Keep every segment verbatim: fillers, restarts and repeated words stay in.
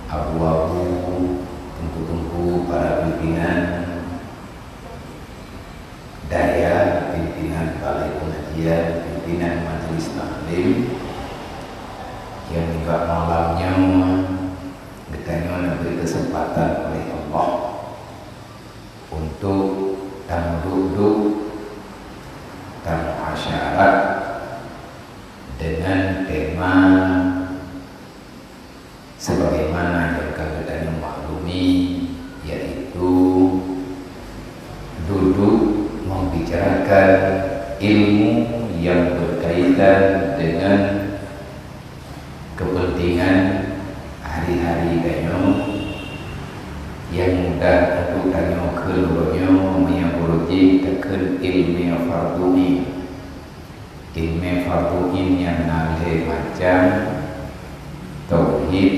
Abu-abu, teungku-teungku, para pimpinan dayah, pimpinan balai pengajian, pimpinan majelis taklim, nyang nibak malam nyoe geutanyoe neubri keuseumpatan oleh Allah untuk tamuduek-duek, tamuasyarat dengan tema sebagaimana nyang ka geutanyoe maklumi, yaitu duduk membicarakan ilmu yang berkaitan dengan kepentingan hari-hari tanyoe nyang mudah untuk tanyoe kheun uroe nyoe meunyoe uroe jih takheun ilmu fardhu ain. Ilmu fardhu ain nyan na lhée macam: tauhid,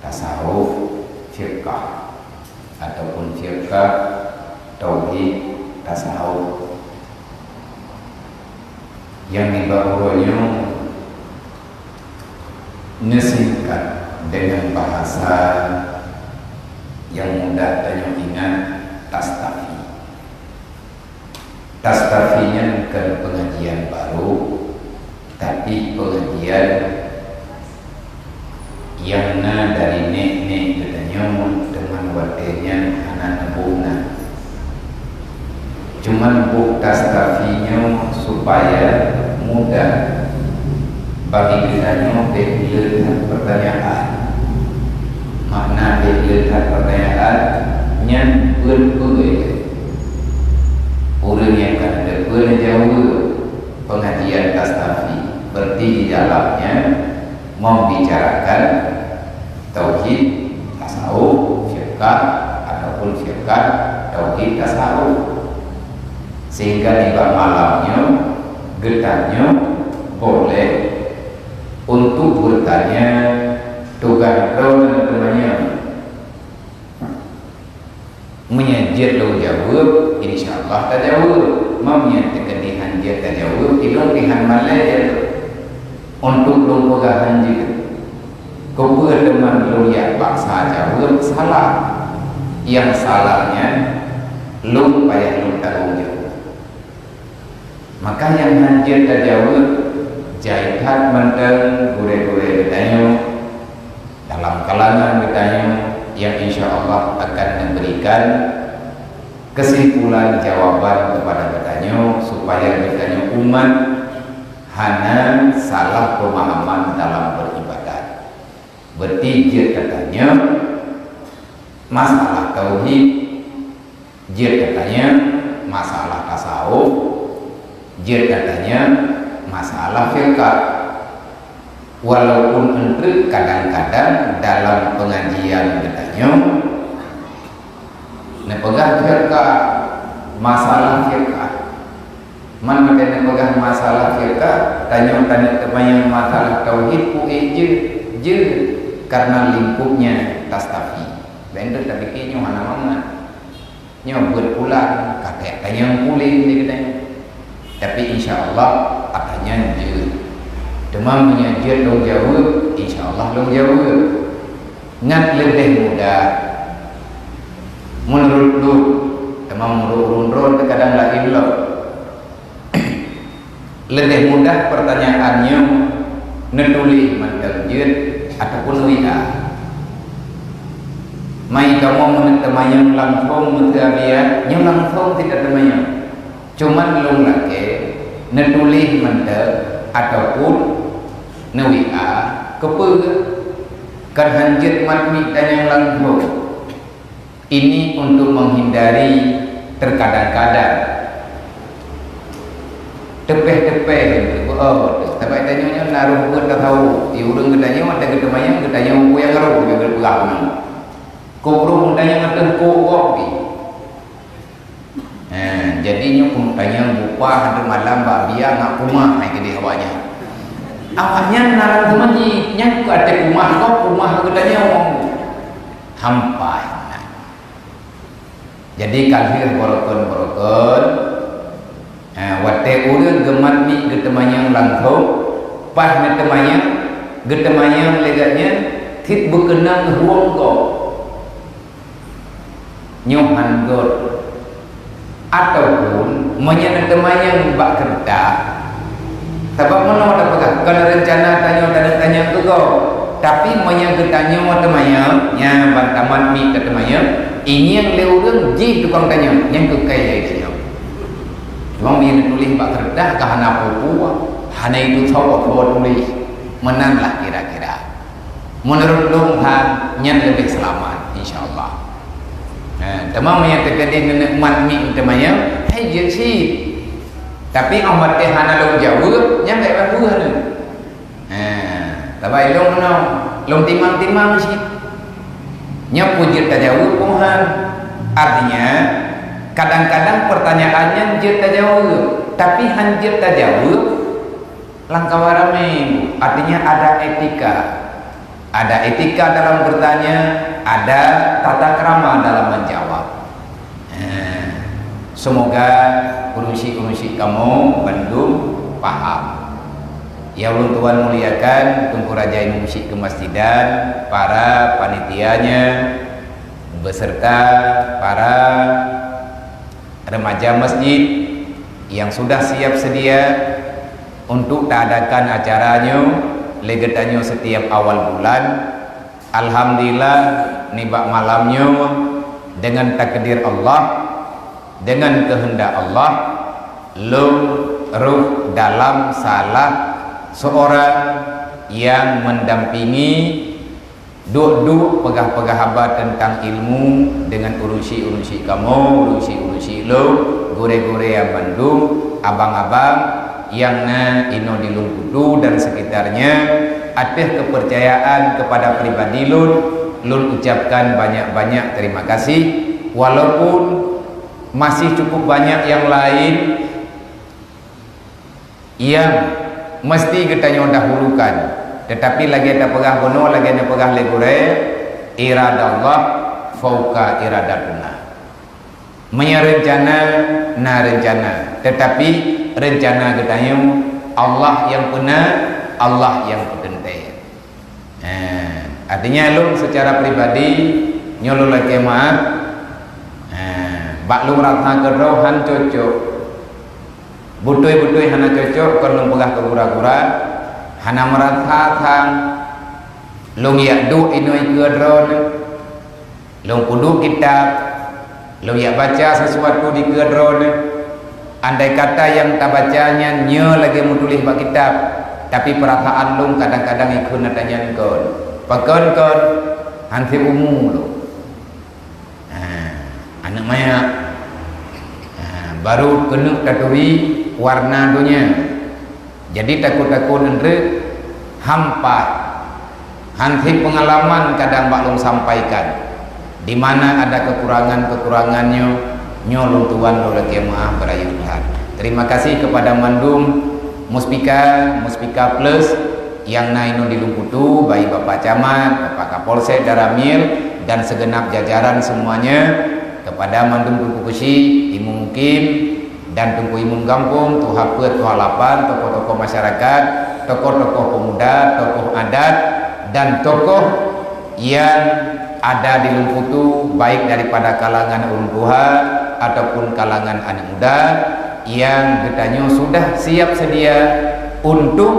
tasawuf, fiqah, ataupun fiqah, tauhid, tasawuf. Nyang nibak uroe nyoe neusingkat dengan bahasa yang mudah tanyoe ingat, tastafi. Tastafi nyan kon pengajian baru, tapi pengajian nyang na dari nek-nek geutanyoe, teuma watée nyan hana neuboh na. Cuman boh tastafi nyoe supaya mudah bagi geutanyoe bék le that pertanyaan. Makna bék le that pertanyaan nyan, peue-peue ureuëng nyang ka neuteupeue neujaweueb pengajian tastafi, berarti di dalamnya membicarakan tauhid, tasawuf, fiqah, ataupun fiqah, tauhid, tasawuf. Sehingga nibak malam nyoe geutanyoe boleh untuk bertanya, tugaih droeneuh teumanyong. Meunyoe jeuet lôn jaweueb, insya Allah tajaweueb. Meunyoe teukeudi han jeuet tajaweueb, ilôn pih han malée untuk lôn peugah han jeuet. Keupeue teuma lôn jak paksa jaweueb salah? Nyang salah nyan lôn payah lôn tanggong jaweueb. Maka nyang han jeuet tajaweueb, jai that mantong gurée-gurée geutanyoe dalam kalangan geutanyoe nyang insya Allah akan neuberikan kesimpulan jawaban kepada geutanyoe, supaya geutanyoe umat hana salah pemahaman dalam beribadat. Berarti jeuet tatanyong masalah tauhid, jeuet tatanyong masalah tasawuf, jeuet tatanyong masalah fiqah. Walaupun eunteuk kadang-kadang dalam pengajian geutanyoe neupeugah fiqah, masalah fiqah. Man watée neupeugah masalah fiqah, tanyoe taneuk teumanyong masalah tauhid, peue jeuet, jeuet, karena lingkupnya tastafi. Bék eunteuk tapike nyoe hana mangat. Nyoe beuet pulan, ka tanyong puléh lé geutanyoe. Tapi insya Allah, ata nyan jeuet. Teuma meunyoe jeuet lôn jaweueb, insya Allah lôn jaweueb. Ngat leubeh mudah. Meunurot lôn, teuma meunurot ureuëng droe teuh kadang laén lom. Leubeh mudah pertanyaan nyoe neutuléh mantong jeuet ataupun neu-W A. Mai kamoe meuneuk teumanyong langsong meuseuabian, nyoe langsong cit tateumanyong. Cuman lôn lakée neutuléh mantong ataupun neu-W A, keupeue? Kan han jeuet mat miet tanyong langsong. Ini untuk menghindari terkadang-kadang teupeh-teupeh, oh, sabab tanyoe nyoe na roh buet tasawuf. Di ureuëng geutanyoe watée geuteumanyong, geutanyoe peue nyang roh, geupeugah uneuen. Kok roh geutanyoe ateueh kok gob pih. Ha, jadi nyoe peue tanyong bupah ateueh malam bak biya ngat kumah hai keudeh awaknyan. Awaknyan na lam teumanyong, nyan keu ateueh kumah gob, kumah geutanyoe. Hampai na. Jadi ka lheueh barokon-barokon, ha, watée ureuëng geumat miet geuteumanyong langsong, paih neuteumanyong, Geuteumanyong lé gobnyan cit beukeunong huköm gob. Nyoe han göt. Ataupun meunyoe neuteumanyong bak keureutah, sabab meunoe tapeugah, kon reuncana tanyoe taneuk tanyong keu gob. Tapi meunyoe geutanyoe teumanyong, nyan ban tamat miet tateumanyong, ingieng lé ureuëng jih tukang tanyong, nyan keukai lé geutanyoe. Cuma meunyoe neutuléh bak keureutah ka hana peue-peue, hana itu sawa-sawa tuléh. Meunan lah kira-kira. Meunurot lôn ha nyan leubeh seulamat, insya Allah. Ha, teuma meunyoe teukeudi neuneuk mat miet teumanyong, hai jeuet cit. Tapi óh watée hana lôn jaweueb, nyan bék bak buah lôn. Ha, tabai lôn meunoe, lôn timang-timang cit. Nyoe peue jeuet tajaweueb peue han. Artinya, kadang-kadang pertanyaan nyan jeuet tajaweueb, tapi han jeuet tajaweueb, lam kawan ramé, artinya ada etika. Ada etika dalam bertanya, ada tata krama dalam menjawab. Eh, semoga ureuëng-ureuëng kamoe bandum paham. Nyang ulôn tuan muliakan, Teungku Raja Imum Syik Keumasjidan, para panitianya, beserta para remaja masjid yang sudah siap sedia untuk taadakan acara nyoe lé geutanyoe setiap awal bulan. Alhamdulillah, nibak malam nyoe, dengan takdir Allah, dengan kehendak Allah, lôn rôh dalam salah seorang yang mendampingi duek-duek peugah-peugah haba teuntang ilmu deungon ureuëng syik-ureuëng syik kamoe, ureuëng syik-ureuëng syik lôn, gurée-gurée nyang bandum, abang-abang nyang na inoe di Lueng Putu dan sekitarnya. Ateueh kepercayaan kepada pribadi lôn, lôn ucapkan banyak-banyak terima kasih, walaupun masih cukup banyak yang lain nyang meusti geutanyoe dahulukan. Teutapi lagée tapeugah bunoe, lagée neupeugah lé gurée, "Iradallah fauqa iradatuna." Meunyoe reuncana, na reuncana, teutapi reuncana geutanyoe Allah nyang peuna, Allah nyang peuteuntée. Eh, artinya lôn secara pribadi nyoe lôn lakée meu'ah. Eh, bak lôn rasa keudroe han cocok. Beutôi-beutôi hana cocok kon lôn peugah keu gura-gura, hana meurasa sang lôn jak duek inoe keudroe. Lôn peuduek kitab, lôn jak baca sesuatu dikeue droeneuh. Andai kata nyang tabaca nyan nyoe lagée meutuléh bak kitab, tapi peurasaan lôn kadang-kadang ikheun ata nyan kon. Pakon kon? Hanse umu lôn. Ha, aneuëk manyak. Ha, baru keuneuk taturi warna donya. Jadi takot-takot nyan treuk hampa. Hanse peungalaman kadang bak lôn sampaikan. Di mana ada kekurangan-kekurangan nyoe, nyoe lôn tuan lôn lakée meu'ah beurayeuk that. Terima kasih kepada mandum Muspika, Muspika Plus nyang na inoe di Lueng Putu, baik Bapak Camat, Bapak Kapolsek, Danramil, dan segenap jajaran semuanya, kepada mandum Teungku Keuchik, Imum Mukim, dan Teungku Imum Gampông, Tuha Peuet, Tuha Lapan, tokoh-tokoh masyarakat, tokoh-tokoh pemuda, tokoh adat, dan tokoh nyang ada di Lueng Putu, baik daripada kalangan ureuëng tuha ataupun kalangan aneuëk muda, nyang geutanyoe sudah siap sedia untuk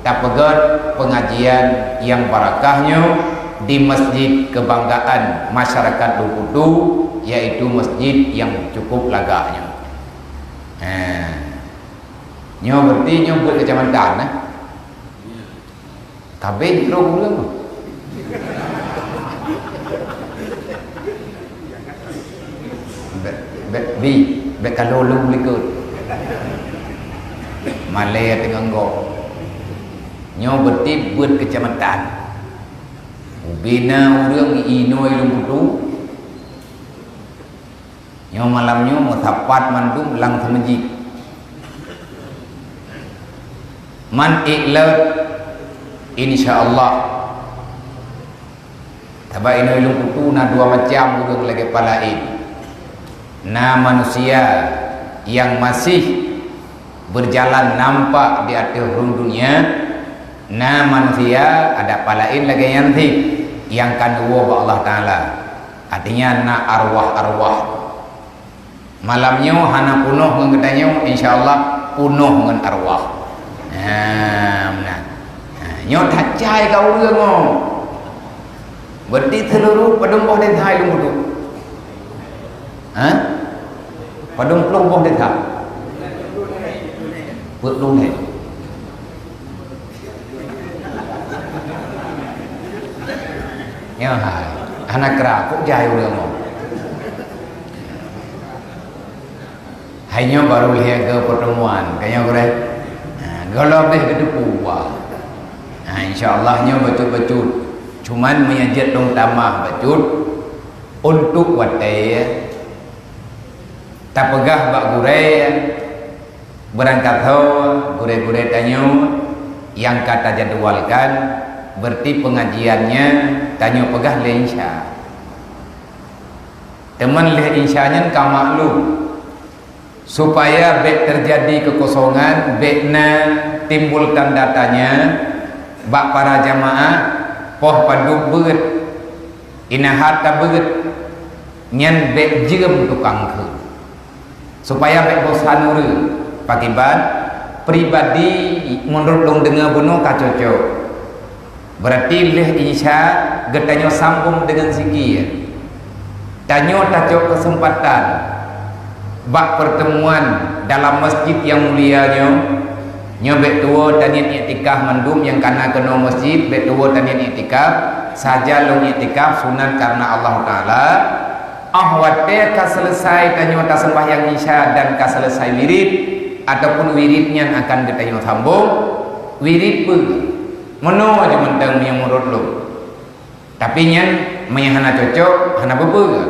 tapeugét pengajian nyang barakah nyoe di masjid kebanggaan masyarakat Lueng Putu, yaitu masjid nyang cukup lagak nyoe. Heh. Nyoe berarti nyoe buet keucamatan, eh? Kabeh droe ureuëng. Bèk, bèk, bi, bèk ka lôn likot. Malèe teungoh gob. Nyoe berarti buet keucamatan. Ubena ureuëng inoe lôn butu. Nyoe malam nyoe meusapat mandum lam seumeujid. Man ék lôt, insya Allah. Sabab inoe lôn butu na dua macam ureuëng lagée palaén. Na manusia nyang masih berjalan nampak di ateueh rhueng dunia, Na manusia, ada pah laén lagée nyan cit, nyang ka neuwoe bak Allah Taala. Artinya na arwah-arwah. Malam nyoe hana punoh ngon geutanyoe, insya Allah punoh ngon arwah. Ha, meunan. Ha, nyoe that jai ka ureuëng nyoe. Berarti seluruh padum boh desa ilong budu. Ha? Padum ploh boh desa? Peuet ploh lhée. Ya hai. Hana kra, kok jai ureuëng nyoe. Hai nyoe baru lhée ke pertemuan, ka nyoe gurée. Ha, gohlom beh geuteupeue. Ha, insya Allah nyoe bacut-bacut. Cuman meunyo jeuet lôn tamah bacut, untuk watée tapeugah bak gurée, beurangkat ho gurée-gurée tanyoe nyang ka tajadwalkan, berarti pengajian nyan tanyoe peugah lhée Isya. Teuma lhée Isya nyan ka maklum, supaya bék teujadi keukosongan, bék na timbul tanda tanya bak para jamaah, poh padub beuet, inahat tabeuet, nyan bék jeuem tukang kheun. Supaya bék bosan ureuëng, pakiban pribadi meunurot lôn deungoe bunoe ka cocok. Berarti lheueh Isya geutanyoe sambong deungon zikir. Tanyoe tacok keuseumpatan bak peurtemuan dalam masjid nyang mulia nyoe. Nyoe bék tuwoe taniet iktikaf mandum nyang kana keunoe masjid, bék tuwoe taniet iktikaf, saja lôn iktikaf sunat karena Allah Taala. Óh watée ka seuleusai tanyoe taseumbahyang Isya dan ka seuleusai wirid, ataupun wirid nyan akan geutanyoe sambong, wirid peue? Meunoe jeuet mantong meunyoe meunurot lôn. Tapi nyan meunyoe hana cocok, hana peue-peue.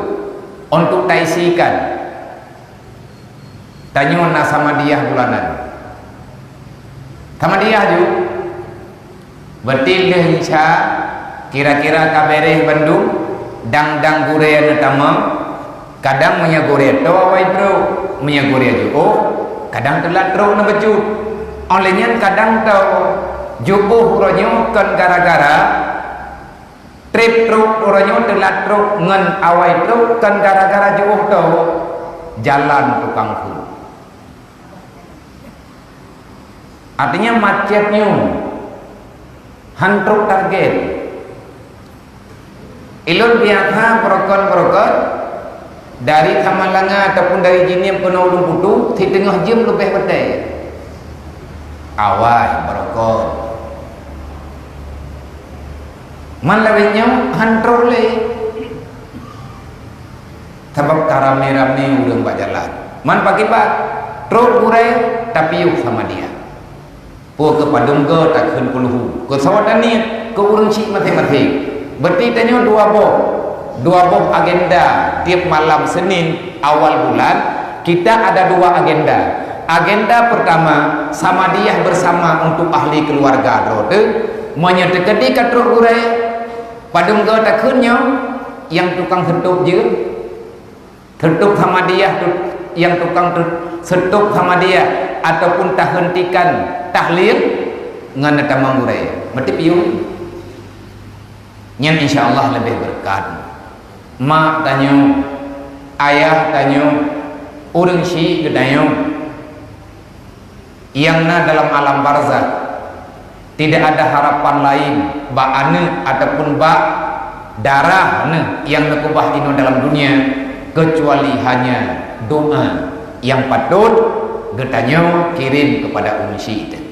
Untuk taisikan, tanyoe na samadiyah bulanan. Samadiyah ju, berarti lheueh Isya, kira-kira ka beres bandum, dang-dang gurée neutamong, kadang meunyoe gurée toe awai trok, meunyoe gurée jiôh, kadang teulat trok neubacut. Óh lheueh nyan kadang toe jiôh uroe nyoe kon gara-gara treb trok uroe nyoe teulat trok ngon awai trok kon gara-gara jiôh toe, jalan tukang kheun. Artinya macet nyoe, han trok target. Ilôn biasa beurokon-beurokon dari Samalanga ataupun dari Jeunieb keunoe Ulueng Putôh, siteungoh jeuem leubeh watée. Awai beurokon. Man lawét nyoe han trok lé. Sabab ka ramé-ramé ureuëng bak jalan. Man pakiban, trok gurée tapiôh samadiyah. Peue keu padum goe takheun peuluhu, keu sawadani, keu ureuëng syiek maséng-maséng. Berarti tanyoe dua boh, dua boh agenda tieb malam Senin awal bulan, kita ada dua agenda. Agenda pertama, samadiyah bersama untuk ahli keluarga droe teuh. Meunyoe teukeudi ka trok gurée, padum goe takheun nyoe, nyang tukang seutôb jeuet. Seutôb samadiyah tu, nyang tukang tu, seutôb samadiyah ataupun tahentikan tahlil ngon tamong gurée. Meuteupiyôh. Nyan insya Allah leubeh beureukat. Mak tanyoe, ayah tanyoe, ureuëng syiek geutanyoe nyang na dalam alam barzakh, tidak ada harapan lain bak aneuëk ataupun bak darah neuh nyang neukeubah inoe dalam dunia, kecuali hanya doa nyang patôt geutanyoe kirém keupada ureuëng syiek teuh.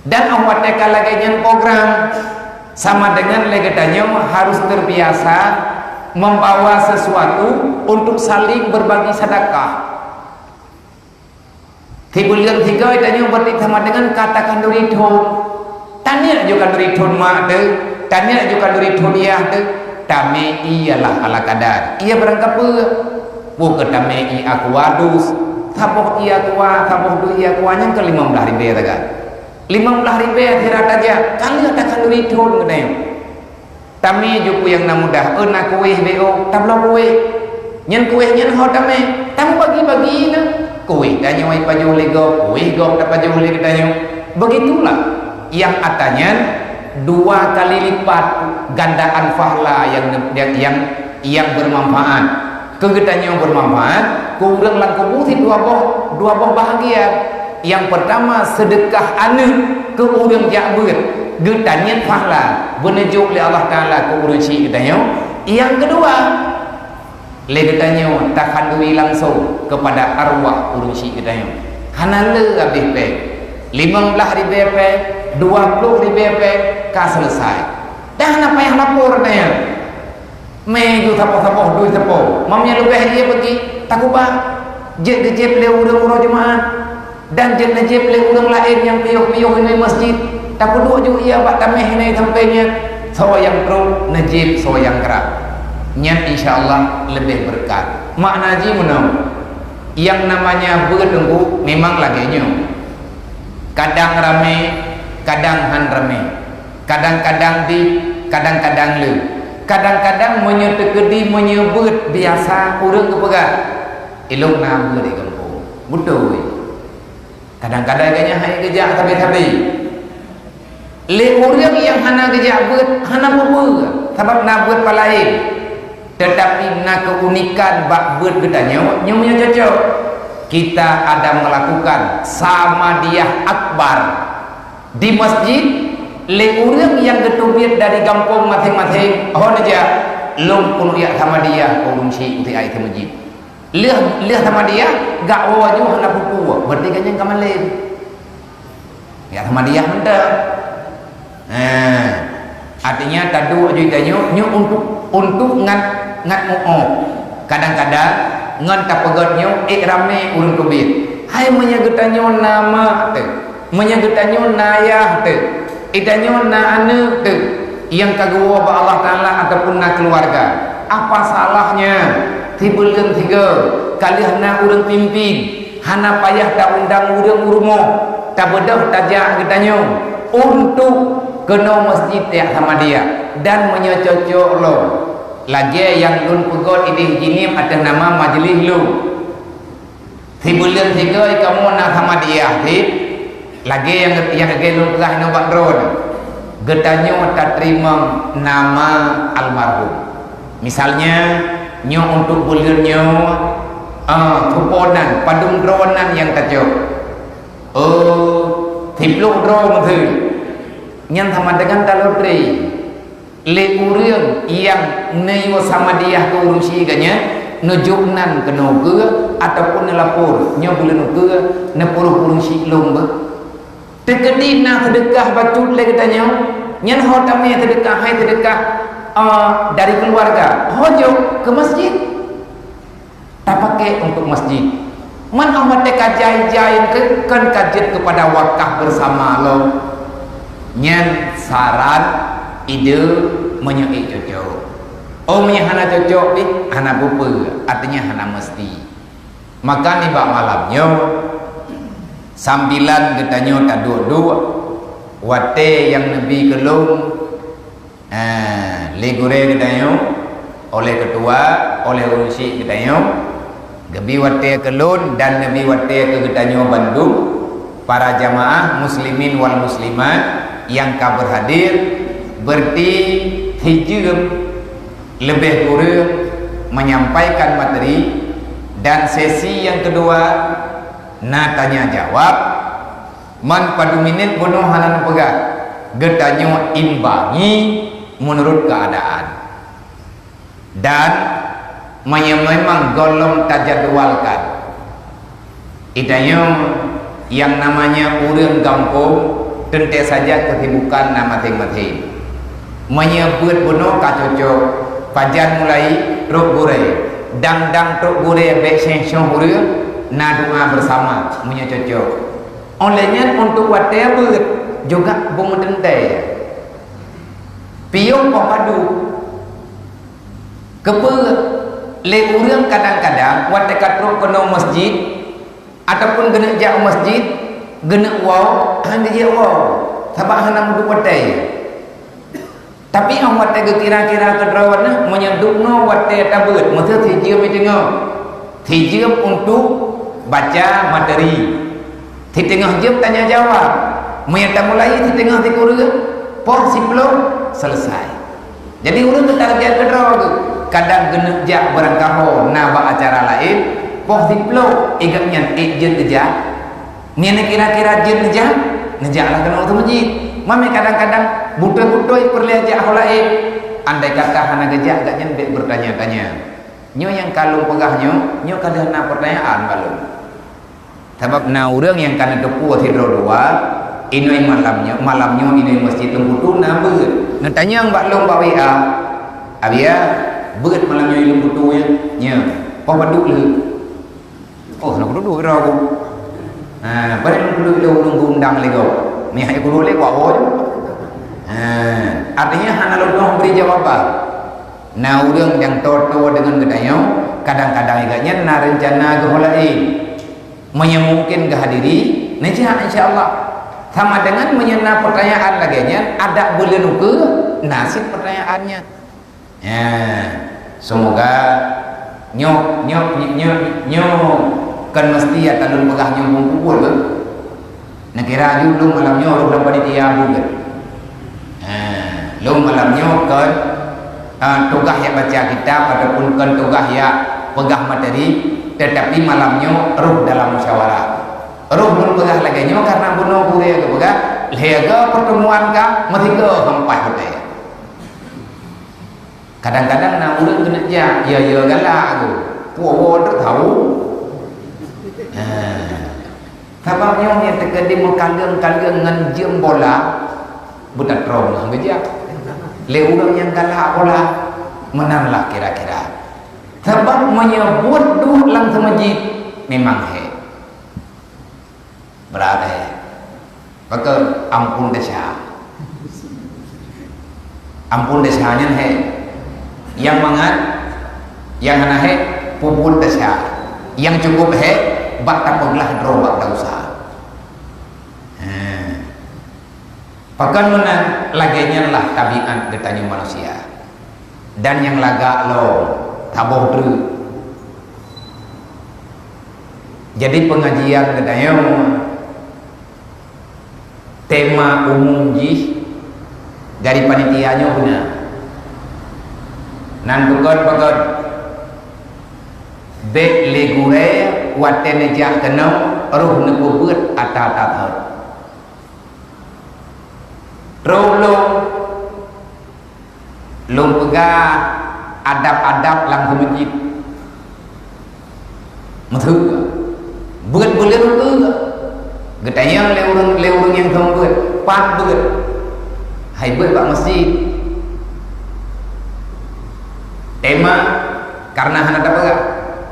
Dan óh watée ka lagée nyan program, sama dengan lé geutanyoe harus terbiasa membawa sesuatu untuk saling berbagi sedekah. Sibuleuen sigoe tanyoe berarti sama dengan ka takhanduri thon. Taniet ju khanduri thon mak teuh, taniet ju khanduri thon yah teuh, tamé ié lah ala kadar. Ié barang kapeue? Peue keu tamé ié aqua dus, saboh ié aqua, saboh dus ié aqua nyan keu limong blaih ribée sagai. Limong blaih ribée sira tajak, ka lheueh takhanduri thon geutanyoe. Tamé ju peue nyang na mudah, eu na kuéh bék, tabloe kuéh. Nyan kuéh nyan ho tamé, tamubagi-bagi na. Kuéh tanyoe pajoh lé gob, kuéh gob tapajoh lé geutanyoe. Begitulah. Nyang ata nyan dua kali lipat gandaan pahala nyang, nyang, nyang, nyang bermanfaat. Keu geutanyoe bermanfaat, keu ureuëng lam kubu cit dua boh, dua boh bahagian. Nyang pertama, seudeukah aneuëk keu ureuëng jak beuet, geutanyoe pahala, beuneujok lé Allah Taala keu ureuëng syiek geutanyoe. Nyang keudua, lé geutanyoe takhandui langsong keupada arwah ureuëng syiek geutanyoe. Hana le habéh péng. Limong blaih ribée péng, dua ploh ribée péng, ka seuleusai. Dan hana payah lapor geutanyoe. Mé ju saboh-saboh dui sapo. Mam nyang leubeh jih bagi takubah. Jeuet geujieb lé ureuëng uroe Jumaat. Dan jeuet neujieb lé ureuëng laén nyang piôh-piôh inong masjid, tapeuduek ju ia bak taméh inong sampéng nyan, soe nyang trok neujieb soe nyang grab. Nyan insya Allah leubeh beureukat. Makna jih meunoe, nyang namanya beuet teungku memang lagée nyoe. Kadang ramé, kadang han ramé. Kadang-kadang di, kadang-kadang le. Kadang-kadang meunyoe teukeudi meunyoe beuet biasa ureuëng geupeugah, "Ilong na beuet di gampông." Beutôi. Kadang-kadang gobnyan hai geujak sabe-sabe. Lé ureuëng nyang hana geujak beuet, hana peue-peue, sabab na beuet palaén. Teutapi na keunikan bak beuet geutanyoe, nyoe nyang cocok. Kita ada melakukan samadiyah akbar di masjid, lé ureuëng nyang geuteubiet dari gampông maséng-maséng, ho neujak, lôn keuneuk jak samadiyah, ureuëng syiek uti ai teumeujid. Lheueh, lheueh samadiyah, gak woe ju hana peue-peue, berarti gobnyan ka malém. Ya, samadiyah mantong. Ha. Artinya, taduek ju tanyoe, nyoe untuk, untuk ngat, ngat muoh. Kadang-kadang, ngon tapeugét nyoe, ék ramé ureuëng teubiet. Hai meunyoe geutanyoe na mak teuh, meunyoe geutanyoe na yah teuh, geutanyoe na aneuëk teuh, nyang ka geuwoe bak Allah Taala ataupun na keuluwarga. Apa salahnya, sibuleuen sigoe, ka lheueh na ureuëng pimpin, hana payah taundang ureuëng u rumoh, tabeudôh tajak geutanyoe untuk keunoe masjid jak samadiyah. Dan meunyoe cocok lom, lagée nyang lôn peugét idéh jihnyan ateueh nama majeulih lôn. Sibuleuen sigoe kamoe na samadiyah cit, lagée nyang, nyang lagée lôn peugah nibak droeneuh. Geutanyoe tateurimong nama almarhum. Misalnya, nyoe untuk buleuen nyoe, ah, suponan, padum droe nan nyang tacok. Oh, siplôh droe meuseue. Nyan sama dengan talotri. Lé ureuëng nyang neuyue samadiyah keu ureuëng syiek geuh nyan, neujok nan keunoe keue ataupun neulapor, nyoe buleuen ukeue, neupeuruh ureuëng syiek lôn beuh. Teukeudi na seudeukah bacut lé geutanyoe, nyan ho tamé seudeukah, hai seudeukah, eh, dari keuluwarga, ho jok keu masjid. Tapaké untuk masjid. Man 'oh watée ka jai-jai keu, kon ka jeuet keupada wakaf beusama lom. Nyan saran, ide, meunyoe ék cocok. Oh, meunyoe hana cocok pih, hana peue-peue, artinya hana meusti. Maka nibak malam nyoe, sambilan geutanyoe taduek-duek, watée nyang neubi keu lôn, ah, lé gurée geutanyoe, oleh keutua, oleh ureuëng syiek geutanyoe, geubi watée keu lôn dan neubi watée keu geutanyoe bandum, para jamaah muslimin wal muslimat nyang ka berhadir, berarti sijeuem leubeh kureueng menyampaikan materi, dan sesi nyang keudua na tanya jawab. Man padum minét bunoe hana neupeugah, geutanyoe imbangi meunurot keuadaan. Dan meunyoe memang gohlom tajadwalkan, geutanyoe nyang namanya ureuëng gampông teuntée saja keusibukan na maséng-maséng. Meunyoe beuet bunoe ka cocok, pajan mulai trok gurée, dang-dang trok gurée bék seng-seng ureuëng na doa bersama meunyoe cocok. Óh lheueh nyan untuk watée beuet juga beumeuteuntée. Piôh poh padub. Keupeue lé ureuëng kadang-kadang watée ka trok keunoe masjid ataupun geuneuk jak u masjid, geuneuk woe, hana jijak woe, sabab hana meuduek watée. Tapi 'oh watée geukira-kira keu droeneuh, meunyoe dubnoe watée tabeuet, meuseuti jeuem teungoh. Sijeuem untuk baca materi. Siteungoh jeuem tanya jawab. Meunyo tamulai siteungoh sikureueng, poh siploh, selesai. Jadi, ureueng geutarget keudroe geuh. Kadang geuneuk jak beurangkaho na bak acara laén, poh siploh, i gobnyan ék jeuet geujak. Nyan kira-kira jeuet neujak, neujaklah keunoe u meuseujid. Mamé kadang-kadang beutôi-beutôi peureulée jak ho laén. Andai kata hana geujak, gobnyan bék beutanya-tanya. Nyoe nyang ka lôn peugah nyoe, nyoe ka lheueh na peutanyaan bak lôn. Sabab na ureuëng nyang ka neuteupeue sidroe dua, inong malam nyoe, malam nyoe inong meuseujid Teungku Tu na beuet. Neutanyong bak lôn bak W A, "Abia, beuet malam nyoe Teungku Tu nyan?" "Nyo." "Poh padub lheueh?" "Oh, na kuduek droe ku." Ha, padahai lôn kuduek lé ureuëng geuundang lé gob. Meuhai kuduek lé kuat woe. Ha, artinya hana lôn bri jawaban. Na ureuëng nyang toe-toe deungon geutanyoe, kadang-kadang gobnyan na reuncana geuh ho laén. Meunyoe mungken geuhadiri, neujak insya Allah. Sama dengan meunyoe na peutanyaan lagée nyan, adak buleuen ukeue, na cit peutanyaan nyan. Ya, semoga nyoe, nyoe, nyoe, nyoe kon meusti ya ka lôn peugah nyoe bungkôh buet, beuh. Neukira aju lôn malam nyoe rôh lam panitia buet. Ha, lôn malam nyoe kon, ah, tugaih jak baca kitab ataupun kon tugaih jak peugah materi, tetapi malam nyoe rôh dalam musyawarah. Rôh lôn peugah lagée nyoe karena bunoe gurée geupeugah, lhée goe pertemuan ka meusigoe hampai hotel. Kadang-kadang na ureuëng keuneuk jak, ya, ya galak tu. Puwoe-woe tu tahu. Ha. Sabab nyoe nyang teukeudi meukaleueng-kaleueng ngon jeuem bola, beutatroe meuh geujak. Lé ureuëng nyang galak bola, meunan lah kira-kira. Sabab meunyoe buet duek lam seumeujid, memang hék. Brat hék. Pakon amphon desya. Amphon desya nyan hék. Nyang mangat, nyang hana hék, peubuet desya. Nyang cukup hék, bak tapeuglah droe bak desya. He. Pakon meunan, lagée nyan lah tabiat geutanyoe manusia. Dan nyang lagak lom, saboh treuk. Jadi, peungajian geutanyoe, tema umum jih dari panitia nyoe beuna. Nan beukon-beukon, bék lé gurée watée neujak keunoe rôh neupeubeuet ata-ata thon. Troh lom Lôn peugah adab-adab lam seumeujid. Meuteuk. Beuet buleuen keu. Geutanyong lé ureuëng, lé ureuëng nyang thon beuet, pat beuet. Hai beuet bak meuseujid. Tema, karena hana tapeugah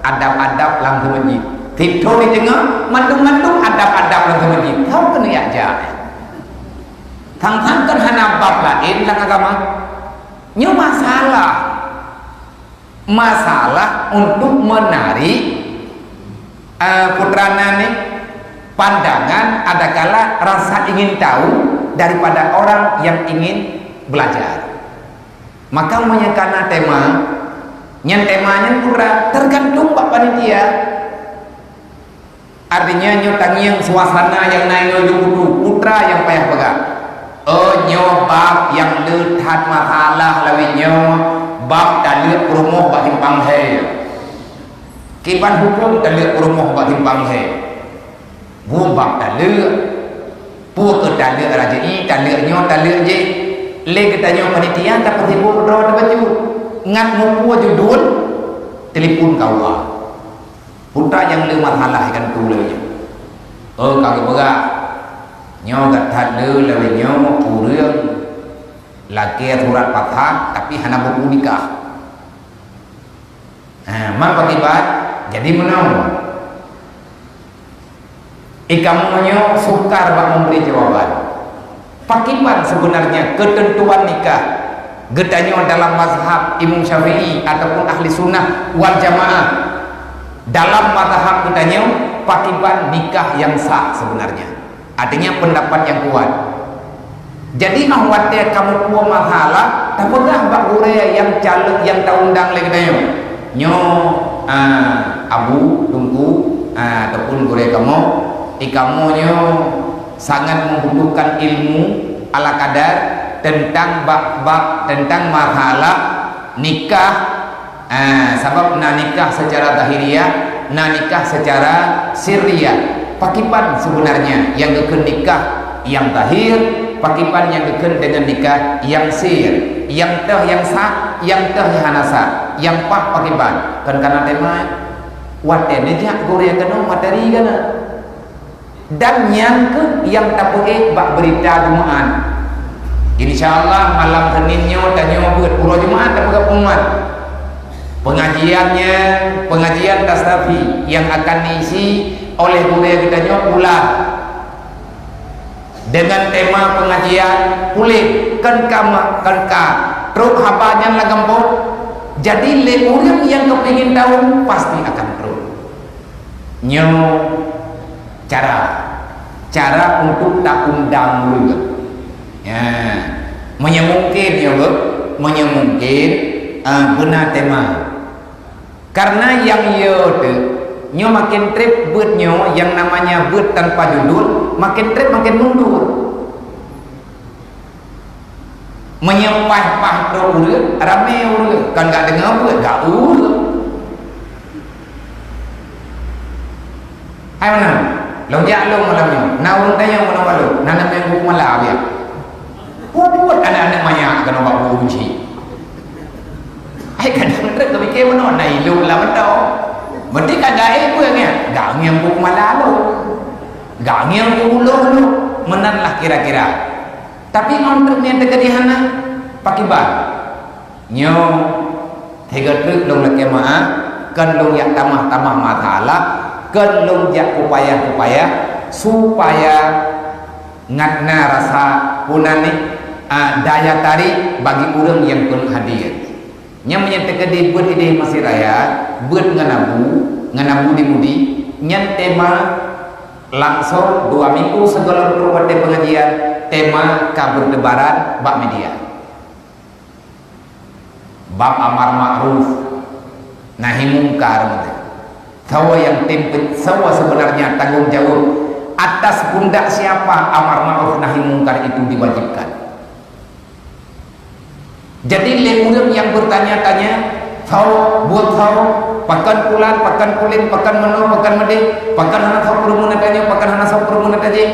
adab-adab lam seumeujid. Tiep thon di teungoh, mandum-mandum adab-adab lam seumeujid. Thon keuneuk jak jak. Sang-sang kan hana bab laén lam agama. Nyoe masalah. Masalah untuk menarik, eh, putra nani pandangan adakala rasa ingin tahu daripada orang yang ingin belajar. Maka meunyoe kana tema, nyan tema nyan putra tergantung bak panitia. Artinya nyoe tangieng suasana nyang na inoe di Teungku Tu, putra nyang payah peugah. Oh, nyoe bab nyang le that masalah lawét nyoe, bab taleuek peurumoh bak simpang lhèe. Kiban huköm taleuek peurumoh bak simpang lhèe. Buet bab taleuek. Peue keu taleuek raja i, taleuek nyoe, taleuek jéh. Lé geutanyoe panitia tapeusibok droe tabacut. Ngat muphom judul, telepon K U A. Putra nyang le masalah ikan tu lé nyoe. Oh, ka geupeugah. Nyoe that-that le lawét nyoe ureuëng lakée surat pasoh tapi hana buku nikah. Ha, man pakiban jadi meunoe. Ikamoe nyoe sukar bak memberi jawaban. Pakiban sebenarnya ketentuan nikah geutanyoe dalam mazhab Imam Syafi'i ataupun Ahli Sunnah wal Jamaah? Dalam mazhab geutanyoe, pakiban nikah yang sah sebenarnya? Artinya pendapat yang kuat. Jadi, ah, watée kamoe peue masalah, tapeugah bak gurée nyang calon nyang taundang lé geutanyoe. Nyoe, ah, Abu, Teungku, ah, ataupun gurée kamoe, ikamoe nyoe Sangat membutuhkan ilmu ala kadar tentang bab-bab, tentang masalah nikah. Ah, sabab na nikah secara zahiriah, na nikah secara sirriah. Pakiban sebenarnya yang geukheun nikah yang zahir, pakiban yang geukheun dengan nikah yang sir, yang teuh yang sah, yang teuh yang hana sah, yang paih pakiban. Kan kana tema, watée neujak gurée keunoe materi kana. Dan nyan kheueh nyang tapeuék bak beurita Jumaat. Insya Allah malam Senin nyoe tanyoe beuet, uroe Jumaat tapeugah pengumuman. Pengajian nyan, pengajian Tastafi yang akan diisi oleh gurée geutanyoe ulang dengan tema pengajian puléh, kan ka ma-, kan ka trok haba nyan lam gampông. Jadi lé ureuëng nyang keupingin tahu pasti akan trok. Nyoe cara, cara untuk taundang ureuëng. Ya, meunyoe mungkin, ya, Bu, meunyoe mungkin, ah, beuna tema. Karena nyang yo teuh, nyoe makin treb beuet nyoe, yang namanya beuet tanpa judul, makin treb makin mundur. Meunyoe paih-paih trok ureuëng, ramé ureuëng, kan gak deungoe beuet, gak ureuëng. Hai meunan, lôn jak lôn malam nyoe, na ureuëng tanyong meunan bak lôn, na namé Teungku Kumala biak. Buet aneuk-aneuk manyak keunoe bak buet uji. Hai kadang treb teupike meunan, na ilôn lam meudo. Meuti ka gaéh peue ngieng, gak ngieng Teungku Kumala lôn. Gak ngieng Teungku Ulôn lôn, meunan lah kira-kira. Tapi ngon treb nyan teukeudi hana, pakiban. Nyoe, tiga treb lôn lakée meu'ah, kon lôn jak tamah-tamah masalah, kon lôn jak kupayah-kupayah, supaya ngat na rasa punan ni, ah, daya tarik bagi ureuëng nyang keuneuk hadir. Nyan meunyoe teukeudi beuet idéh masjid raya, beuet ngon abu, ngon abu di mudi, nyan tema langsung dua minggu sigohlom trok watée pengajian, tema ka bertebaran bak media. Bab amar ma'ruf nahi mungkar. Sawa yang tempe-, sawa sebenarnya tanggung jawab, atas pundak siapa amar ma'ruf nahi mungkar itu diwajibkan? Jadi lé ureuëng nyang bertanya-tanya, "Sawa, buet sawa, pakon pulan, pakon pulen, pakon meunoe, pakon meudeh, pakon hana sawa peureumeun tanyoe, pakon hana sawa peureumeun tajéh?"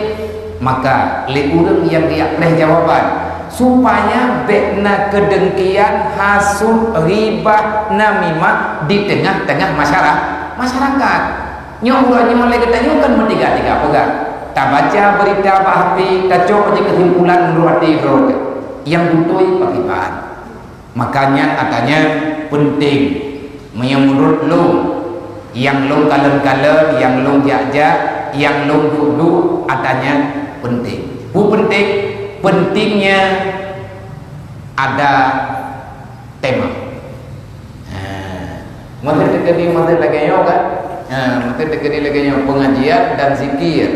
Maka lé ureuëng nyang geujak preh jawaban, supaya bék na keudengkian, hasut, ghibah, namimah di teungoh-teungoh masyara-, masyarakat. Nyoe uroe nyoe lé geutanyoe kan meutiga-tiga peugah. Tabaca beurita bak H P, tacok bak jih keusimpulan meunurot até droe teuh. Nyang beutôi pakriban. Maka nyan ata nyan peunteng. Meunyoe meunurot lôn, nyang lôn kalon-kalon, nyang lôn jak-jak, nyang lôn duek-duek, ata nyan peunteng. Peue peunteng? Peuntengnya ada tema. Ha. Meuteuk teukeudi meuteuk lagèe nyoe kan? Ha, meuteuk teukeudi lagèe nyoe pengajian dan zikir,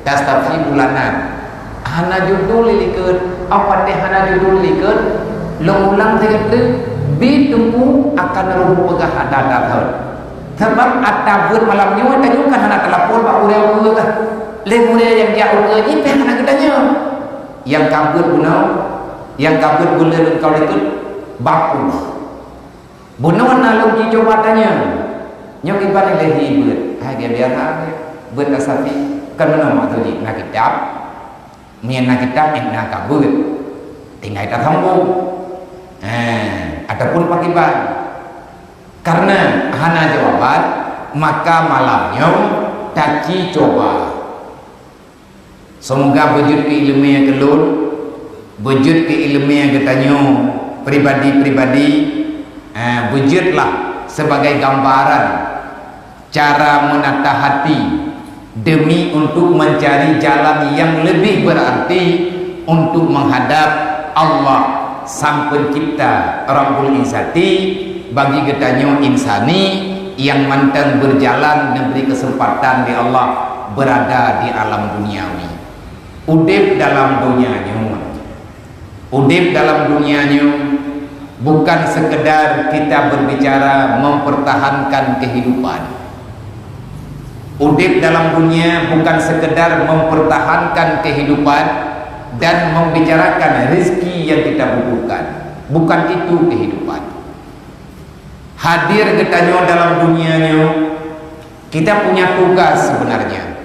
tastafi bulanan. Hana judul likot, apa teuh hana judul likot, lôn ulang sigoe teuk, bi teungku akan ruhu peugah ada-ada thon. Sabab ata buet malam nyoe tanyoe kan hana teulapor bak ureueng-ureueng kan. Lé ureueng nyang jak ukeue jih pih hana geutanyoe. Nyang ka beuet bunoe, nyang ka beuet buleuen kau likot, bapu. Bunoe na lôn jicoba tanyong. Nyoe kiban lé hi beuet. Hai, geubiasa beuet tastafi. Kan meunoe maksud jih, na kitab. Meunyoe na kitab, eh, na ka beuet. Tinggai tasambong. Eh, ataupun pakiban. Karena hana jawaban, maka malam nyoe taci coba. Semoga beujeuet keu ileumèe keu lôn, beujeuet keu ileumèe geutanyoe pribadi-pribadi, eh, beujeuetlah sebagai gambaran cara menata hati demi untuk mencari jalan yang lebih berarti untuk menghadap Allah Sang Pencipta Rabbul Izzati bagi geutanyoe insani nyang mantong berjalan diberi kesempatan di Allah berada di alam duniawi. Udeb dalam dunia nyoe. Udeb dalam dunia nyoe bukan sekedar kita berbicara mempertahankan kehidupan. Udeb dalam dunia bukan sekedar mempertahankan kehidupan dan membicarakan rezeki yang kita bubuhkan. Bukan itu kehidupan. Hadir geutanyoe dalam dunia nyoe, kita punya tugas sebenarnya.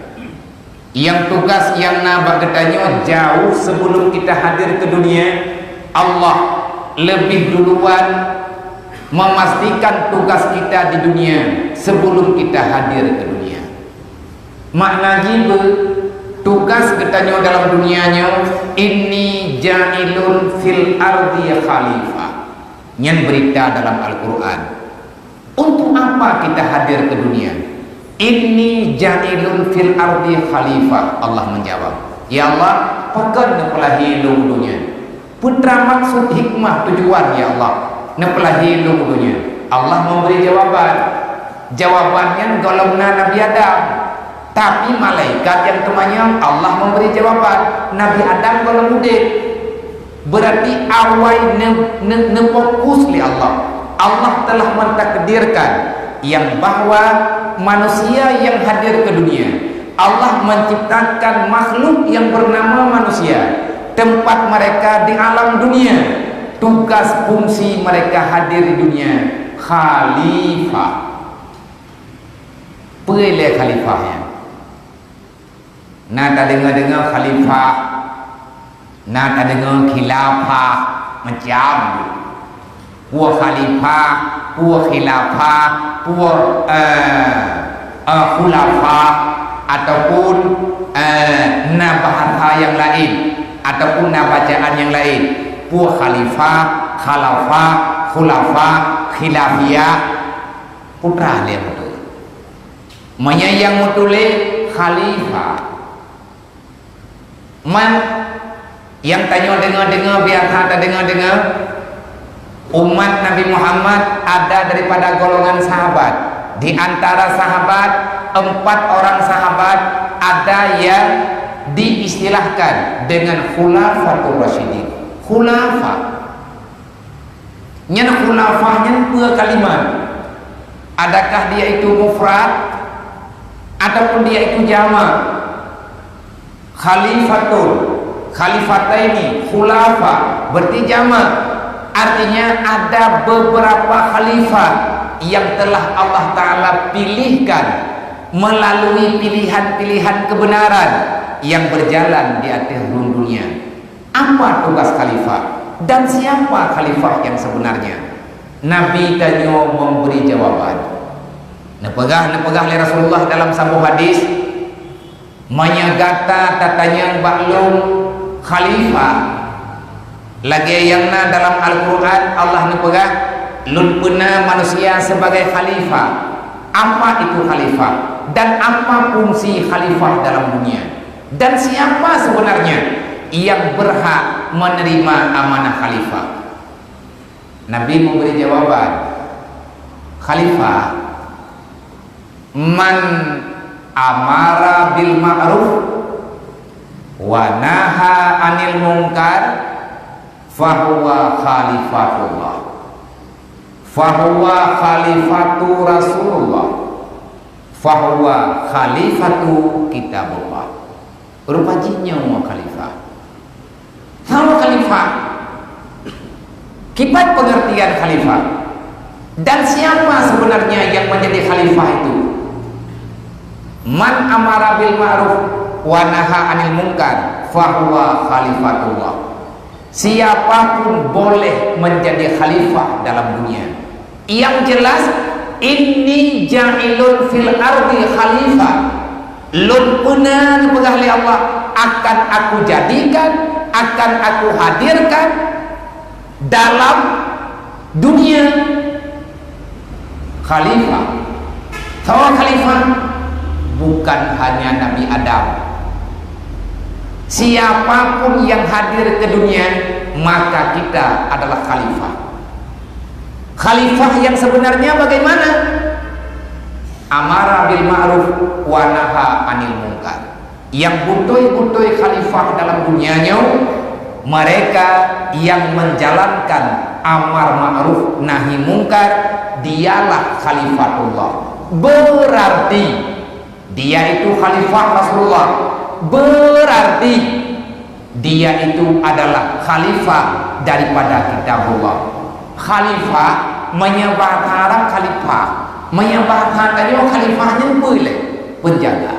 Nyang tugas nyang na bak geutanyoe jauh sebelum kita hadir ke dunia, Allah lebih duluan memastikan tugas kita di dunia sebelum kita hadir ke dunia. Makna jih beu, tugas geutanyoe dalam dunia nyoe, "Inni ja'ilun fil ardi khalifah." Nyan berita dalam Al-Quran. Untuk apa kita hadir ke dunia? "Inni ja'ilun fil ardi khalifah," Allah menjawab. Ya Allah, pakon neupeulahé lôn u dunia? Peue teuma maksud, hikmah, tujuan, ya Allah, neupeulahé lôn u dunia? Allah memberi jawaban. Jawaban nyan gohlom na Nabi Adam. Tapi malaikat nyang teumanyong, Allah memberi jawaban. Nabi Adam gohlom udeb. Berarti awai ne-, ne-, neufokus lé Allah. Allah telah mentakdirkan yang bahwa manusia yang hadir ke dunia, Allah menciptakan makhluk yang bernama manusia, tempat mereka di alam dunia. Tugas fungsi mereka hadir di dunia, khalifah. Peue lé khalifah nyan? Na tadeungoe-deungoe khalifah, na tadeungoe khilafah, macam. Peue khalifah, peue khilafah, peue, eh, eh, khulafah, ataupun, eh, na bahasa nyang laén, ataupun na bacaan nyang laén. Peue khalifah, khalafah, khulafah, khilafiyah, peue teuma lé beutôi. Meunyoe nyang meutuléh khalifah, man nyang tanyoe deungoe-deungoe, biasa tadeungoe-deungoe, umat Nabi Muhammad ada daripada golongan sahabat. Di antara sahabat, empat orang sahabat ada yang diistilahkan dengan khulafatur rasyidin. Khulafa. Nyan khulafah nyan peue kalimat? Adakah dia itu mufrad ataupun dia itu jamak? Khalifatun, khalifataini, khulafa, berarti jamak. Artinya ada beberapa khalifah yang telah Allah Ta'ala pilihkan melalui pilihan-pilihan kebenaran yang berjalan di atas dunia. Apa tugas khalifah? Dan siapa khalifah yang sebenarnya? Nabi tanyoe memberi jawaban. Neupeugah, neupeugah lé Rasulullah dalam saboh hadis, "Meunyoe gata tatanyong bak lôn khalifah, lagée nyang na dalam Al-Quran, Allah neupeugah, 'Lôn peuna manusia sebagai khalifah.' Apa itu khalifah? Dan apa fungsi khalifah dalam dunia? Dan siapa sebenarnya yang berhak menerima amanah khalifah?" Nabi memberi jawaban, "Khalifah, man amara bil ma'ruf wa naha anil munkar, fahuwa khalifatullah. Fahuwa khalifatu Rasulullah. Fahuwa khalifatu kitabullah." Rupa jih nyoe khalifah. Soe khalifah? Kiban pengertian khalifah? Dan siapa sebenarnya yang menjadi khalifah itu? "Man amara bil ma'ruf wa naha anil munkar, fahuwa khalifatullah." Siapapun boleh menjadi khalifah dalam dunia. Yang jelas, "Inni ja'ilun fil ardi khalifah." Lôn peuna, neupeugah lé Allah, akan aku jadikan, akan aku hadirkan dalam dunia khalifah. Soe khalifah? Bukan hanya Nabi Adam. Siapapun yang hadir ke dunia, maka kita adalah khalifah. Khalifah yang sebenarnya bagaimana? Amara bil ma'ruf wa naha anil munkar. Yang beutôi-beutôi khalifah dalam dunia nyoe, mereka yang menjalankan amar ma'ruf nahi munkar, dialah khalifatullah. Berarti, Dia itu khalifah Rasulullah, berarti dia itu adalah khalifah daripada Kitabullah. Khalifah, meunyoe bahasa Arab khalifah, meunyoe bahasa tanyoe khalifah nyan peue lé? Penjaga.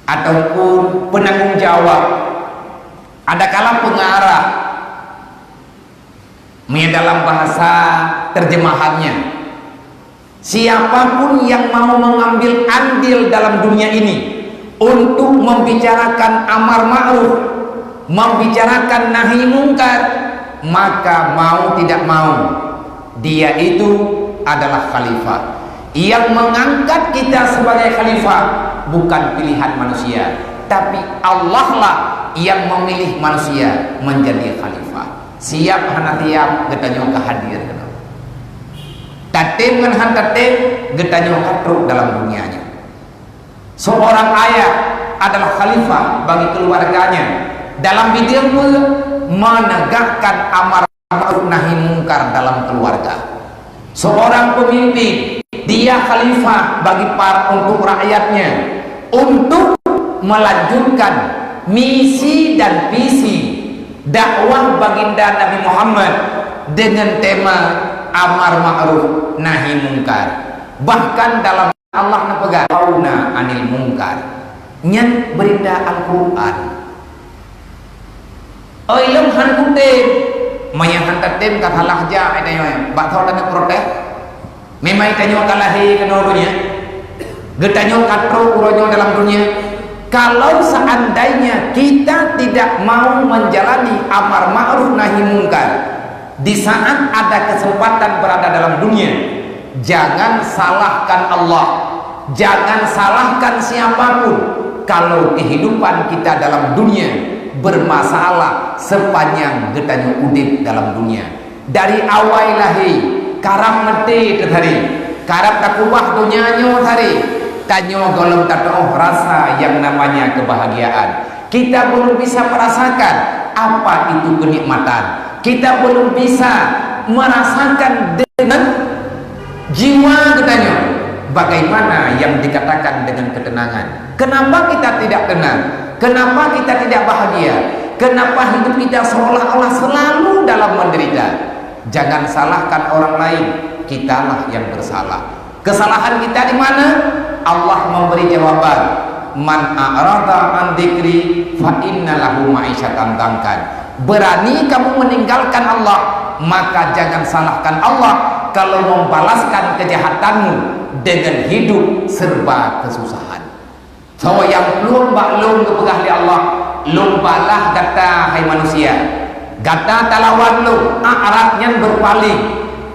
Ataupun penanggung jawab. Adakala pengarah. Meunyoe dalam bahasa terjemahannya, siapapun yang mau mengambil andil dalam dunia ini untuk membicarakan amar ma'ruf, membicarakan nahi mungkar, maka mau tidak mau, dia itu adalah khalifah. Yang mengangkat kita sebagai khalifah bukan pilihan manusia, tapi Allah lah yang memilih manusia menjadi khalifah. Siap hana siap, geutanyoe ka hadir keunoe. Tatem ngon han tatem, geutanyoe ka trok dalam dunia nyoe. Seorang ayah adalah khalifah bagi keluarganya dalam bidang pe-, menegakkan amar ma'ruf nahi mungkar dalam keluarga. Seorang pemimpin, dia khalifah bagi para, untuk rakyatnya, untuk melanjutkan misi dan visi dakwah Baginda Nabi Muhammad dengan tema amar ma'ruf nahi mungkar. Bahkan dalam Allah neupeugah, "Tanhauna 'anil mungkar." Nyan beurita Al-Qur'an. Oi, lôn han kutem. Meunyoe han tatem ka salah jak, ai tanyoe. Bak tho taneuk protes. Memang tanyoe ka lahé keunoe donya. Geutanyoe ka trok uroe nyoe dalam dunia. Kalau seandainya kita tidak mau menjalani amar ma'ruf nahi mungkar, di saat ada kesempatan berada dalam dunia, jangan salahkan Allah, jangan salahkan siapapun kalau kehidupan kita dalam dunia bermasalah sepanjang geutanyoe udeb dalam dunia. Dari awai lahé, karab maté teusaré, karab takubah donya nyoe saré, tanyoe gohlom tatu'oh rasa yang namanya kebahagiaan. Kita belum bisa merasakan apa itu kenikmatan. Kita belum bisa merasakan dengan jiwa geutanyoe bagaimana yang dikatakan dengan ketenangan. Kenapa kita tidak tenang? Kenapa kita tidak bahagia? Kenapa hidup kita seolah-olah selalu dalam menderita? Jangan salahkan orang lain, kitalah yang bersalah. Kesalahan kita di mana? Allah memberi jawaban, "Man a'rada an dzikri fa inna lahu ma'isyatan dhankan." Berani kamu meninggalkan Allah, maka jangan salahkan Allah kalau membalaskan kejahatanmu dengan hidup serba kesusahan. Soe nyang plueng bak lôn geupeugah lé Allah, "Lôn balah gata, hai manusia." Gata talawan lôn, a'rad nyan beurpaléng.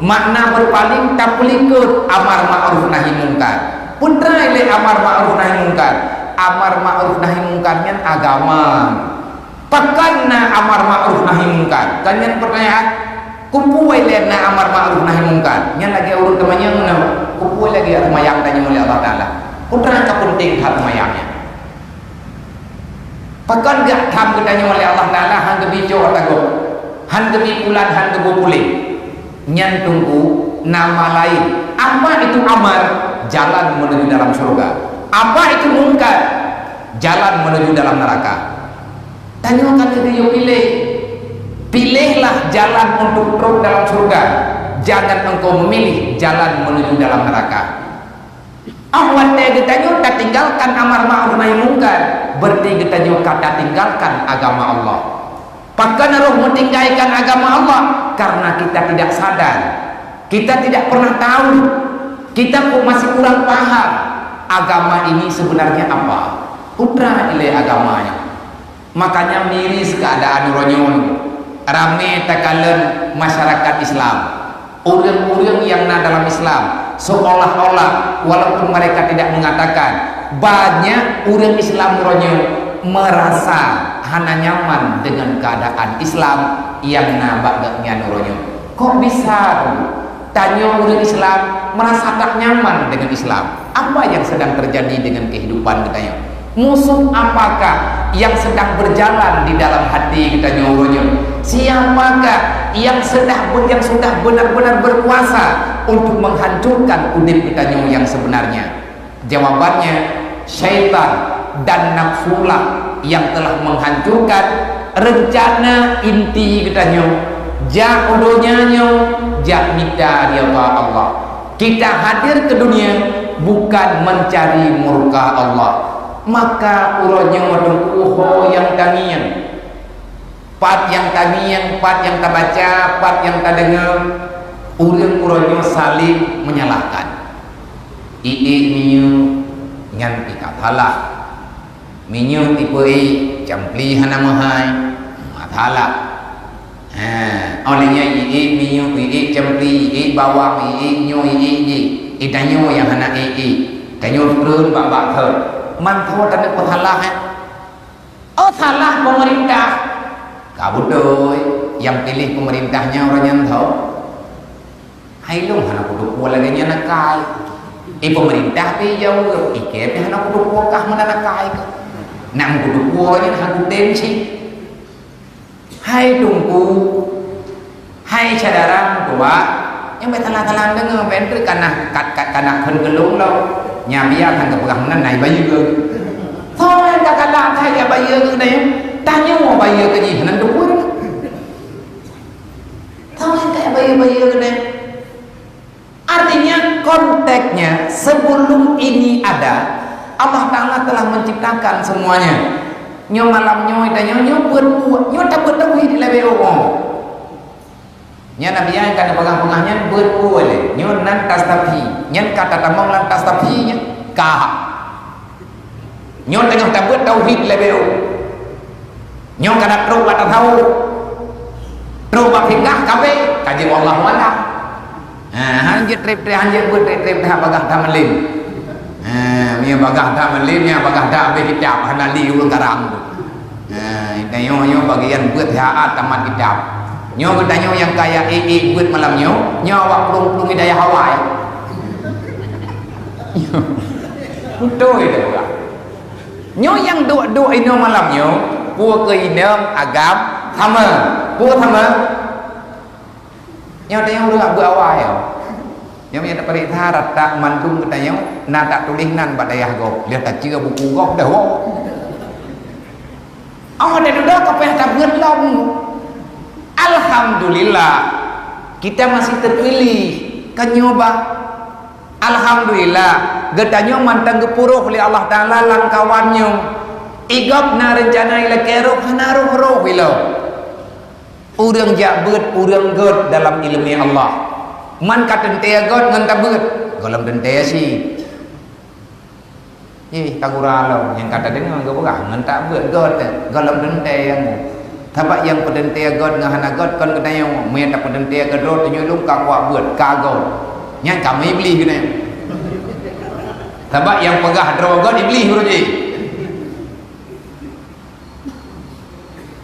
Makna beurpaléng, tapeulikot amar ma'ruf nahi mungkar. Peue treuk lé amar ma'ruf nahi mungkar? Amar ma'ruf nahi mungkar nyan agama. Pakon na amar ma'ruf nahi mungkar? Kan nyan peutanyaan. Keupeue lé na amar ma'ruf nahi mungkar? Nyan lagée ureuëng teumanyong na. Keupeue lagée seumayang tanyoe lé Allah Taala? Peue treuk ka peunteng that seumayang nyan? Pakon gak tham geutanyoe lé Allah Taala han geubi cok ata gob, han geubi pulan, han geubi puléh? Nyan teungku nama lain. Apa itu amar? Jalan menuju dalam surga. Apa itu mungkar? Jalan menuju dalam neraka. Tanyoe ka teubiet piléh. Pilihlah jalan untuk trok dalam surga. Jangan engkau memilih jalan menuju dalam neraka. Ah, watée geutanyoe tatinggalkan amar ma'ruf nahi mungkar, berarti geutanyoe ka tatinggalkan agama Allah. Pakon roh meutinggalkan agama Allah? Karena kita tidak sadar. Kita tidak pernah tahu. Kita kok masih kurang paham agama ini sebenarnya apa. Peue treuk ilée agama nyan. Makanya miris keadaan uroe nyoe. Ramé takalon masyarakat Islam. Ureuëng-ureuëng nyang na dalam Islam, seolah-olah walaupun mereka tidak mengatakan, banyak ureuëng Islam uroe nyoe merasa hana nyaman dengan keadaan Islam nyang na bak geuhnyan uroe nyoe. Kok bisa tu? Tanyoe ureuëng Islam merasa tak nyaman dengan Islam. Apa yang sedang terjadi dengan kehidupan geutanyoe? Musuh apakah yang sedang berjalan di dalam hati geutanyoe uroe nyoe? Siapakah yang sedang, yang sudah benar-benar berkuasa untuk menghancurkan udeb geutanyoe yang sebenarnya? Jawabannya, syaitan dan nafsulah yang telah menghancurkan rencana inti geutanyoe. Jak u donya nyoe, jak mita ridha Allah. Kita hadir ke dunia bukan mencari murka Allah. Maka uroe nyoe teungku ho nyang tangieng. Pat nyang tangieng, pat nyang tabaca, pat nyang tadeungoe, ureuëng uroe nyoe saling menyalahkan. Iék minyeuk nyan pih ka salah. Minyeuk tipe iék, campli hana meuhai, masalah. Ha, óh lheueh nyan iék minyeuk, iék campli, iék bawang, iék nyoe, iék jih. Itanyoe nyang hana iék-iék. Tanyoe treun bak-bak thon. Mantong taneuk peusalah, eh. Oh, salah pemerintah. Ka beutôi, nyang piléh pemerintah nyan ureuëng nyan tho. Hai lôn hana kuteupue lagée nyan akai. Eh, pemerintah pi jaweueb, ikée pi hana kuteupue kah meunan akai keuh. Nak kuteupue nyan hana kutem cit. Hai Teungku, hai syedara meutuwah, nyang bèk salah-salah deungoe, bèk treuk kana kat-kat kana kheun geulong lom. Nyan biasa geupeugah meunan na ibayeue. Soe nyang ka galak that ibayeue keuh nyan? Tanyoe bayeue keu jih, hana teupeu. Soe nyang ka ibayeue-bayeue keuh nyan? Artinya, konteksnya, sebelum ini ada, Allah Ta'ala telah menciptakan semuanya. Nyoe malam nyoe, tanyoe nyoe beuet, nyoe tabeuet tauhid leubeh awai. Nyan Nabi nyang ka neupeugah-peugah nyan beuet awai lé. Nyoe nan tastafi. Nyan ka tatamong lam tastafi nyan. Ka. Nyoe teungoh tabeuet tauhid leubeh awai. Nyoe ka na trok bak tasawuf. Trok bak fikah kabeh, ka jeuet wallahu a'lam. Ha, han jeuet treb-treb, han jeuet beuet treb-treb that bagah that malem. Ha, meunyoe bagah that malem, nyan bagah that habéh kitab, hana li ureueng karang tu. Ha, tanyoe nyoe bagian beuet siat tamat kitab. Nyoe geutanyoe nyang kaya ék-ék beuet malam nyoe, nyoe awak plueng-plueng hidayah awai. Beutôi dah. Nyoe nyang duek-duek inoe malam nyoe, peue keu inong agam sama. Peue sama? Nyoe tanyoe ureueng beuet awai nyoe. Nyoe meunyoe tapareksa rata mandum geutanyoe na tak tuléh nan bak dayah gob. Lheueh taceue buku gob dah woe. Oh, dah dudoe ka payah tabeuet lom. Alhamdulillah, kita masih terpilih. Kan nyoe bah. Alhamdulillah, geutanyoe mantong geupuroh lé Allah Taala lam kawan nyoe. Igob na reuncana ilakée roh hana roh-roh ilom. Ureueng jak beuet, ureueng göt dalam ileumé Allah. Man ka teuntée göt ngon tabeuet, gohlom teuntée cit. Ih, tagura lom nyang ka tadeungoe geupeugah ngon tabeuet göt, gohlom teuntée nyang. Sabab nyang peuteuntée göt ngon hana göt kon geutanyoe, meunyoe tapeuteuntée keudroe tanyoe lôn ka kuat beuet, ka göt. Nyan ka meuiblih geutanyoe. Sabab nyang peugah droe göt iblih ureueng jih.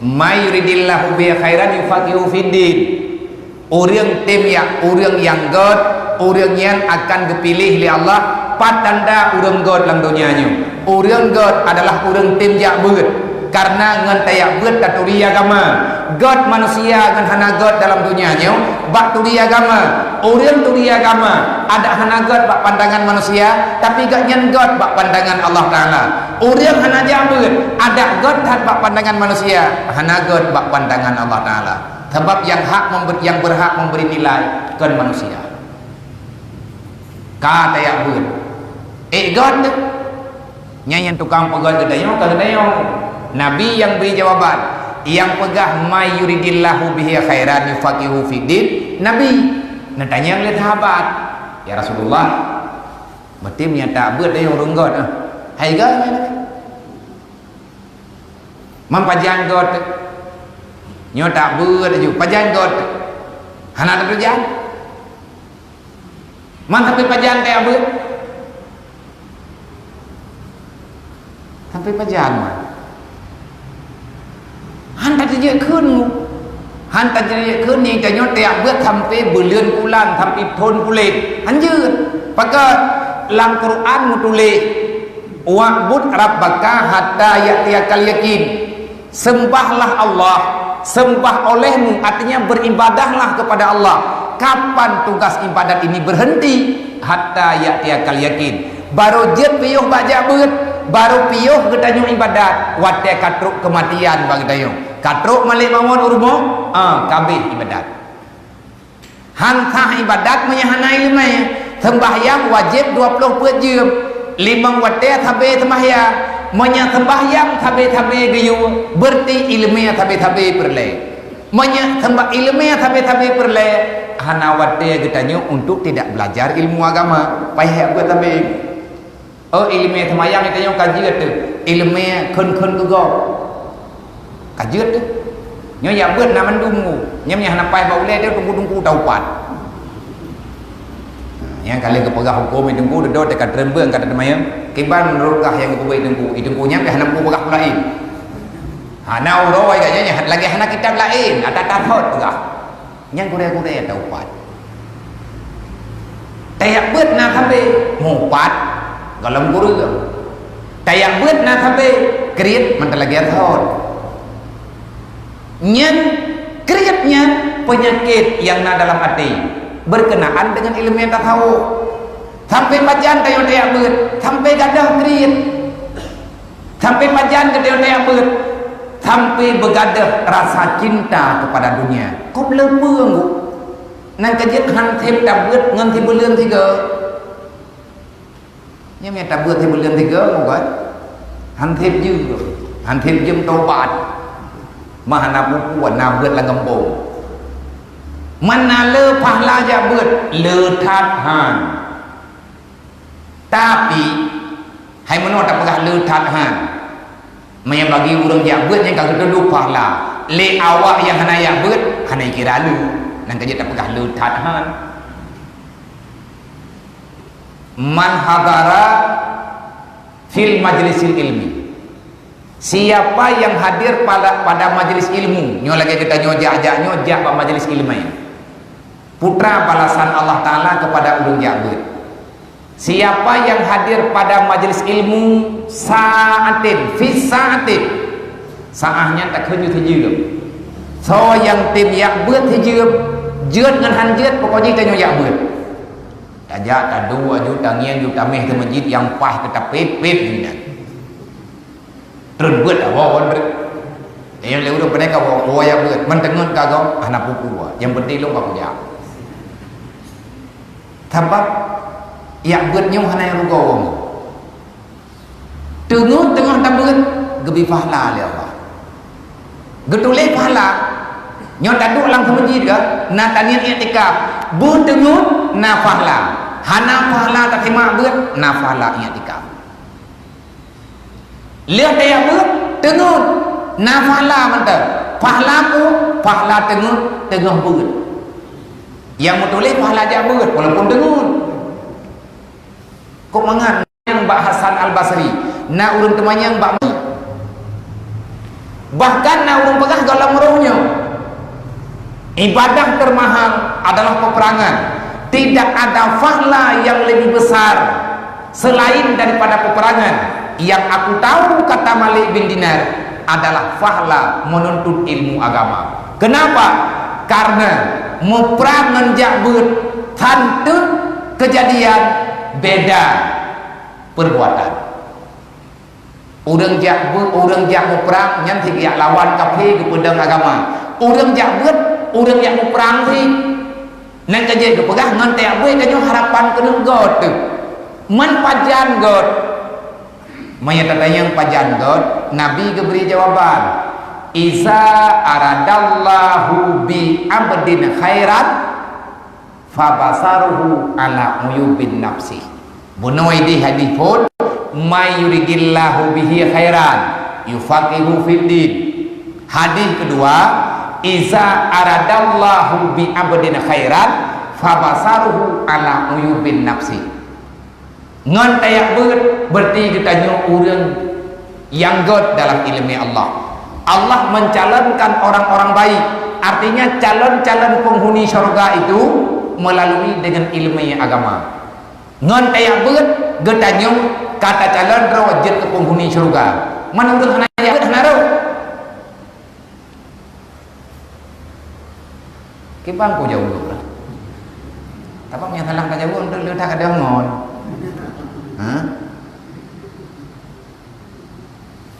"May yuridillahu bihi khairan yufaqihu fiddin." Ureueng tem yak, ureueng nyang göt, ureueng nyan akan geupiléh lé Allah pat tanda ureueng göt lam donya nyoe. Ureueng göt adalah ureueng tem jak beuet, kareuna ngon tajak beuet taturi agama. Göt manusia ngon hana göt dalam donya nyoe bak turi agama. Ureueng turi agama adak hana göt bak pandangan manusia, tapi gobnyan göt bak pandangan Allah Taala. Ureueng hana jak beuet, adak göt that bak pandangan manusia, hana göt bak pandangan Allah Taala. Sabab nyang hak member-, nyang berhak memberi nilai kon manusia. Ka tajak beuet. Ék göt teuh. Nyan nyang tukang peugöt geutanyoe ka geutanyoe. Nabi nyang bri jawaban. Nyang peugah, "May yuridillahu bihi khairan yufaqihu fiddin." Nabi. Neutanyong lé sahabat, "Ya Rasulullah, Meuti meunyo tak beuet lé ureueng göt, ah. Hai göt, hai göt. Man pajan göt. Nyoe tak beuet laju, pajan göt. Hana teupeue jan. Man sampai pajan tajak beuet. Sampai pajan, man. Han tateujeuet kheun, han tateujeuet kheun nyan tanyoe tajak beuet sampai buleuen bulan, sampai thon puléh. Han jeuet. Pakon lam Quran meutuléh, "Wa'bud rabbaka hatta ya'tiyakal yakin." Sembahlah Allah, sembah olehmu, artinya beribadahlah kepada Allah. Kapan tugas ibadat ini berhenti? Hatta ya'tiyakal yakin. Barô jeuet piôh bak jak beuet, barô piôh geutanyoe ibadat, watée ka trok keumatian bak geutanyoe. Ka trok malaikat maut u rumoh, ah, ka abéh ibadat. Han sah ibadat meunyoe hana iéleumé. Seumbahyang wajéb dua ploh peuet jeuem, limong watée sabe seumbahyang. Meunyoe seumbahyang sabe-sabe geuyue, beureuti iéleumé sabe-sabe peureulée. Meunyoe seumba-, iéleumé sabe-sabe peureulée, hana watée geutanyoe untuk tidak belajar ilmu agama. Payah beuet sabe. Oh, iéleumé seumayang geutanyoe ka jeuet teuh. Iéleumé kheun-kheun keu gob. Ka jeuet teuh. Nyoe jak beuet na mandum teungku. Nyoe meunyoe hana paih bak ulée teuh teungku-teungku taupat. Nyang ka lheueh geupeugah huköm i teungku, dudoe teuka teureumbeung ka teumanyong. Kiban meunurot kah nyang geupeugah i teungku? I teungku nyan pih hana meupeugah peue laén. Hana uroe gata nyan lagée hana kitab laén, ata-ata thot peugah. Nyang gurée-gurée taupat. Tajak beuet na sabe, mupat gohlom gureueng. Tajak beuet na sabe, kriet mantong lagée thot. Nyan kriet nyan peunyakét nyang na dalam até, beurkeunaan deungon iéleumé tasawuf. Sampai pajan tanyoe tajak beuet, sampai gadôh kriet. Sampai pajan geutanyoe tajak beuet, sampai beugadôh rasa cinta kepada dunia. Kop le peue ngu? Nyan ka jeuet han sép tabeuet ngon sibeuleuen sigoe. Nyan meunyo tabeuet sibeuleuen sigoe ngu kan? Han sép jeuet, han sép jeuet taubat. Mah hana peue-peue na beuet lam gampông. Mana le pahala jak beuet, le that han. Tapi, hai meunoe tapeugah le that han. Meunyoe bagi ureuëng jak beuet nyang ka geuteuduek pahala, lé awak nyang hana jak beuet, hana jikira le. Nyan ka jeuet tapeugah le that han. Man hadara fil majlisil ilmi. Siapa yang hadir pada, pada majlis ilmu, nyoe lagée geutanyoe jak-jak nyoe jak bak majlis ilmu. Putra balasan Allah Taala kepada ureuëng jak beuet. Siapa yang hadir pada majlis ilmu sa'atin, fi sa'atin, sa'ah nyan takheun jeuet sijeuem. Soe nyang tem jak beuet sijeuem, jeuet ngon han jeuet, pokok jih tanyoe jak beuet. Tajak, taduek, aju tangieng, ju taméh teumeujit nyang paih keu tapét-pét nyan. Treun beuet awai-awai beuet. Nyang lé ureuëng pandai ka awai-awai beuet, meuteungeut ka gob hana peue-peue. Nyang penting lôn ka kujak. Sabab jak beuet nyoe hana nyang rugoe ureuëng. Teungeut teungoh tabeuet geubri pahala lé Allah. Geutuléh pahala. Nyoe taduek lam seumeujid ka, na taniet iktikaf. Beuteungeut na pahala. Hana pahala tateuma beuet, na pahala iktikaf. Lheueh tajak beuet, teungeut na pahala mantong. Pahala peue? Pahala teungeut, teungoh beuet. Nyang meutuléh pahala jak beuet walaupun teungeut. Kok mangat nyang bak Hasan Al-Basri, na ureuëng teumanyong bak Bahkan na ureuëng peugah gohlom roh nyoe, ibadah termahal adalah peperangan. Tidak ada pahala yang lebih besar selain daripada peperangan. Yang aku tahu, kata Malik bin Dinar, adalah pahala menuntut ilmu agama. Kenapa? Karena muprang ngon jak beuet, tanteuet kejadian beda perbuatan. Ureuëng jak beuet, ureuëng jak muprang nyan si jak lawan kafé geupeudong agama. Ureuëng jak beuet, ureuëng jak muprang si. Nyan ka jeuet geupeugah ngon tajak beuet tanyoe harapan keuneuk göt teuh. Man pajan göt? Meunyoe tatanyong pajan göt, Nabi geubri jawaban, "Iza aradallahu bi abdin khairan, fabasaruhu ala uyubin nafsi." Bunoe idéh hadis phon, "May yuridillahu bihi khairan, yufaqihu fid din." Hadis keudua, "Iza aradallahu bi abdin khairan, fabasaruhu ala uyubin nafsi." Ngon tajak beuet, berarti geutanyoe ureuëng nyang göt dalam iéleumé Allah. Allah mencalonkan orang-orang baik, artinya calon-calon penghuni syurga itu melalui dengan iéleumé agama. Ngon tajak beuet, geutanyoe ka tacalon droe jeuet keu penghuni syurga. Man ureuëng hana jak beuet hana rhoh. Kiban ku jaweueb lah. Tapi nyang salah ka jaweueb, untuk le that ka deungon. Ha?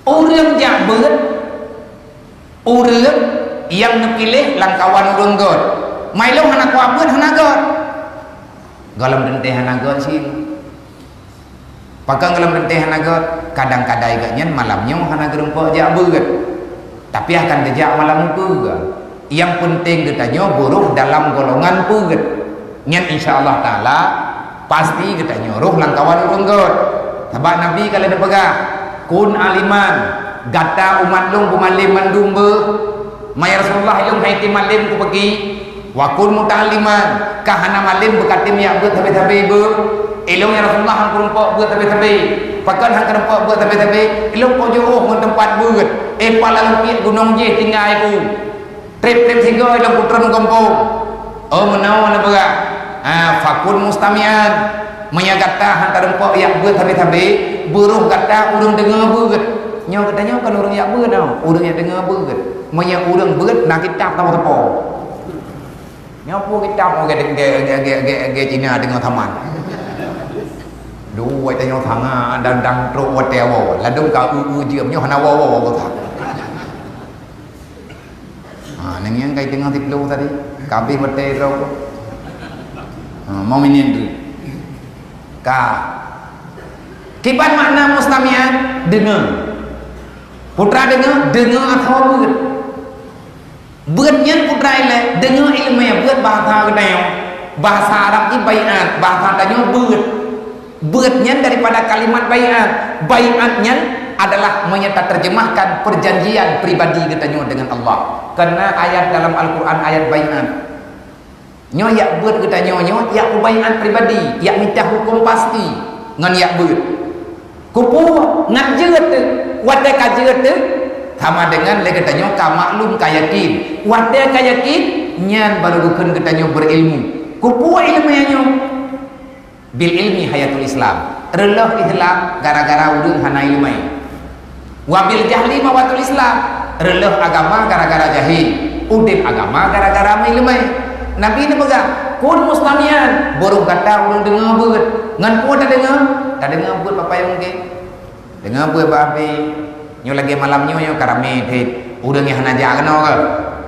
Ureuëng jak beuet, ureuëng nyang neupiléh lam kawan ureuëng gét. Mai lôn hana kuat beuet, hana gét. Gohlom teuntée hana gét sih. Pakon gohlom teuntée hana gét? Kadang-kadang gét nyan malam nyoe hana geurumpok jak beuet. Tapi akan geujak malam ukeue. Nyang peunteng geutanyoe beurôh dalam golongan peugét. Nyan insya Allah Taala pasti geutanyoe rôh lam kawan ureuëng gét. Sabab Nabi ka lheueh neupeugah, "Kun aliman, gata umat lôn beumalém mandum beuh." "Ma ya Rasulullah, ilôn hai tém malém kupeugah?" "Wa kun muta'alliman, ka hana malém beukatém jak beuet sabe-sabe beuh." "Ilôn ya Rasulullah han kurumpok beuet sabe-sabe." "Pakon han kurumpok beuet sabe-sabe?" "Ilôn kujôh ngon teumpat beuet." "Eh, pala lôn piet gunong jih tinggai ku." Trép-trép sigoe lom putron gampông. Oh, meunoe neupeugah. Ha, fakun mustami'an. Meunyoe gata han tarumpok jak beuet sabe-sabe, beurôh gata ureuëng deungoe beuet. Nyoe geutanyoe kon ureuëng jak beuet, no. Ureuëng jak deungoe beuet. Meunyoe ureuëng beuet, na kitab saboh teupeu. Nyoe peue kitab, oh, gé, gé, gé Cina deungoe saman. Duek tanyoe sangat dan, dan trok watée woe. Ladôm ka u-u jeuem, nyoe hana woe-woe, woe. Ha, nyan nyang kai teungoh siploh tadi. Ka habéh watée droe. Ha, mau minen tu. Ka. Kiban makna mustami'an, deungoe. Putra deungoe, deungoe atawa beuet. Beuet nyan putra ilée, deungoe ileumé, beuet bahasa geutanyoe. Bahasa Arab ni bai'at, bahasa tanyoe beuet. Beuet nyan daripada kalimat bai'at. Bai'at nyan adalah meunyoe taterjemahkan perjanjian pribadi geutanyoe dengan Allah. Karena ayat dalam Al-Quran ayat bai'at. Nyoe jak beuet geutanyoe nyoe, jak peubai'at pribadi, jak mita huköm pasti ngon jak beuet. Kupeue ngat jeuet teuh, watée ka jeuet teuh, sama dengan lé geutanyoe ka maklum, ka yakin. Watée ka yakin, nyan barô geukheun geutanyoe beurilmu. Kupeue ileumé nyoe? Bil ilmi hayatul Islam. Reuloh Islam gara-gara ureuëng hana ileumé. Wa bil jahli mawatul Islam. Reuloh agama gara-gara jahé. Udeb agama gara-gara meuileumé. Nabi neupeugah, "Kun mustami'an, beurôh gata ureuëng deungoe beuet." Ngon peue tadeungoe? Tadeungoe beuet bak payong gét. Deungoe beuet bak api. Nyoe lagée malam nyoe, nyoe ka ramé that. Ureuëng nyang hana jak keunoe keuh.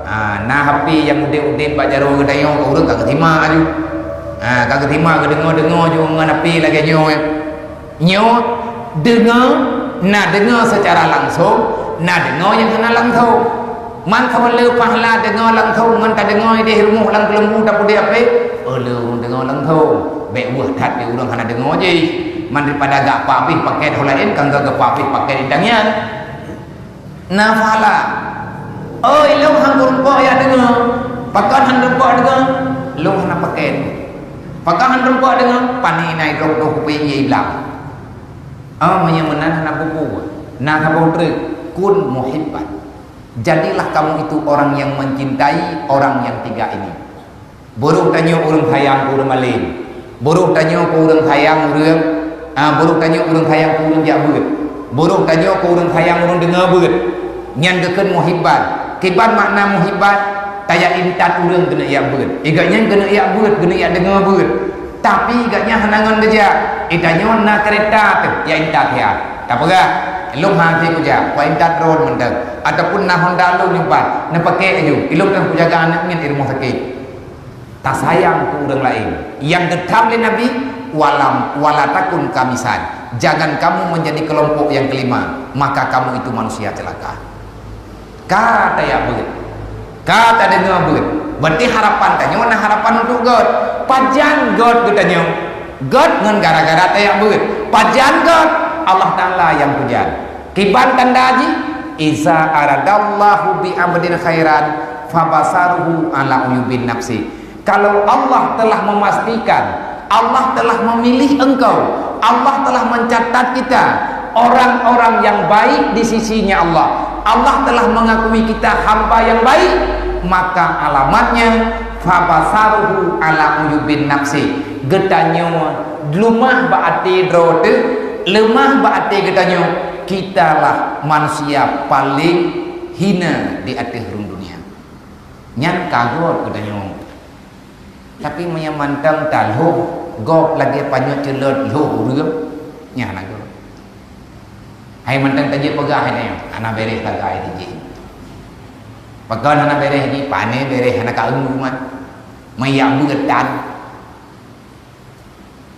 Ha, na api nyang udeb-udeb bak jaroe geutanyoe, ureuëng ka geusimak laju. Ha, ka geusimak, geudeungoe-deungoe ju ngon api lagée nyoe. Nyoe deungoe, na deungoe seucara langsong, na deungoe nyang hana langsong. Man saboh le pahala deungoe langsong, man tadeungoe ideh rumoh lam keuleumbu tapeudeh ape, oh, le ureuëng deungoe langsong. Bék weueh that di ureuëng hana deungoe jih. Man daripada gak pabih paket ho laén, kan gak geupa pih paket di tangian. Na pahala. Oh, ilong han kurumpok ya deungoe. Pakon han kurumpok deungoe? Long hana paket. Pakon han kurumpok deungoe? Pani nai droe-droe kupi ié ilang. Oh, meunyoe meunan hana kupu. Na saboh treuk, kun muhibban. Jadilah kamu itu orang yang mencintai orang yang tiga ini. Beurôh tanyoe ureuëng sayang keu ureuëng malém. Beurôh tanyoe keu ureuëng sayang ureuëng, ah, beurôh tanyoe ureuëng sayang keu ureuëng jak beuet. Beurôh tanyoe keu ureuëng sayang ureuëng deungoe beuet. Nyan geukheun muhibban. Kiban makna muhibban? Tajak intat ureuëng keuneuk jak beuet. Igat nyan keuneuk jak beuet, keuneuk jak deungoe beuet. Tapi igat nyan hana ngon geujak. Itanyoe na keureta teuh, jak intat ya. Tapeugah, lôn hase kujak, kuintat droe mantong. Ataupun na honda lôn nyumpat, neupakek laju. Ilôn teuh kujaga aneuk nyan di rumoh sakét. Tasayang keu ureuëng laén. Nyang geutham lé Nabi, "Walam, wala takun kamisan." Jangan kamu menjadi kelompok yang kelima, maka kamu itu manusia celaka. Ka tajak beuet, ka tadeungoe beuet. Berarti harapan tanyoe na harapan untuk gét. Pajan gét geutanyoe? Gét ngon gara-gara tajak beuet. Pajan gét? Allah Taala nyang pajan. Kiban tanda jih, "Iza aradallahu bi abdin khairan, fabasaruhu ala uyubin nafsi." Kalau Allah telah memastikan, Allah telah memilih engkau, Allah telah mencatat kita orang-orang yang baik di sisinya Allah, Allah telah mengakui kita hamba yang baik, maka alamatnya, fabasaruhu ala uyubin nafsi. Geutanyoe leumah bak até droe teuh, leumah bak até geutanyoe, kitalah manusia paléng hina di ateueh rhueng dunia. Nyan ka gét geutanyoe. Tapi meunyoe mantong talhôh, gob lagée panyöt ceulot lhôh ureuëng, Nyan hana gét. Hai mantong tajak peugah hai nyoe, hana beres sagai jih. Pakon hana beres jih, pane beres hana ka eunggu mat. Meuyak beuet tan.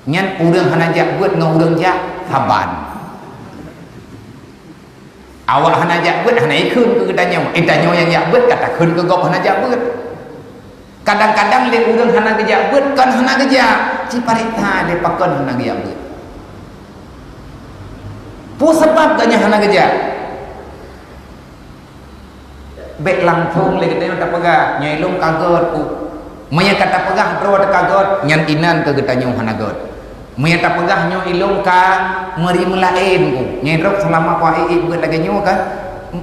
Nyan ureuëng hana jak beuet ngon ureuëng jak saban. Awak hana jak beuet hana ikheun keu geutanyoe. Eh, tanyoe nyang jak beuet ka takheun keu gob hana jak beuet. Kadang-kadang lé ureuëng hana geujak beuet kon hana geujak, ci pareksa lé pakon hana geujak beuet. Peue sabab geuh nyan hana geujak? Bék langsong lé geutanyoe tapeugah, "Nyoe ilôn ka gét ku." Meunyoe ka tapeugah droe teuka gét, nyan inan keu geutanyoe hana gét. Meunyoe tapeugah, "Nyoe ilôn ka meuri meulaén ku." Nyoe droe seulama kuah iék beuet lagée nyoe ka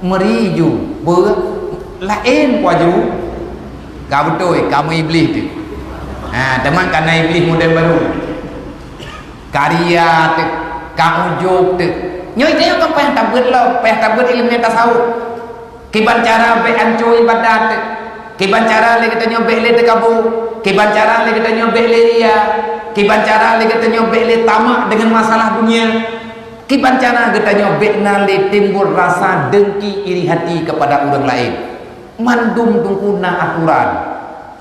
meuri ju, beuet laén kuaju. Ka beutôi, ka meu iblih teuh. Ha, teuma ka na iblih model baru. Ka ria teuh, ka ujub teuh. Nyoe tanyoe kan payah tabeuet lom, payah tabeuet ileumèe tasawuf. Kiban cara bék anco ibadat teuh. Kiban cara lé geutanyoe bék lé teukabu. Kiban cara lé geutanyoe bék lé ria. Kiban cara lé geutanyoe bék lé tamak deungon masalah dunia. Kiban cara geutanyoe bék na lé timbul rasa dengki iri hati kepada ureuëng laén. Mandum teungku na atoran.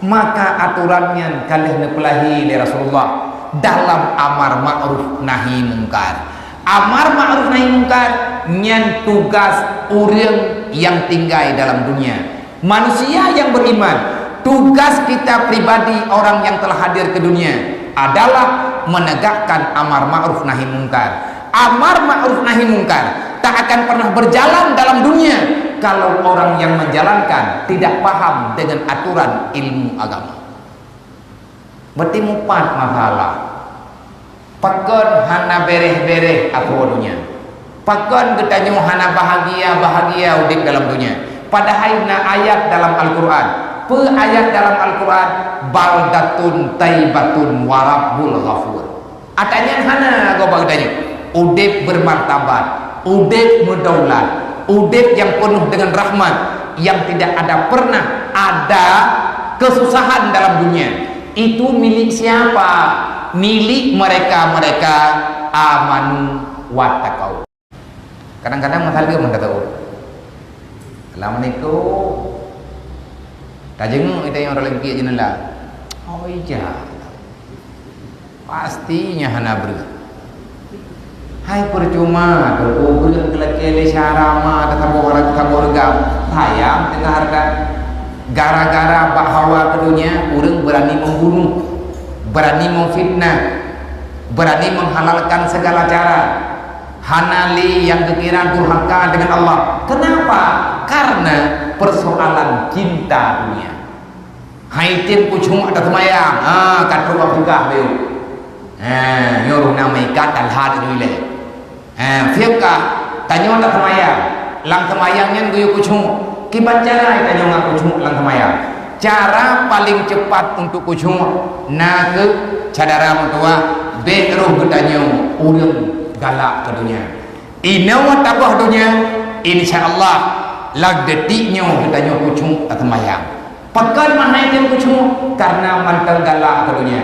Maka atoran nyan ka lheueh neupeulahé lé Rasulullah dalam amar ma'ruf nahi mungkar. Amar ma'ruf nahi mungkar nyan tugas ureuëng nyang tinggai dalam dunia. Manusia yang beriman, tugas kita pribadi orang yang telah hadir ke dunia adalah menegakkan amar ma'ruf nahi mungkar. Amar ma'ruf nahi mungkar tak akan pernah berjalan dalam dunia kalau orang yang menjalankan tidak paham dengan aturan ilmu agama. Berarti mupat masalah. Pakon hana beres-beres asoe dunia? Pakon geutanyoe hana bahagia-bahagia udeb dalam dunia? Padahai na ayat dalam Al-Quran. Peue ayat dalam Al-Quran? "Baldatun taibatun wa rabbul ghafur." Ata nyan hana gob bak geutanyoe. Udeb bermartabat, udeb meudaulat, udeb nyang peunoh dengan rahmat, yang tidak ada pernah ada kesusahan dalam dunia. Itu milik siapa? Milik mereka-mereka amanu wattaqau. Kadang-kadang meusalah meunan taeu. Assalamualaikum. Tajenguk ita nyang orang lagi jeunela. Oh iya. Pastinya hana breueh. Hai percuma tu, breueh geulakée lé syara ma, tasaboh orang tasaboh reugam. Sayang teungoh hareuta. Gara-gara bak hawa keu dunia, ureuëng berani membunuh, berani memfitnah, berani menghalalkan segala cara. Hana lé nyang geukira durhaka dengan Allah. Kenapa? Karena persoalan cinta dunia. Hai tem kucuk ata seumayang, ha, ka trok bak peugah bayu. Ha, nyoe runa meuikat dan hat ilée. Ha, fiqah, tanyoe ata seumayang. Lam seumayang nyan geuyue kucuk. Kiban cara tanyoe ngon kucuk lam seumayang? Cara paling cepat untuk kucuk na keuh syedara meutuwah, bék roh geutanyoe ureuëng galak keu dunia. Inoe taboh dunia, insya Allah lam detik nyoe geutanyoe kucuk ata seumayang. Pakon meuhai tem kucuk? Karena mantong galak keu dunia.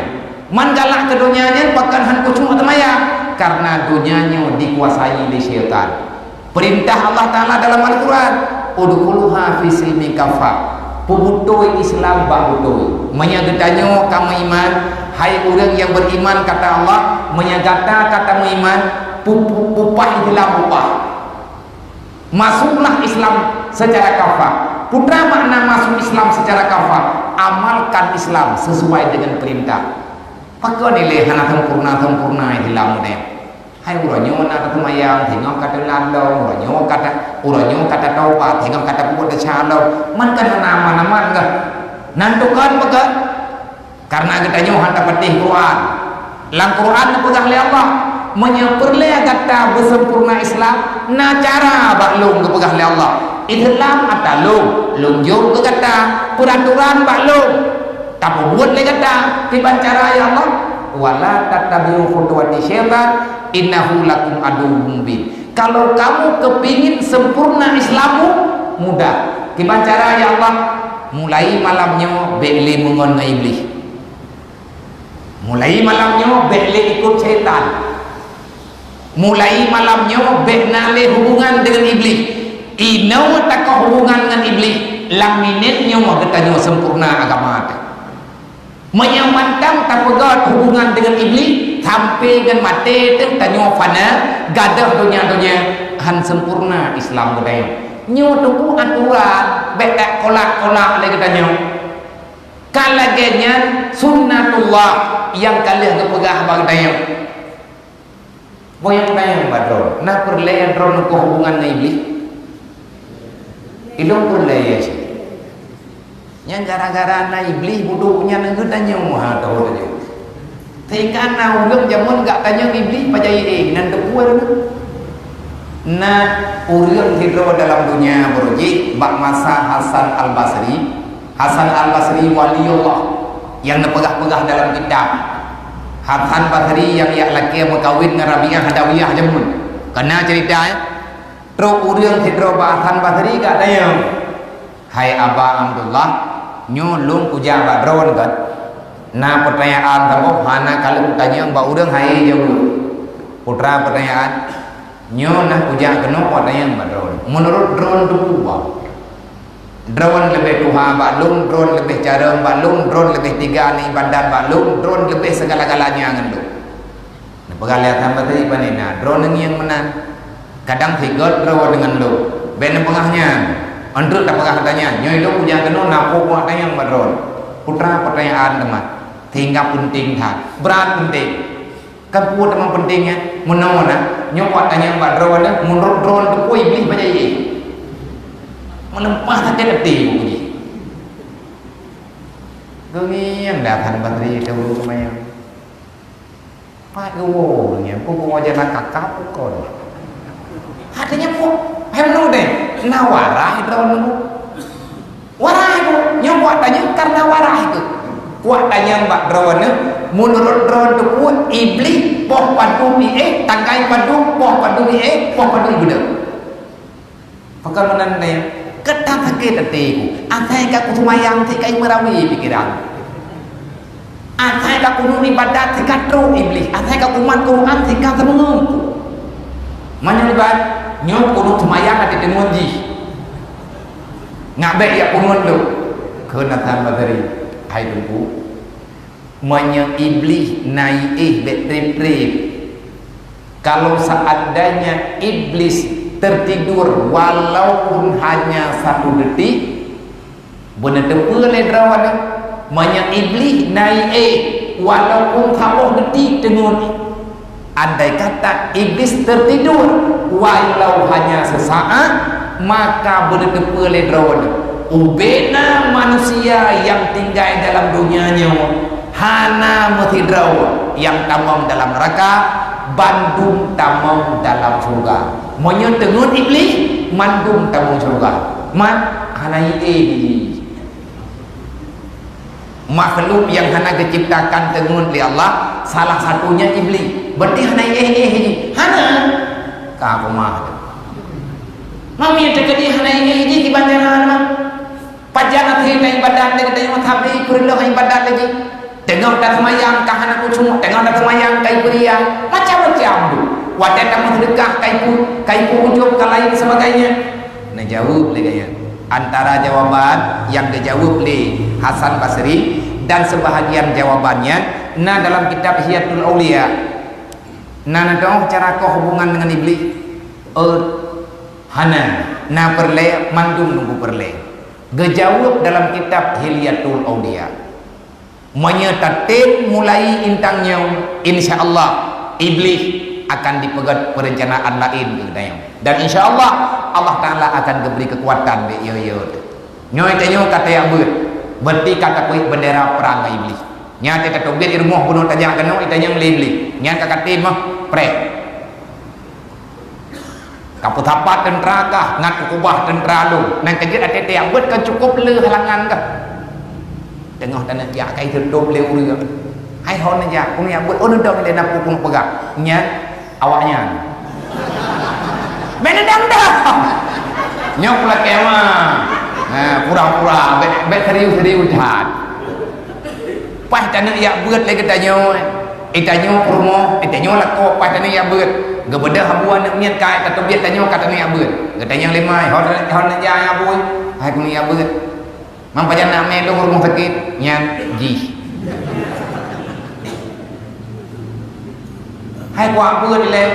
Man galak keu dunia nyan pakon han kucuk ata seumayang? Karena dunia nyoe dikuasai lé syaitan. Perintah Allah Taala dalam Al-Quran, "Udkhuluha fi silmi kaffah." Peubutôi Islam bak butôi. Meunyoe geutanyoe ka meuiman, hai ureuëng nyang beriman, kata Allah, meunyoe gata ka tameuiman, pu-, pu-, pupah Islam pupah. Masuklah Islam secara kafah. Peue makna masuk Islam secara kafah? Amalkan Islam sesuai dengan perintah. Pakon ilée hana sempurna-sempurna Islam nyoe? Hai uroe nyoe na taseumayang, singoh ka teulat lom, uroe nyoe ka ta-, uroe nyoe ka tataubat, singoh ka tapeubuet desya lom. Man kan hana aman-aman kah? Nan tukon pakon? Karena geutanyoe han tapatéh Quran. Lam Quran neupeugah lé Allah, "Meunyoe peureulée gata beusempurna Islam, na cara bak lôn," geupeugah lé Allah. Islam ata lôn, lôn jok keu gata, peuratoran bak lôn. Tapeubuet lé gata kiban cara, ya Allah. "Wala tattabi'u khutuwati syaitan, innahu lakum aduwwum mubin." Kalau kamu kepingin sempurna Islammu, mudah. Kiban cara, ya Allah? Mulai malam nyoe bék lé meungon ngon Iblih. Mulai malam nyoe bék lé ikot syaitan. Mulai malam nyoe bék na lé hubungan deungon Iblih. Inoe takoh hubungan ngon Iblih, lam minét nyoe geutanyoe sempurna agama teuh. Meunyoe mantong tapeugét hubungan deungon Iblih, sampoe ngon maté teuh tanyoe fana, gadôh donya-donya, han sempurna Islam geutanyoe. Nyoe teungku aturan, bék takolak-kolak lé geutanyoe. Ka lagée nyan sunnatullah nyang ka lheueh geupeugah bak geutanyoe. Boyang tanyong bak droe, na peureulée droe neukoh hubungan ngon Iblih? Ilong peureulée ya sih. Nyang gara-gara na Iblih budok nyan geutanyoe ha tahu tanyong. Sehingga na ureuëng jameun gak tanyong Iblih pajan éh nan teupuan. Na ureuëng sidroe dalam dunia beurujik bak masa Hasan Al-Basri. Hasan Al-Basri waliullah nyang neupeugah-peugah dalam kitab. Hasan Basri nyang jak lakée meukawen ngon Rabi'ah Adawiyah jameun. Kana ceurita, eh? Trok ureuëng sidroe bak Hasan Basri gak tanyong, "Hai Aba Abdullah, nyoe lôn kujak bak droe nyoe kan? Na peutanyaan saboh hana ka lôn tanyong bak ureuëng hai jaweueb." Putra peutanyaan, "Nyoe na kujak keunoe watanyong bak droe. Meunurot droe teupeue?" Droe leubeh tuha bak lôn, droe leubeh carông bak lôn, droe leubeh tiga neuibadat bak lôn, droe leubeh segala-galanya ngon lôn. Neupeugah lé Hasan Basri, "Pane na droe neungieng meunan? Kadang sigot droe deungon lôn. Bék neupeugah nyan. Enteuk tapeugah gata nyan, nyoe lôn kujak keunoe na peue watanyong bak droe." Putra peutanyaan teuma, sehingga peunteng that. Brat peunteng. Kan peue teuma peunteng nyan? Meunoe na, nyoe watanyong bak droe nyoe, meunurot droe teupeue Iblih pajan éh? Meuleumpah sakét até buku jih. Geungieng dah Hasan Basri teuh ureuëng seumayang. Pat geuwoe ureuëng nyan, peue geuwoe jalan kakap kon. Hati nyan peue? Hai meunurot deh, na warai droe nyoe. Warai ku, nyoe kuwatanyong karna warai ku. Kuwatanyong bak droeneuh, meunurot droeneuh teupeue Iblih poh padum ié, tanggai padum, poh padum ié, poh padum geuda. Pakon meunan deh, keutan sakét até ku. Asai ka kuseumayang, sika meurawi pikeran. Asai ka kuneuk ibadat, sika trok Iblih. Asai ka kumat Quran, sika seumeungeum. Meunyoe ibadat, nyoe kuneuk seumayang até teungon jih. Ngat bék jak pungon lôn, kheun Hasan Basri. Hai Teungku, meunyoe Iblih na ié bék treb-treb. Kalau seandainya Iblis tertidur walaupun hanya satu detik, beuneuteupeu lé droeneuh, meunyoe Iblih na ié walaupun saboh detik teungon. Andai kata Iblis tertidur walau hanya sesaat, maka beuneuteupeu lé droeneuh, ubena manusia nyang tinggai dalam donya nyoe hana meusidroe nyang tamong dalam neuraka, bandum tamong dalam syeuruga. Meunyoe teungon Iblih, mandum tamong syeuruga. Man hana ié jih. Makhluk nyang hana geuciptakan teungon lé Allah, salah satunya Iblih. Berarti hana ié-ié jih? Hana. Ka peumah. Mami teukeudi hana ié jih di banjaran mah. Pajan até na ibadat lé geutanyoe, tapi peureulôh ibadat lé jih. Teungoh taseumayang ka hana khusyuk, teungoh taseumayang ka ipeuriang, macam-macam tu. Watée tameuseudekah ka ipu-, ka ipu-ujub ka lain sebagainya. Neujaweueb lé gaya. Antara jawaban nyang geujaweueb lé Hasan Basri dan seubahagian jawaban nyan na dalam kitab Hilyatul Auliya. Na neudong cara koh hubungan deungon Iblih? Eh, hana. Na peureulée, mandum teungku peureulée. Geujaweueb dalam kitab Hilyatul Auliya. Meunyoe tatem mulai intan nyoe, insya Allah Iblih akan dipeugét peurencana laén keu geutanyoe. Dan insya Allah, Allah Taala akan geubri keukuatan bak yo-yo teuh. Nyoe tanyoe ka tajak beuet, berarti ka takuék beundera prang ngon Iblih. Nyan teuh tateubiet di rumoh bunoe tajak keunoe, itanyong lé Iblih. Nyan ka katem mah, preh. Ka peusapat teuntra kah, ngat peukeubah teuntra lôn. Nyan ka jeuet até tajak beuet, ka cukôp le halangan kah. Teungoh taneuk jak ka itôp lé ureuëng. Hai hon jak, keuneuk jak beuet, oh neudong lé na peue keuneuk peugah. Nyan awaknyan. Bék neudong-dong. Nyoe peulakée mah. Nah, pura-pura, bék, bék serius-serius that. Paih taneuk jak beuet lé geutanyoe. Itanyoe peurumoh, itanyoe lakoe, paih taneuk jak beuet. Geubeudôh abu aneuk miet ka, ka teubiet tanyoe ka taneuk jak beuet. Geutanyong lé mai, "Ho, ho neujak, Abu?" "Hai, keuneuk jak beuet." "Mang pajan nak mé lôn rumoh sakét?" "Nyan jih." "Hai, kuak beuet ilée."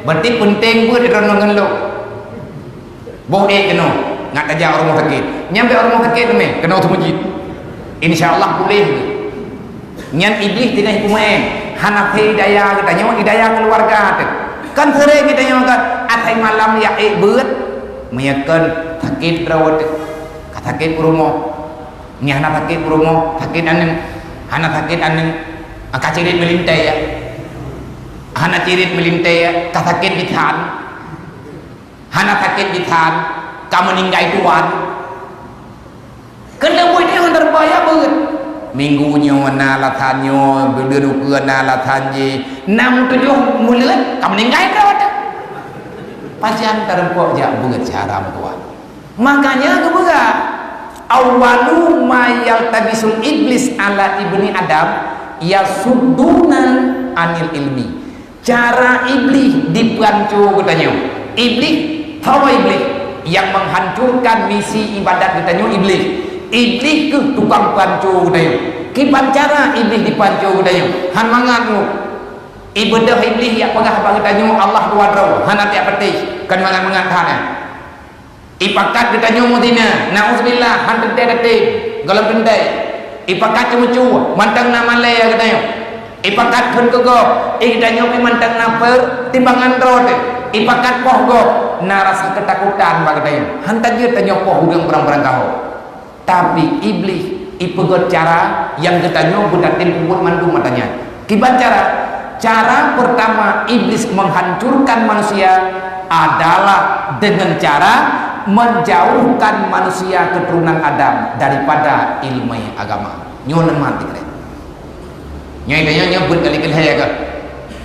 "Berarti peunteng beuet droeneuh ngon lôn." Boh ék keunoe, ngat tajak u rumoh sakét. Nyan bèk u rumoh sakét teumé, keunoe seumeujid. Insya Allah puléh. Nyan Iblih teungoh peumaén, hana phé daya geutanyoe, daya keuluwarga teuh. Kan seuréng geutanyoe kan, asai malam jak ék beuet, meunyoe kon sakét droe teuh. Ka sakét u rumoh. Nyan hana sakét u rumoh, sakét aneuk. Hana sakét aneuk, ka cirit meulintèe ya. Hana cirit meulintèe ya, ka sakét bisan. Hana sakét bisan, ka meuninggai tuan. Keuneuk buet nyoe hana teupeu jak beuet. Minggu nyoe na alasan nyoe, buleuen ukeue na alasan jih. Na meutujoh buleuen, ka meuninggai droe teuh. Pajan tarumpok jak beuet siharam tuan. Makanya geupeugah, "Awwalu ma yaltabisul iblis ala ibni Adam yasudduna anil ilmi." Cara Iblih dipeuhanco geutanyoe. Iblih, hawa Iblih, nyang menghancurkan misi ibadat geutanyoe Iblih. Iblih keuh tukang peuhanco geutanyoe. Kiban cara Iblih dipeuhanco geutanyoe? Han mangat nyoe. Ibeudôh Iblih jak peugah bak geutanyoe Allah dua droe, hana tiep patéh, kon mangat-mangat that nyan. Ipakat geutanyoe meuzina, na'udzubillah, han teuntèe tatem, gohlom teuntèe. Ipakat ceumeucue, mantong na malèe geutanyoe. Ipakat phon keu gob, i geutanyoe pih mantong na peutimbangan droe teuh. Ipakat poh gob, na rasa keutakutan bak geutanyoe. Han tajeuet tanyoe poh ureueng barang-barang gaho. Tapi Iblih ipeugöt cara nyang geutanyoe beutatem peubuet mandum mata nyan. Kiban cara? Cara pertama Iblis menghancurkan manusia adalah dengan cara menjauhkan manusia keturunan Adam daripada ilmu agama. Nyoe leumat dikira. Nyoe, nyoe, nyoe beuet kali keu lhèe ka.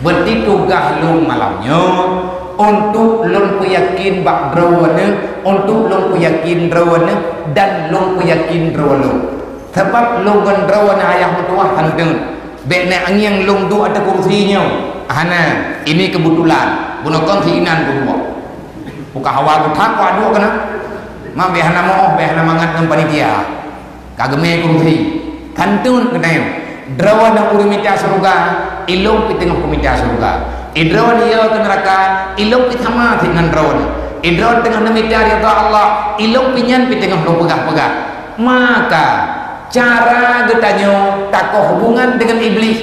Berarti tugaih lôn malam nyoe untuk lôn peuyakin bak droeneuh, untuk lôn peuyakin droeneuh dan lôn peuyakin droe lôn. Sabab lôn ngon droeneuh ayah meutuwah hanteut. Bèk na angieng lôn duek ateueh kursi nyoe. Hana, ini kebetulan. Bunoe kon si inan peubuet. Buka hawa buta kuat duek keunan. Mak bèk hana moh, bèk hana mangat ngon panitia. Ka geumé kursi. Hanteut geutanyoe. Droeneuh ureueng mita syeuruga, ilôn pih teungoh peumita syeuruga. Droeneuh yo keu neuraka, ilôn pih sama sit ngon droeneuh. Droeneuh teungoh neumita ridha Allah, ilôn pih nyan pih teungoh lôn peugah-peugah. Maka, cara geutanyoe takoh hubungan deungon Iblih.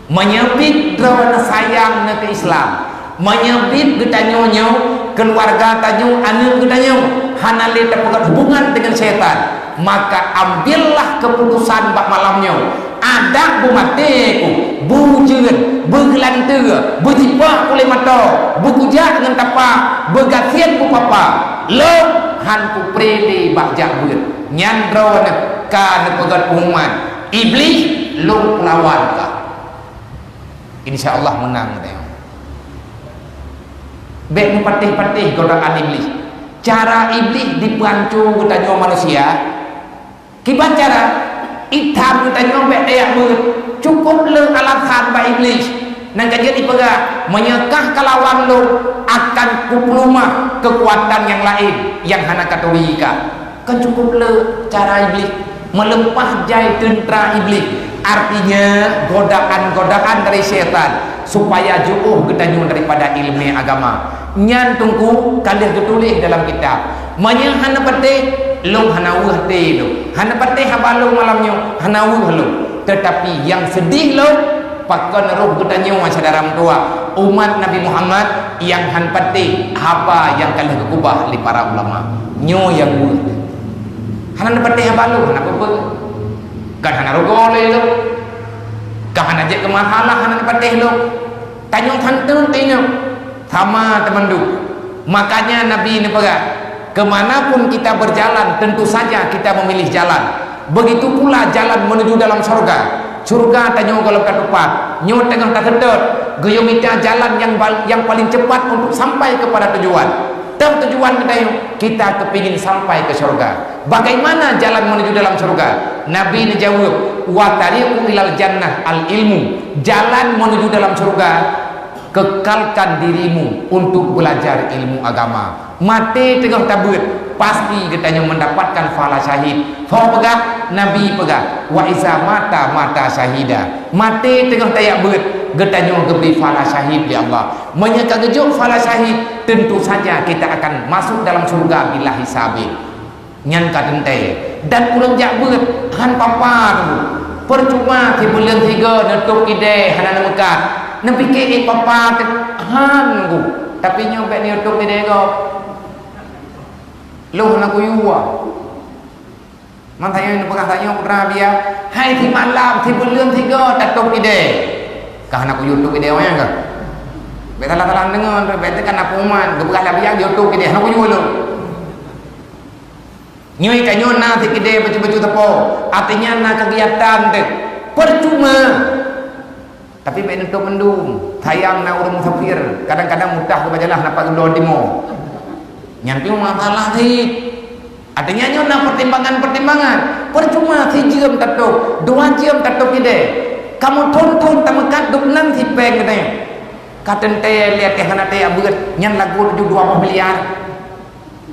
Meunyoe biet droeneuh sayang neu keu Islam, meunyoe biet geutanyoe nyoe, keuluwarga tanyoe, aneuk geutanyoe, hana lé tapeugöt hubungan deungon syaitan, maka ambillah keuputosan bak malam nyoe. Adak beumaté ku, beuujeuen, beugeulanteue, beujipah ulèh mata, beukujak ngon tapa, beugasien beupapa, lôn han kupré lé bak jak beuet. Nyan droeneuh ka neupeugöt pengumuman, Iblih lôn peulawan ka. Insya Allah meunang geutanyoe. Bèk meupatéh-patéh godaan Iblih. Cara Iblih dipeuhanco geutanyoe manusia. Kiban cara? Itam geutanyoe bèk tajak beuet. Cukôp le alasan bak Iblih. Nyan ka jeuet ipeugah, "Meunyoe kah kalawan lôn, akan kupeuleumah keukuatan nyang laén nyang hana katuri kah." Kan cukôp le cara Iblih, meuleupah jai teuntra Iblih. Artinya, godaan-godaan dari syaitan supaya jiôh geutanyoe daripada ileumèe agama. Nyan teungku ka lheueh geutuléh dalam kitab. Meunyoe hana patéh, lôn hana weueh até lôn. Hana patéh haba lôn malam nyoe, hana weueh lôn. Teutapi nyang seudeh lôn, pakon roh geutanyoe syedara meutuwah, umat Nabi Muhammad nyang han patéh haba nyang ka lheueh geukeubah lé para ulama. Nyoe nyang weueh. Hana neupatéh haba lôn, hana peue-peue. Kan hana rugoe lé lôn. Kan hana jeuet keu masalah, hana neupatéh lôn. Tanyoe santeun tanyoe. Sama teumandum. Makanya Nabi neupeugah, "Ke mana pun kita berjalan, tentu saja kita memilih jalan. Begitu pula jalan menuju dalam surga." Surga tanyoe gohlom tatupat, nyoe teungoh taseutôt, geuyue mita jalan nyang bal-, nyang paléng cepat untuk sampai kepada tujuan. Toh tujuan geutanyoe, kita kepingin sampai ke syurga. Bagaimana jalan menuju dalam syurga? Nabi neujaweueb, "Wa tariqu ilal jannah al ilmu." Jalan menuju dalam syurga, kekalkan dirimu untuk belajar ilmu agama. Maté teungoh tabeuet, pasti geutanyoe mendapatkan pahala syahid. Soe peugah? Nabi peugah, "Wa iza mata, mata syahida." Maté teungoh tajak beuet, geutanyoe geubri pahala syahid lé Allah. Meunyoe ka geujok pahala syahid, tentu saja kita akan masuk dalam syurga bila hisabin. Nyan ka teuntèe. Dan ureueng jak beuet, han papa tu. Percuma sibuleuen sigoe neutôp idèe hana neumeukat. Neupike ék papa teuh, han ku. Tapi nyoe bèk neutôp idèe gob. Lôn hana kuyue. Man tanyoe neupeugah tanyoe putra biya, hai simalam, sibuleuen sigoe tatôp idèe. Ka hana kuyue tôp idèe awaknyan kah? Bèk salah-salah deungoe, bèk teuka na peuman, geupeugah lé biya geutôp idèe, hana kuyue lôn. Nyoe tanyoe na sikidèe bacut-bacut sapo, artinya na kegiatan teuh. Percuma. Tapi bèk neutôp mandum. Sayang na ureueng musafir, kadang-kadang mudah keu bajalah na pat geudong timoh. Nyan pih masalah cit. Artinya nyoe na pertimbangan-pertimbangan. Percuma sijeuem tatôp, dua jeuem tatôp idèe. Kamoe thôn-thôn tameukat dum nan sipèng geutanyoe. Ka teuntèe lé até hana tajak beuet, nyan lagu tujoh dua boh miliar.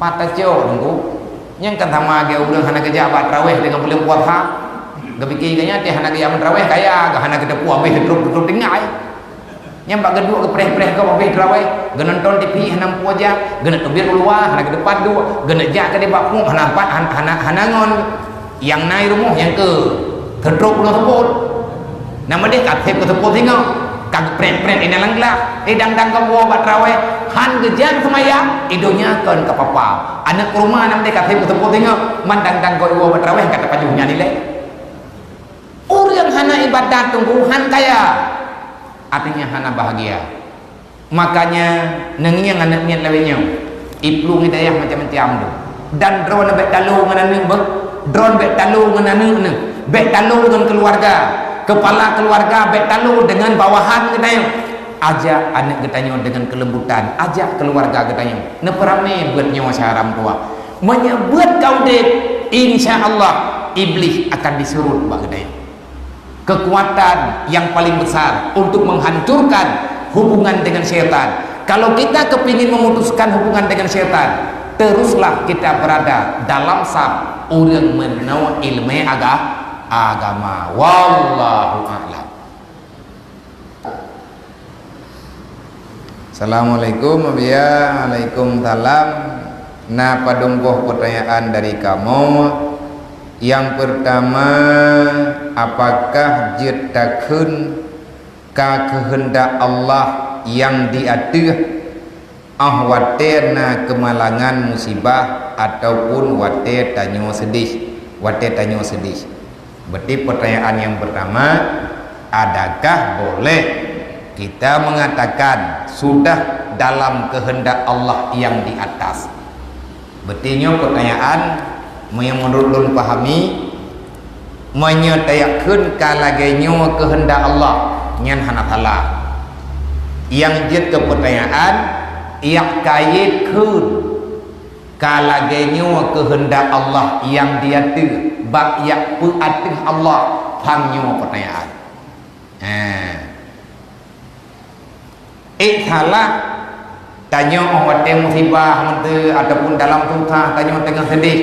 Pat tacok, Teungku. Nyan kan sama lagèe ureueng hana geujak bak tarawèh deungon buleuen puasa. Geupike geuh nyan, teuh hana geujak meuterawèh, kaya, geuh hana geuteupeue, abéh teutrôk-teutrôk tinggai. Nyan bak geuduek geupreh-preh gob abéh tarawèh, geunonton T V hana meupeue jak, geuneuk teubiet u luwa, hana geuteupat duek, geuneuk jak keudéh bak peuet, hana pat, han-, hana, hana ngon. Nyang na i rumoh nyang keu teutrôk uroe seupôt. Nama deh ka sép keu seupôt singoh, ka geuprét-prét inan lam glah, idang-dang gob woe bak tarawèh, han geujak seumayang, i donya kon ka papa. Aneuk keu rumoh nama deh ka sép keu seupôt singoh, man dang-dang gob woe bak tarawèh ka tapajoh nyan ilèe. Ureueng hana ibadat Teungku han kaya, artinya hana bahagia. Makanya, neungieng aneuk miet lawét nyoe, iplueng hidayah macam-macam tu. Dan droeneuh bèk talo ngon aneuk beuh, droeneuh bèk talo ngon aneuk neuh, bèk talo ngon keuluwarga. Keupala keuluwarga bèk talo deungon bawahan geutanyoe. Ajak aneuk geutanyoe deungon keulembutan, ajak keuluwarga geutanyoe. Neupeuramé beuet nyoe syedara meutuwah. Meunyoe beuet ka udép, insya Allah, Iblih akan disurot bak geutanyoe. Kekuatan yang paling besar untuk menghancurkan hubungan dengan syaitan. Kalau kita kepingin memutuskan hubungan dengan syaitan, teruslah kita berada dalam saf ureueng meunoe ileumèe aga-, agama. Wallahu a'lam. Assalamualaikum, Abiya. Waalaikumsalam. Na padum boh peutanyaan dari kamoe. Nyang peurtama, apakah jeuet takheun ka keuheundak Allah nyang di ateueh, óh watèe na keumalangan musibah ataupun watèe tanyoe seudeh, watèe tanyoe seudeh? Berarti pertanyaan yang pertama, adakah boleh kita mengatakan sudah dalam kehendak Allah yang di atas? Berarti nyoe pertanyaan, meunyoe meunurot lôn pahami, meunyoe tayakheun ka lagèe nyoe keuheundak Allah, nyan hana salah. Nyang jeuet keu pertanyaan, jak kayèe kheun ka lagèe nyoe keuheundak Allah nyang di ateueh, bak jak peu ateueh Allah, phang nyoe pertanyaan. Ék salah, tanyoe óh watèe musibah meunteu ataupun dalam susah, tanyoe teungoh seudeh,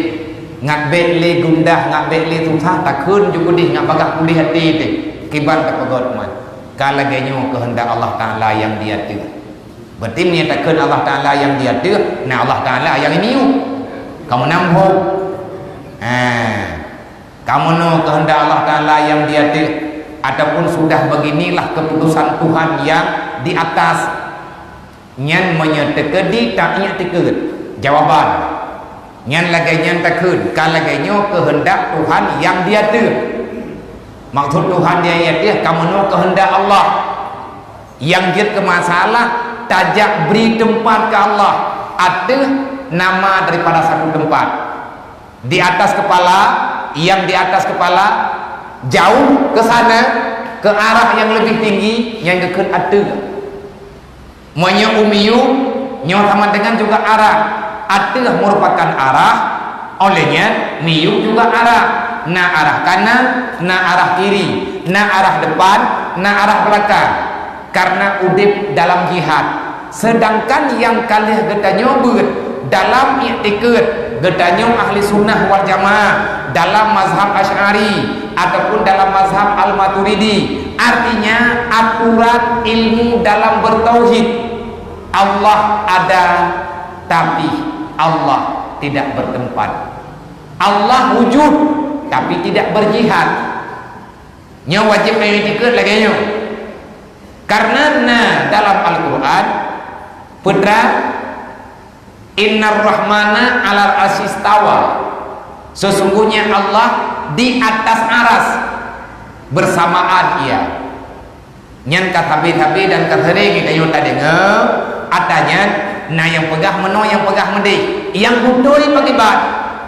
ngat bèk lé gundah, ngat bèk lé susah, takheun ju keudeh, ngat bagaih pudeh até teuh, kiban tapeugöt man. Ka lagèe nyoe keuheundak Allah Taala nyang di ateueh. Berarti meunyoe takheun Allah Taala nyang di ateueh, na Allah Taala nyang di miyueb. Kamoe na muphom? Ha. Kamoe na keuheundak Allah Taala nyang di ateueh, ataupun sudah beginilah keputusan Tuhan yang di atas? Nyan meunyoe teukeudi, ta-, teukeudi. Jawaban. Nyan lagèe nyan takheun, ka lagèe nyoe keuheundak Tuhan nyang di ateueh. Maksud Tuhan nyang di ateueh, kamoe na keuheundak Allah. Nyang jeuet keu masalah, tajak bri teumpat keu Allah ateueh nama daripada satu teumpat. Di atas kepala, yang di atas kepala, jauh ke sana, ke arah yang lebih tinggi, nyang geukheun ateueh. Meunyoe u miyueb, Nyoe sama dengan juga arah. Ateueh merupakan arah, oleh nyan miyueb juga arah. Na arah kanan, na arah kiri, na arah depan, na arah belakang. Karena udeb dalam jihad. Sedangkan nyang ka lheueh geutanyoe beuet dalam iktikeuet geutanyoe ahli sunnah wal jamaah dalam mazhab Asy'ari ataupun dalam mazhab Al-Maturidi. Artinya aturan ilmu dalam bertauhid. Allah ada, tapi Allah tidak bertempat. Allah wujud, tapi tidak berjihad. Nyoe wajéb iktikeuet lagée nyoe. Karena na dalam Al-Quran, peue teuma, "Innar Rahmana 'alal 'arsyistawa." Sesungguhnya Allah di atas aras, bersamaan Ia. Nyan ka sabe-sabe dan ka seuréng geutanyoe tadeungoe, ata nyan na nyang peugah meunoe, nyang peugah meudéh. Nyang beutôi pakriban?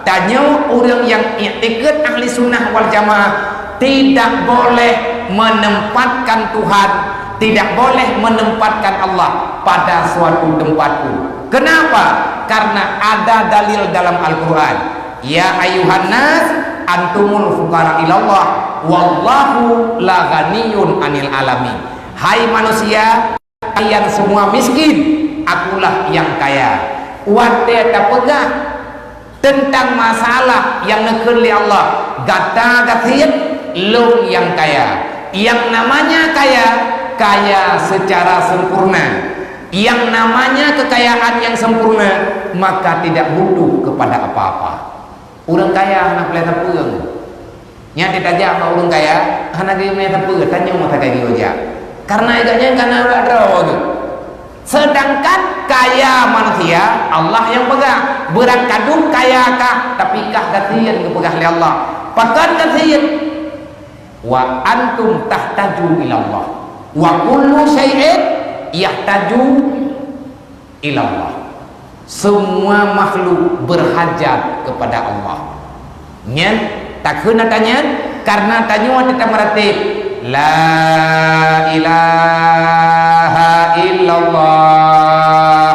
Tanyoe ureuëng nyang iktikeuet ahli sunnah wal jamaah tidak boleh menempatkan Tuhan, tidak boleh menempatkan Allah pada suatu tempat pun. Kenapa? Karena ada dalil dalam Al-Quran. "Ya ayyuhan nas, antumul fuqara ilallah, wallahu la ghaniyun 'anil alamin." Hai manusia, kalian semua miskin, akulah yang kaya. Watée tapeugah teuntang masalah nyang neukheun lé Allah, gata gasien, lôn nyang kaya. Yang namanya kaya, kaya secara sempurna. Yang namanya kekayaan yang sempurna, maka tidak butuh kepada apa-apa. Ureuëng kaya hana peuleueh sapeue. Nyan tajak bak ureuëng kaya, hana geumé sapeue, tanyoe mata kaya geujak. Karena gobnyan kana ulat droe geuh. Sedangkan kaya manusia, Allah nyang peugah. Beurangkadum kaya kah, tapi kah gasien geupeugah lé Allah. Pakon gasien? "Wa antum tahtaju ilallah. Wa kullu syai'in yahtaju ilallah." Semua makhluk berhajat kepada Allah. Nyan, takheun ata nyan, karena tanyoe teutab meuratéb, "La ilaha illallah."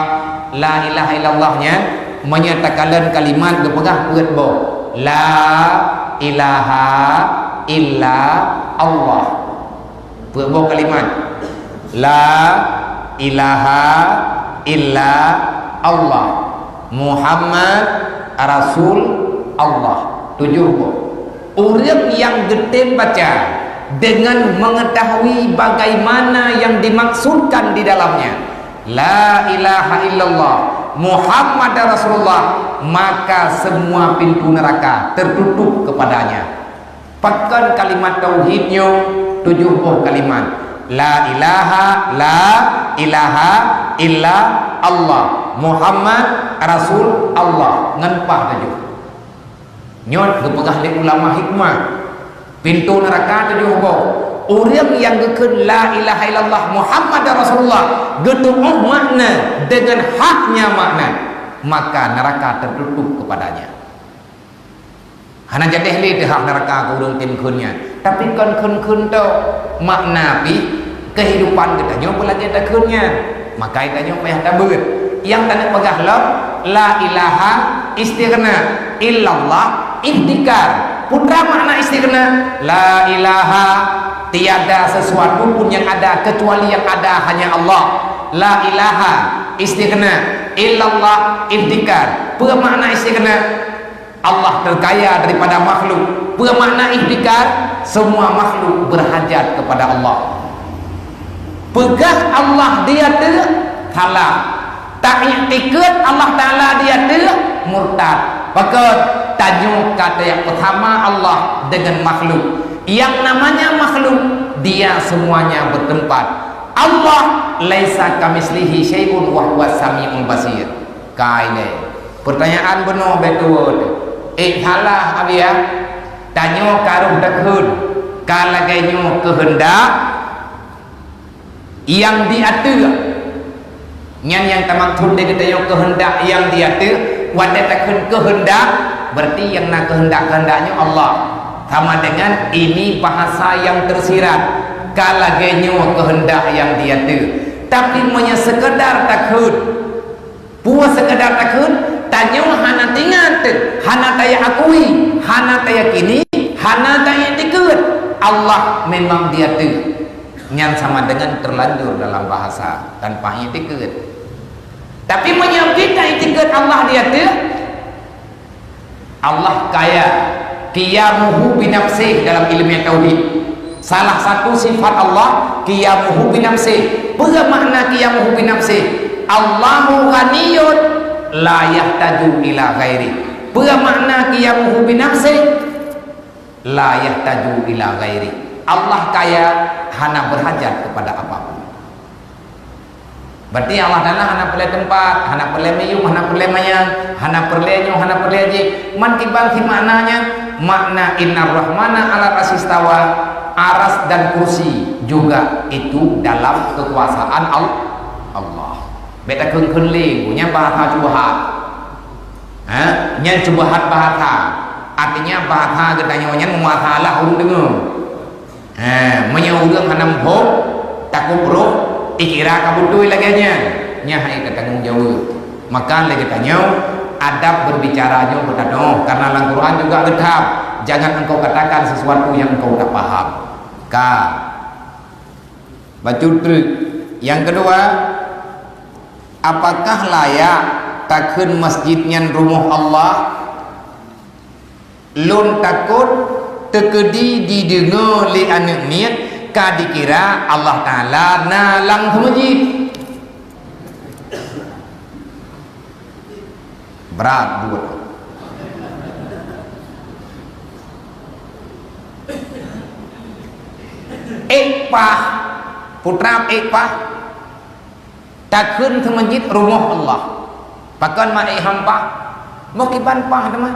La ilaha illallah nyan, meunyoe takalon kalimat geupeugah peuet boh. La ilaha illa Allah. Peuet boh kalimat. La ilaha illa Allah. Muhammad Rasul Allah. Tujoh boh. Ureuëng nyang geutem baca dengan mengetahui bagaimana yang dimaksudkan di dalamnya, "La ilaha illallah Muhammad Rasulullah," maka semua pintu neraka tertutup kepadanya. Pakon kalimat tauhid nyoe? Tujoh boh kalimat. La ilaha, la ilaha illa Allah. Muhammad Rasul Allah. Ngon paih tujoh. Nyoe geupeugah lé ulama hikmah. Pintoe neuraka tujoh boh. Ureuëng nyang geukheun la ilaha illallah Muhammad Rasulullah, geutuoh makna deungon haknya makna, maka neraka tertutup kepadanya. Hana jadeh lé teuhah neuraka keu ureuëng tem kheun nyan. Tapi kon kheun-kheun tok, makna pih keuhidupan geutanyoe beulagée takheun nyan. Maka geutanyoe payah tabeuet. Nyang taneuk peugah lom, la ilaha istighna, illallah iftiqar. Peue teuma makna istighna? La ilaha, tiada sesuatu pun yang ada kecuali yang ada hanya Allah. La ilaha istighna, illallah iftiqar. Peue makna istighna? Allah terkaya daripada makhluk. Peue makna iftiqar? Semua makhluk berhajat kepada Allah. Peugah Allah di ateueh, salah. Taiktikeuet Allah Taala di ateueh, murtad. Pakon? Tanyoe ka tajak peusama Allah dengan makhluk. Yang namanya makhluk, dia semuanya bertempat. Allah laisa kamitslihi syai'un wa huwas samiul basir. Kai lé. Pertanyaan bunoe beutôi. Eh, salah, Abi, ya. Tanyoe ka rhoh takheun, ka lagée nyoe keuheundak nyang di ateueh. Nyan nyang tamaksud lé geutanyoe keuheundak nyang di ateueh. Watée takheun keuheundak, berarti nyang na keuheundak-keuheundak nyoe Allah. Sama dengan ini bahasa yang tersirat, ka lagée nyoe keuheundak nyang di ateueh. Tapi meunyoe sekedar takheun, Peue seukeudar takheun, tanyoe hana teuingat, hana taya akui, hana tayakini, hana taya iktikeuet Allah memang di ateueh. Nyan sama dengan terlanjur dalam bahasa tanpa iktikeuet. Tapi meunyoe kita iktikeuet Allah di ateueh, Allah kaya, qiyamuhu binafsih dalam ilmu tauhid. Salah satu sifat Allah, qiyamuhu binafsih. Peue makna qiyamuhu binafsih? Allahu ghaniyun la yahtaju ila ghairi. Peue makna qiyamuhu binafsih? La yahtaju ila ghairi. Allah kaya, hana berhajat kepada apapun. Berarti Allah Taala hana peureulée teumpat, hana peureulée miyueb, hana peureulée manyang, hana peureulée nyoe, hana peureulée jih. Man kiban si maknanya, makna innar rahmana ala arsyis tawa, aras dan kursi juga itu dalam kekuasaan Al-, Allah. Bék takheun-kheun lé, nyan bahasa syubhat. Ha? Nyan syubhat bahasa. Artinya bahasa geutanyoe nyan meumasalah ureuëng deungoe. Ha, meunyoe ureuëng hana muphom, takot roh, ikira ka beutôi lagée nyan. Nyan hai ka tanggong jaweueb. Maka lé geutanyoe, adab berbicara nyoe beutanoh, karena lam Quran juga geuthab, "Jangan engkau katakan sesuatu yang engkau tak paham." Ka. Bacut treuk. Yang kedua, apakah layak takheun masjid nyan rumoh Allah? Lôn takot teukeudi dideungoe lé aneuëk miet ka dikira Allah Taala na lam seumeujid. Brat buet. Ék paih, putra ék paih. Takheun seumeujid rumoh Allah. Pakon ma ék ham paih? Meukiban paih teuma.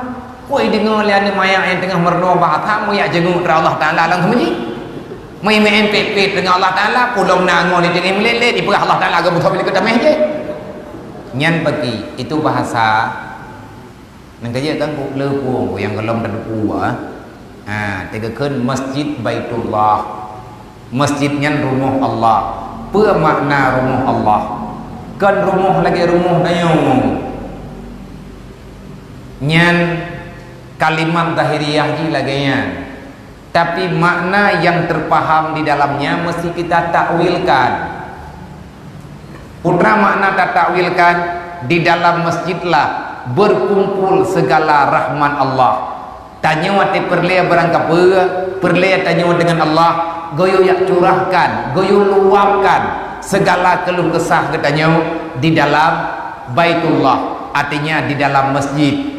Koi deungoe lé aneuëk manyak nyang teungoh meurunoe bahasa, meujak jeungeuk keu Allah Taala lam seumeujid. Meumeu'en pet-pet deungon Allah Taala, pulom na ngon di teungoh meulét-lét, dipeugah Allah Taala geubeutôi lé keu tameh jih. Nyan bagi, itu bahasa. Nyang keujeuet kan ku le pueng ku nyang gohlom teudepu, ah. Ha, teugeukeuen Masjid Baitullah. Masjid nyan rumoh Allah. Peue makna rumoh Allah? Kon rumoh lagée rumoh tanyoe. Nyan kalimat zahiriah jih lagée nyan. Tapi makna yang terpaham di dalamnya mesti kita takwilkan. Putra makna tatakwilkan, di dalam masjidlah berkumpul segala rahmat Allah. Tanyoe watée peureulée barangkapeue, peureulée tanyoe deungon Allah, geuyue yak curahkan, geuyue luapkan segala keluh kesah geutanyoe di dalam Baitullah, artinya di dalam masjid.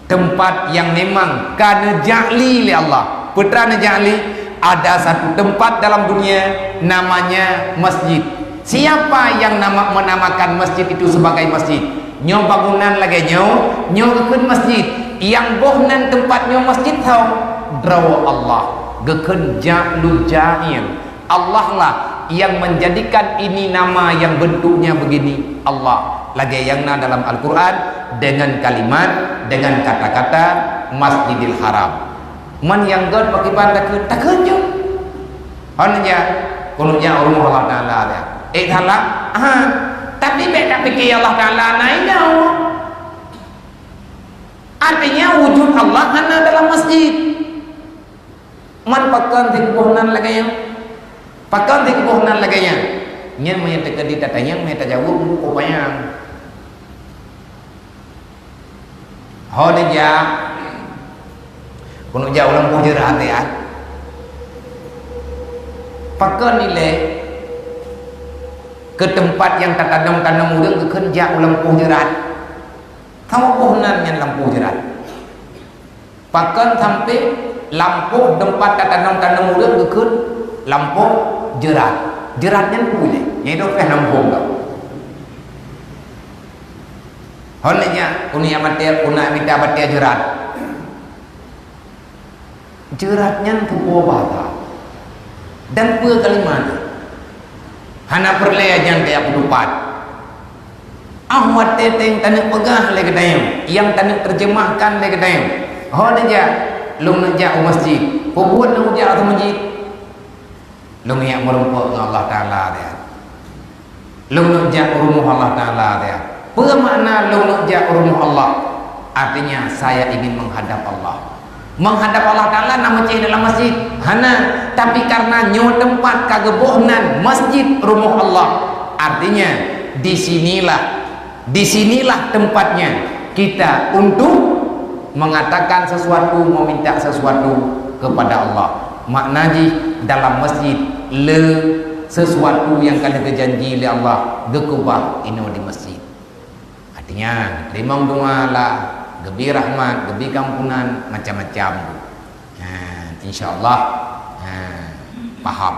Teumpat nyang memang ka neujak li lé Allah. Peue teuma neujak li? Ada satu tempat dalam dunia namanya masjid. Siapa yang nama, menamakan masjid itu sebagai masjid? Nyoe bangunan lagée nyoe, nyoe geukheun masjid. Nyang boh nan teumpat nyoe masjid ho? Droe Allah. Geukheun jak lun jaim. Allah lah yang menjadikan ini nama yang bentuknya begini, Allah. Lagée nyang na dalam Al-Quran dengan kalimat, dengan kata-kata Masjidil Haram. Man nyang gét pakriban takheun, takheun jeuet. Hon jak, keuneuk jak rumoh Allah Taala dia. Eh, salah? Ha. Tapi bék ka pike Allah Taala na inoe. Artinya wujud Allah hana dalam masjid. Man pakon dikeubôh nan lagée nyan? Pakon dikeubôh nan lagée nyan? Nyan meunyoe teukeudi tatanyong, meunyoe tajaweueb, meunyoe kupanyang. Ho neujak, keuneuk jak u lampôh jeurat ya. Pakon ilée keu teumpat nyang tatanom-tanom ureuëng geukheun jak u lampôh jeurat? Saboh nan nyan lampôh jeurat. Pakon sampoe lampôh teumpat tatanom-tanom ureuëng geukheun lampôh jeurat. Jeurat nyan peue lé? Nyan itu pih lampôh ka. Hon nyan, keuneuk jak batée, keuneuk mita batée jeurat. Jeurat nyan peue bahasa? Dan peue kalimat? Hana peureulée nyang kaya peutupat. Ah, watée teuh taneuk peugah lé geutanyoe, nyang taneuk terjemahkan lé geutanyoe. Ho neujak, lôn neujak u masjid. Peue buet lôn jak u masjid? Lôn jak meurumpok ngon Allah Taala dia. Lôn neujak u rumoh Allah Taala dia. Peue makna lôn neuk jak u rumoh Allah? Artinya, saya ingin menghadap Allah. Menghadap Allah Taala na meucéh dalam masjid? Hana, tapi karena nyoe teumpat ka geuboh nan masjid rumoh Allah. Artinya, di sinilah, di sinilah tempatnya kita untuk mengatakan sesuatu, meminta sesuatu kepada Allah. Makna jih, dalam masjid le sesuatu nyang ka lheueh geujanji lé Allah geukeubah inoe di masjid. Artinya, teurimong dua lah, geubi rahmat, geubi kampunan, macam-macam. Ha, insya Allah, ha, paham.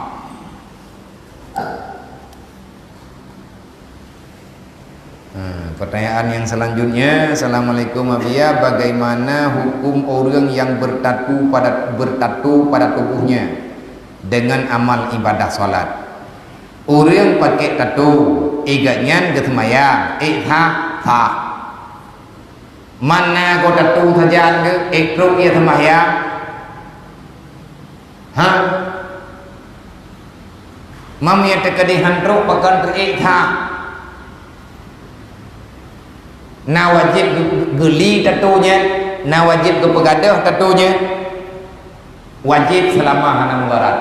Ha, pertanyaan yang selanjutnya, Assalamualaikum Abuya, bagaimana hukum orang yang bertatu pada, bertatu pada tubuhnya dengan amal ibadah salat? Ureuëng pakai tatu, igat nyan geuseumayang, ék sah, sah. Mana go tatu sajan geu, ék trok ia seumayang? Ha? Mam ia teukeudi han trok pakon teuék sah. Na wajéb geu-, geuli tatu nyan, na wajéb geupeugadôh tatu nyan. Wajéb seulama hana mudarat.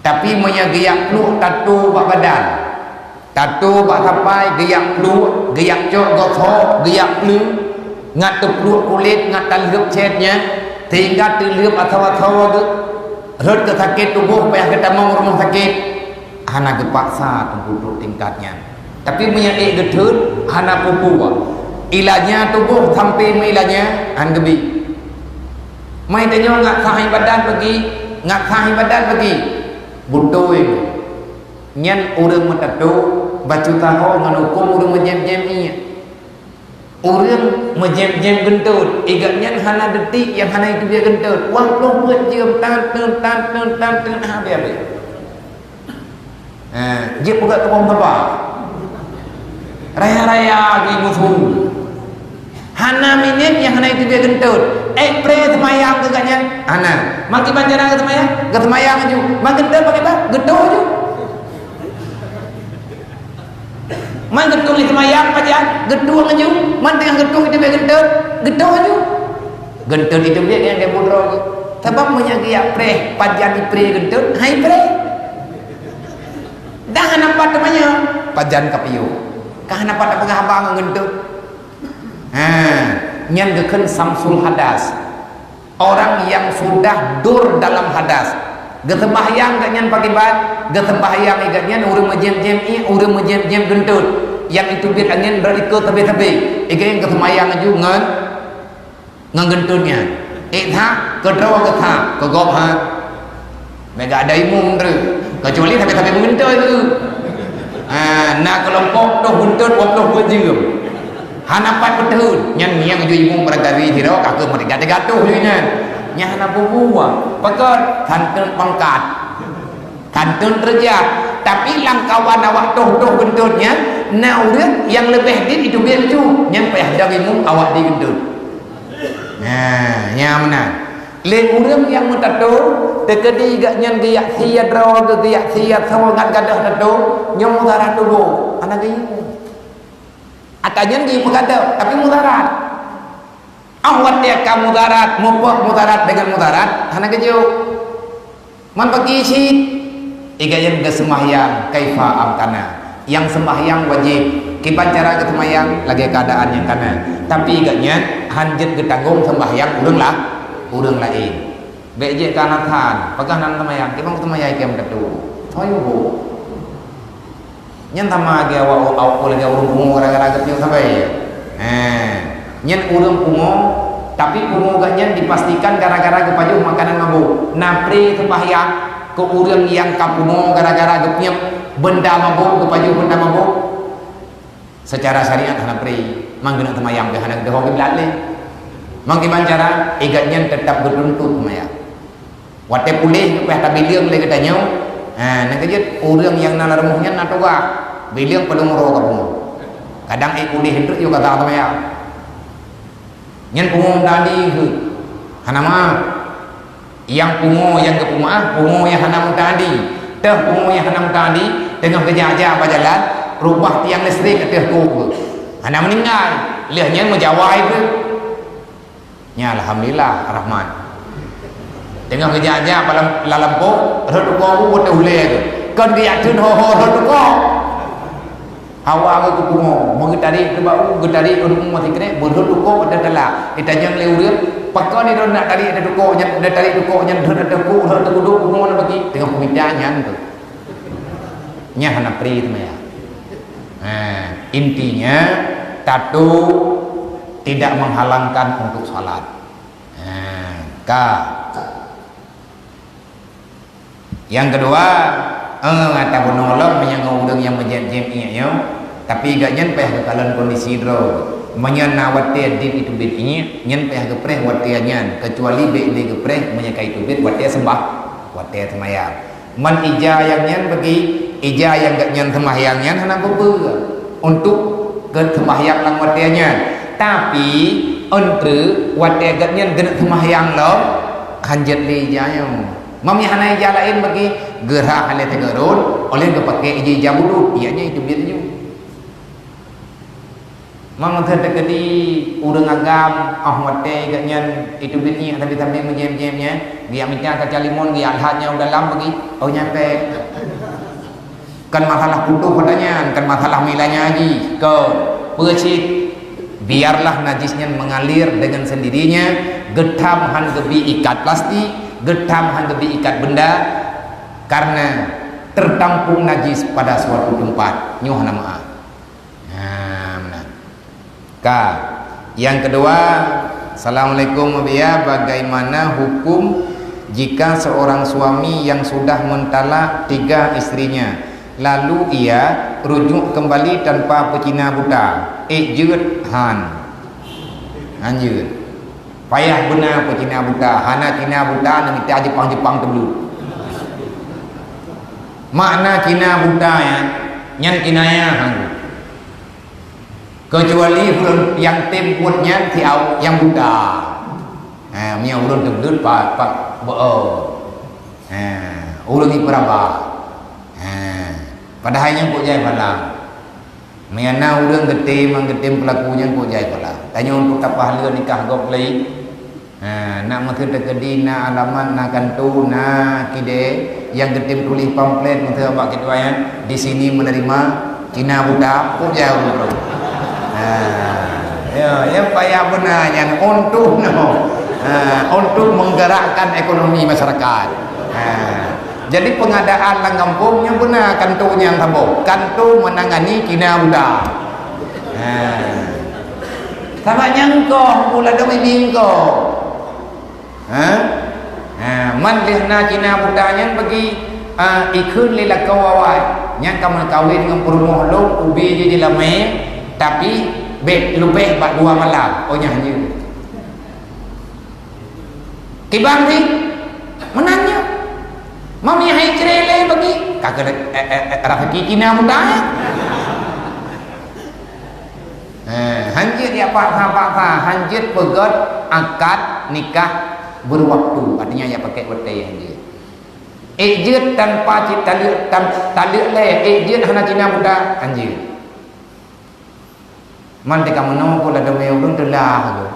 Tapi meunyoe geuyak pluek tatu bak badan, tatu bak sapai, geuyak pluek, geuyak cok gosoe, geuyak pleue, ngat teupluek kulét, ngat talheueb cét nyan, sehingga teulheueb asoe-asoe geuh, rhot keu sakét tuboh payah geutamong rumoh sakét, hana geupaksa teungku trok tingkat nyan. Tapi meunyoe ék geutheun, hana peue-peue. Ilanya tuboh sampai meuilanya, han geubi. Mai tanyoe ngat sah ibadat bagi, ngat sah ibadat bagi. Beutôi. Nyan ureuëng meutatu, bacut taho ngon huköm ureuëng meujém-jém ié. Ureuëng meujém-jém geuntot, igat nyan hana detik nyang hana iteubiet geuntot. Wang ploh peuet jeuem, tan, teun, tan, teun, tan, teun, habéh-habéh. Eh, jeuet peugah keu bông saba. Raya-raya geuh musu. Hana minét nyang hana iteubiet geuntot. Ék pré seumayang keu gobnyan? Hana. Makiban cara geuseumayang? Geuseumayang laju. Mageuntot makiban? Geutoh laju. Man geutueng seumayang pajan? Geutueng laju. Man teungoh geutueng iteubiet geuntot? Geutoh laju. Geuntot iteubiet nyang lhèe budroe geuh. Sabab meunyoe geuyak preh, pajan ipré geuntot, hai preh. Dah hana pat teumanyong, pajan ka piôh. Ka hana pat tapeugah haba ngon geuntot. Ha, nyan geukheun samsul hadas. Orang yang sudah dur dalam hadas. Geuseumbahyang gobnyan pakiban, geuseumbahyang igat nyan ureuëng meujém-jém ié, ureuëng meujém-jém geuntot. Nyang iteubiet angén rot ikôt sabé-sabé. Igat nyan geuseumbahyang laju ngon Ngon geuntot nyan. Ék that, keudroe geuh that, keu gob that. Meuga ada imum treuk. Kecuali sabe-sabe meugeuntot tu. Ha, na keulompok toh geuntot dua ploh dua jeuem. Hana pat peutheun. Nyan nyang ju imum barangkali sidroe ka keuh meutiga teuga toh lé nyan. Nyan hana bubuwa. Pakon? Santeun pangkat. Kantun reujak, tapi lam kawan awak toh-toh geuntot nyan, na ureuëng nyang leubeh dit itu biet laju, nyan payah dong imum awak di geuntot. Nah, nyan meunan. Lé ureuëng nyang meutato, teukeudi gobnyan geuyak sie droe geuh, geuyak sie sawo ngat gadôh tato, nyoe mudarat tuboh, hana geuimum. Ata nyan geupeugadôh, tapi mudarat. Ah, watée ka mudarat, mupok mudarat dengan mudarat, hana geujok. Man bagi cit, iga nyang geuseumbahyang kaifa amkana. Nyang seumbahyang wajéb, kiban cara geuseumbahyang lagée keuadaan nyang kana. Tapi iga nyan han jeuet geutanggong seumbahyang ureuëng la-, ureuëng laén. Bék jeuet ka na that, peugah nan seumbahyang, kiban geuseumbahyang ikém tatu. Soe nyang buet? Nyan sama lagée awak, awak lagée ureuëng pungo gara-gara geupiôh sabai. Eh, nyan ureuëng pungo, tapi pungo geuh nyan dipastikan gara-gara geupajoh makanan mabök. Na pré seumbahyang keu ureuëng nyang ka pungo gara-gara geupiôh benda mabök, geupajoh benda mabök. Secara syariat hana pré, mang geuneuk seumayang pih hana geudoh kiblat lé. Mang kiban cara, igat nyan teutap geutuntut seumayang. Watée puléh leupah tabileueng lé geutanyoe, ha, nyang keujeuet ureuëng nyang na lam rumoh nyan na tugaih, bileueng padum uroe ka pungo. Kadang ék puléh treuk yue ka seumayang. Nyan pungo tadi keuh hana maaf. Nyang pungo nyang geupeumeuáh, pungo nyang hana meuteumadi. Teuh pungo nyang hana meuteumadi, teungoh geujak-jak bak jalan, Rubah tiang listrik ateueh kok. Hana meuninggai. Lheueh nyan meujawai pih. Nya alhamdulillah Rahman. Teungoh geujak-jak balam, lam lampôh, rhot tukok u ateueh ulèe tu. Kon geujak theun ho-ho rhot tukok. Hawa geuh keu pungo, meugeutarék keu bak u, geutarék keu rumoh sikrek, beurhot tukok ateueh tala. Itajang lé ureueng, pakon droeneuh nak tarék ateueh tukok nyan, na tarék tukok nyan rhot ateueh kok, rhot ateueh kudok, pungo na bagi. Teungoh peumita nyan tu. Nyan hana pri teuma ya. Ha, intinya, tato tidak menghalangkan untuk salat. Ha, ka. Nyang keudua, eh, ata bunoe lom meunyoe ngon ureueng nyang meujép-jép iék nyoe, tapi gobnyan payah geukalon kondisi droe. Meunyoe na watèe dip iteubiet iék, nyan payah geupreh watèe nyan, keucuali bèk lé geupreh meunyoe ka iteubiet watèe seumbah-, watèe seumayang. Man ija nyang nyan bagi, ija nyang gobnyan seumayang nyan hana peue-peue untuk geuseumbahyang lam watèe nyan. Tapi, eunteuk watèe gobnyan geuneuk seumbahyang lom, hanjeuet lé ija nyoe. Meunyoe hana ija laén bagi, geurhah lé sigoe rot, óh lheueh geupakè ija-ija bulut, iék nyan iteubiet laju. Meunyoe teukeudi ureueng agam, óh watèe gobnyan iteubiet iék sambil-sambil meujép-jép nyan, geujak mita kaca limon, geujak lhat nyan u dalam bagi, óh nyan bèk. Kan masalah putôh ata nyan, kan masalah mila nyan jih. Kon, peue cit? Biarlah najis nyan mengalir dengan sendirinya, geutham han geubi ikat plastik, geutham han geubi ikat benda, karena tertampung najis pada suatu tempat. Nyoe hana meu'ah. Nah, meunan. Ka. Yang kedua, Assalamualaikum, Buya. Bagaimana hukum jika seorang suami yang sudah mentalak tiga istrinya, lalu ia rujuk kembali tanpa pecina buta? Ék jeuet han? Han jeuet. Payah beuna pecina buta, hana cina buta, neumita Jepang-Jepang teubeuet. Makna cina buta nyan, nyan kinayah. Keucuali ureueng nyang tem buet nyan si awak nyang buta. Ha, meunyoe ureueng teubeuet pa, pa, beu-, oh. Ha, ureueng ipeuraba. Ha, padahai nyan kok jai pahala. Meunyoe na ureueng geutem, nyang geutem peulaku nyan kok jai pahala. Tanyoe untuk tapahala nikah gob lé. Ha, nak meuteun teukeudi, na alamat, na kantô, na kidée, nyang geutem tuléh pamflet meuteun bak keudua nyan, di sini menerima cina buta, kok jai ureueng. Ha, ya, nyang payah beuna nyan untuk, no. Ha, untuk menggerakkan ekonomi masyarakat. Ha. Jadi pengadaan lam gampông nyan beuna kantô nyang saboh, kantô menangani cina buta. Ha. Sabab nyang koh, pula dong ini koh. Ha? Ha, man lheueh na cina buta nyan bagi, a, ikheun lé lakoe awai. Nyan ka meukawen ngon peurumoh lôn, ubé jih jilamé, tapi bèk leubeh bak dua malam. Oh, nyan jeuet. Kiban sih? Meunan nyoe. Mami hai cre lé bagi. Ka keu, eh, eh, eh, raseuki cina buta, eh? Eh, hanjeuet ya paksa-paksa, hanjeuet peugöt akad nikah berwaktu. Artinya ya pakai watèe hanjeuet. Ék jeuet tanpa ci-, taleuek, tan-, taleuek lé, ék jeuet hana cina buta, hanjeuet. Man teuka meunoe keu ladôm ureueng teulah keu.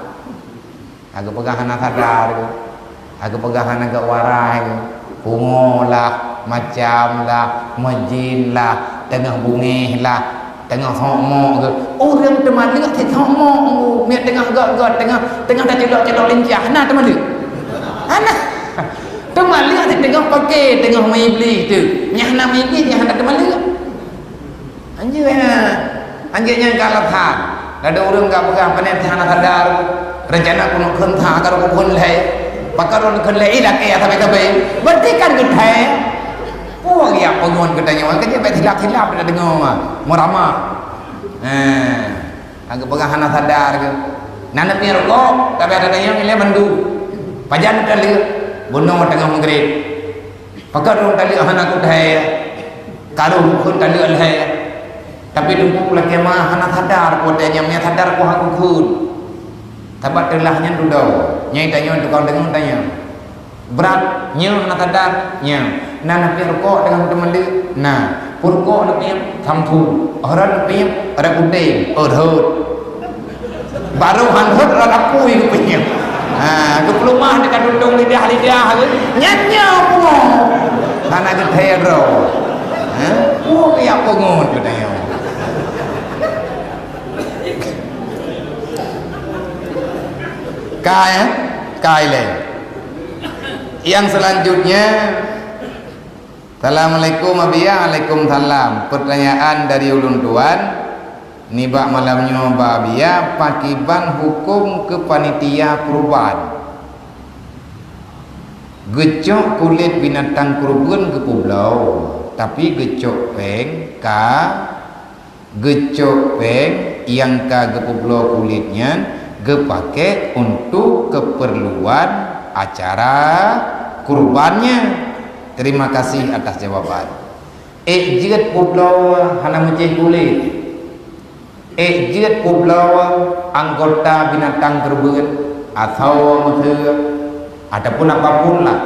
Ageue peugah hana sadar keu. Ageue peugah hana geuwarai keu. Pungo lah, macam lah, meujin lah, teungoh bungéh lah, teungoh sokmok keu. Ureueng teumaleuek sit sokmok, miet teungoh göt-göt, teungoh, teungoh taceulok-ceulok lincah, hana teumaleuek. Hana. Teumaleuek sit teungoh paké, teungoh meuiblih teuh. Nyang hana meuiblih, nyang hana teumaleuek. Hanjeuet nyan, hanjeuet nyan ka alasan. Ladôm ureueng ka peugah, "Pane hana sadar, rencana keuneuk kheun that, ka lôn kheun lhèe. Pakon lôn kheun lhèe, ilakèe sabe-sabe." Berarti kan geuthèe. Peue geujak peungon geutanyoe, kan jeuet bèk silap-silap tadeungoe, meuramah. Heh, ka geupeugah hana sadar keu. Na neupie rukok, tapi ada nyang ilèe mandu. Pajan taleuek, bunoe teungoh meugreb. Pakon lôn taleuek hana kuthèe, ka lôn kheun taleuek lhèe. Tapi teungku lakèe ma hana sadar, ku watèe nyan meunyo sadar ku hana kukheun. Sabab teulah nyan dudoe, nyang tanyoe tukang deungoe tanyoe. Brat, nyoe hana sadar, nyoe. Na neupie rukok teungoh teumaleuek, na. Purko neupiep, samsu. Rot neupiep, rot putéh, rot. Barô han rot, rot apui neupiep. Ha, geupeuleumah di ka tutong lidah-lidah tu. Nyan nyoe pungo. Hana geuthée droe. Ha? Pungo ya pungo geutanyoe. Kai, eh? Kai lé. Yang selanjutnya, Assalamualaikum, Abiya. Waalaikumsalam. Pertanyaan dari ulôn tuan, nibak malam nyoe bak Abiya, pakiban huköm keu panitia kurban? Geucok kulét binatang kurban geupeubloe, tapi geucok péng ka Geucok péng nyang ka geupeubloe kulét nyan geupaké untuk keupeurluan acara kurban nyan. Terima kasih atas jawaban. Ék jeuet peubloe hana meucéh kulét. Ék jeuet peubloe anggota binatang keureubeuen, asoe meuseue, ataupun apapun lah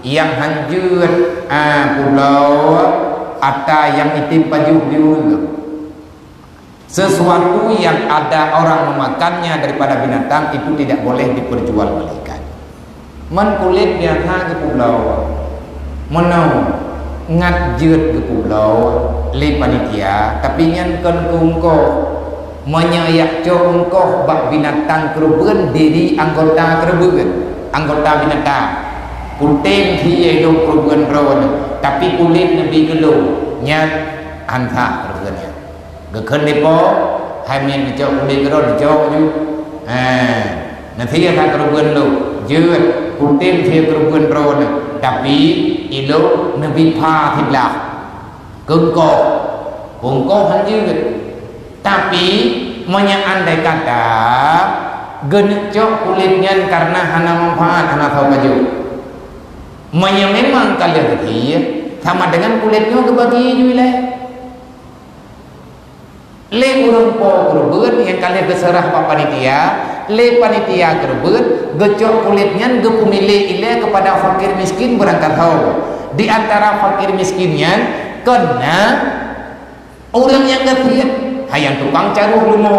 nyang han jeuet, ah, peubloe ata nyang item pajoh di ureuëng. Sesuatu yang ada orang memakannya daripada binatang itu tidak boleh diperjualbelikan. Meunan kulét biasa geupeubloe. Meunoe ngat jeuet geupeubloe lé panitia, tapi nyan kon keu eungkoh. Meunyoe jak cok eungkoh bak binatang keureubeuen, diri anggota keureubeuen, anggota binatang. Putéh sie lôn keureubeuen droeneuh, tapi kulét neubi keu lôn, nyan han sah keureubeuen nyan. Geukheun lé po, hai miet neucok kulét keudroe neucok ju. Ha, neusie that keureubeuen lôn, jeuet, putéh sie keureubeuen droeneuh, tapi ilôn neubi pha siblaih. Keu eungkoh, keu eungkoh han jeuet. Tapi meunyoe andai kata geuneuk cok kulét nyan kareuna hana manfaat, hana soe pajoh. Meunyoe memang ka lheueh geusie, sama dengan kulét nyoe geubagi ju ilée. Lé ureuëng po keureubeuen nyang ka lheueh geuseurah bak panitia, lé panitia keureubeuen geucok kulét nyan geupeumilée ilée keupada fakir miskin beurangkasoe. Di antara fakir miskin nyan kon na ureuëng nyang gasien, hai nyang tukang caroh leumo,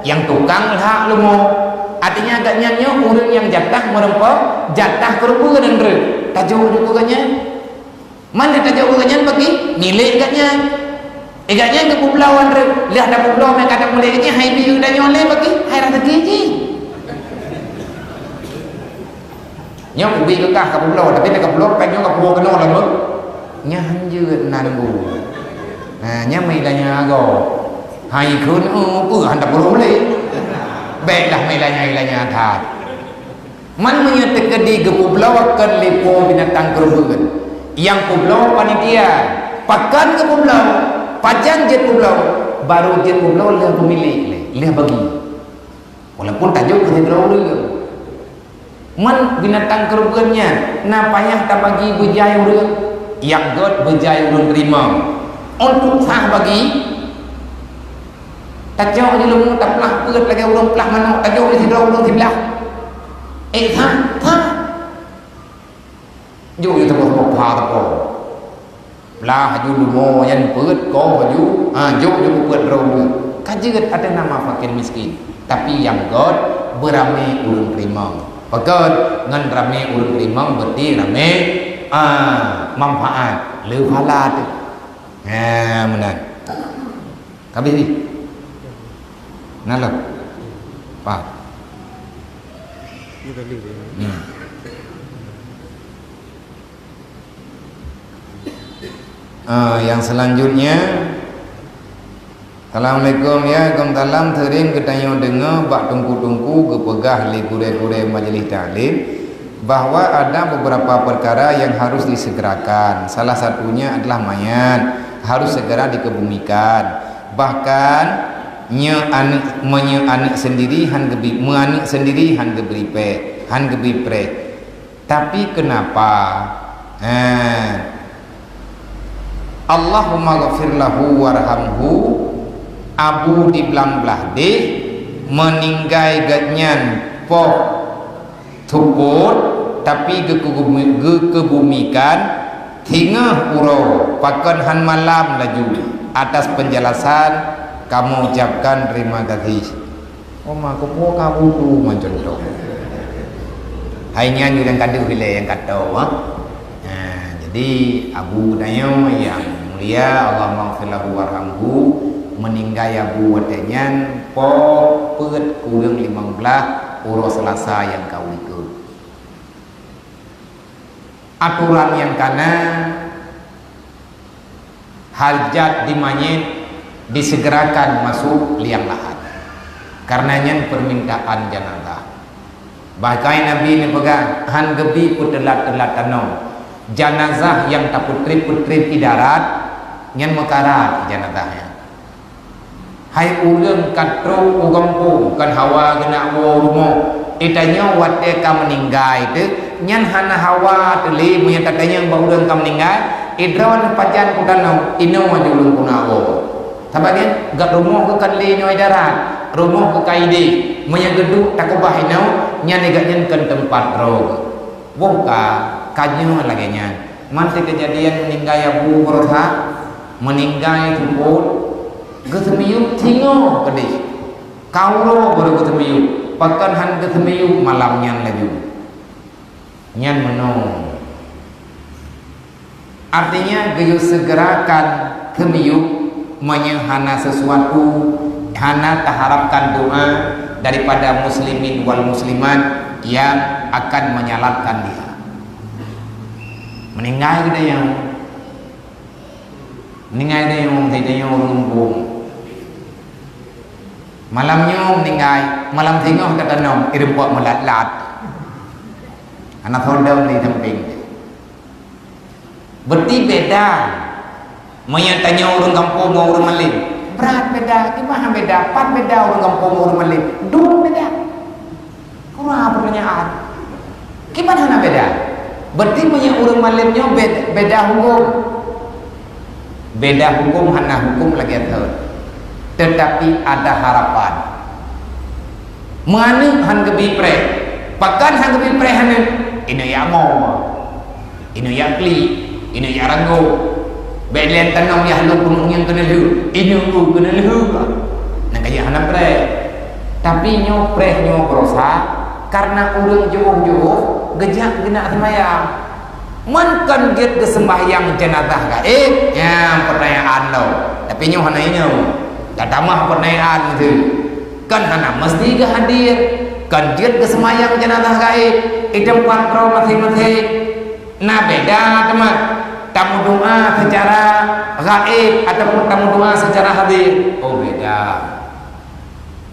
nyang tukang lhak leumo. Artinya gobnyan nyoe ureuëng nyang jatah meureumpok jatah keureubeuen nyan reueh. Tajok ju keu gobnyan. Man tajoh ureuëng nyan bagi milék gobnyan. Eh, gobnyan geupeubloe wan reueh, lheueh tapeubloe meukadak milék gobnyan, hai bi geutanyoe lé bagi, hai raseuki jih. Nyoe ubé geukah ka peubloe, tapi na ka peubloe, péng nyoe ka puwoe keunoe lom. Nyan han jeuet nan bu. Nah, nyan meuilanya agoe. Hai kheun, eh, peue han tapeureuloh lé. Bék lah meuilanya-ilanya that. Man meunyoe teukeudi geupeubloe kon lé po binatang keureubeuen, nyang peubloe panitia, pakon geupeubloe, pajan jeuet peubloe, barô jeuet peubloe lheueh peumilék lé, lheueh bagi. Walaupun tajok keu sidroe ureuëng. Man binatang keureubeuen nyan na payah tabagi beujai ureuëng, nyang gét beujai ureuëng teurimong. Untuk sah bagi, Tacok di leumo taplah peuet lagée ureuëng plah manok, tajok di sidroe ureuëng siblaih. Eh, that, that. Jok di teumpat pah teupô. Plah ju leumo nyan peuet, koh ju, ha, jok ju peuet droe. Ka jeuet ateueh nama fakir miskin. Tapi nyang gét beuramé ureuëng teurimong. Pakon ngon ramé ureuëng teurimong berarti ramé, ah, manfaat. Le phala teuh. Ha, meunan. Habis ni. Nah lah. Faham? Hmm. Ah, yang selanjutnya. Assalamualaikum, ya. Waalaikumsalam. Sering geutanyoe deungoe bak teungku-teungku geupeugah lé gurée-gurée majlis taklim bahwa ada beberapa perkara yang harus disegerakan. Salah satunya adalah mayat harus segera dikebumikan. Bahkan nyoe aneuk, meunyoe aneuk sendiri han geubi, meu aneuk sendiri han geubri preh, han geubri preh. Tapi kenapa? Eh, Allahumma ghafir lahu warhamhu, Abu di Blang Blahdeh, meuninggai gobnyan poh seupôt, tapi geukeubu-, geukebumikan Singoh uroe, pakon han malam laju. Atas penjelasan, kamoe ucapkan terima kasih. Oh, ma, keupeue ka budu macam tu. Hai nyan nyang ka deuh ilée nyang ka tô, ha? Nah, jadi Abu Dayo yang mulia, Allahumma ighfir lahu warhamhu, meuninggai Abu watée nyan poh peuet kureueng limong blaih uroe Selasa nyang ka u likôt. Aturan nyang kana, hajat di manyét disegerakan masuk liang lahat. Karena nyan permintaan jenazah. Bahkan Nabi neupeugah, han geubi peuteulat-teulat tanoh. Jenazah nyang tapeutreb-peutreb i darat, nyan meukarat jenazah nyan. Hai ureuëng ka trok u gampông, kon hawa geunak woe rumoh. Geutanyoe watée ka meuninggai teuh, nyan hana hawa teuh lé meunyoe tatanyong bak ureuëng ka meuninggai, "Idroe neupajan kutanoh, inoe jih ulôn keuneuk woe." Sabab nyan, gak rumoh geuh kon lé nyoe darat, rumoh geuh ka idéh. Meunyoe geuduek takeubah inoe, nyan gobnyan kon teumpat droe geuh. Boh ka, ka nyoe lagée nyan. Man teukeujadian meuninggai Abu Barosa, meuninggai seupôt, geuseumiyueb singoh keudeh. Ka uroe baru geuseumiyueb, pakon han geuseumiyueb malam nyan laju. Nyan meunoe. Artinya, geuyue segerakan seumiyueb meunyoe hana sesuatu, hana taharapkan doa daripada muslimin wal muslimat yang akan menyalatkan dia. Meuninggai geutanyoe. Meuninggai geutanyoe, geutanyoe ureuëng muphom. Malam nyoe meuninggai, malam singoh tatanoh, ireumpok meulat-lat. Hana soe dong di sampéng. Berarti beda. Meunyoe tanyoe ureuëng gampông ngon ureuëng malém, brat beda. Kiban han beda, pat beda ureuëng gampông ngon ureuëng malém. Dum beda. Kurang pertanyaan. Kiban hana beda. Berarti meunyoe ureuëng malém nyoe be-, beda huköm. Beda huköm hana huköm lagée thon. Tetapi ada harapan. Meuaneuk han geubi preh. Pakon han geubi preh aneuk? Ineuk jak mo. Ineuk jak klik, ineuk jak ranggôk. Bék lé tanom yah lôn keuneuk ngieng keuneulheueh, ineuk keuneulheueh. Nyan ka jeuet hana preh. Tapi nyoe preh nyoe beurasa kareuna ureuëng jiôh-jiôh geujak geunak seumayang. Man kon jeuet geuseumbahyang jeunazah gaéb? Nyan peutanyaan lom. Tapi nyoe hana inyoe. Tatamah peutanyaan tu. Kon hana meusti geuhadér. Kon jeuet geuseumbahyang jeunazah gaéb di teumpat droe maséng-maséng. Na beda teuma tameudoá seucara gaéb ataupun tameudoá seucara hadér. Oh, beda.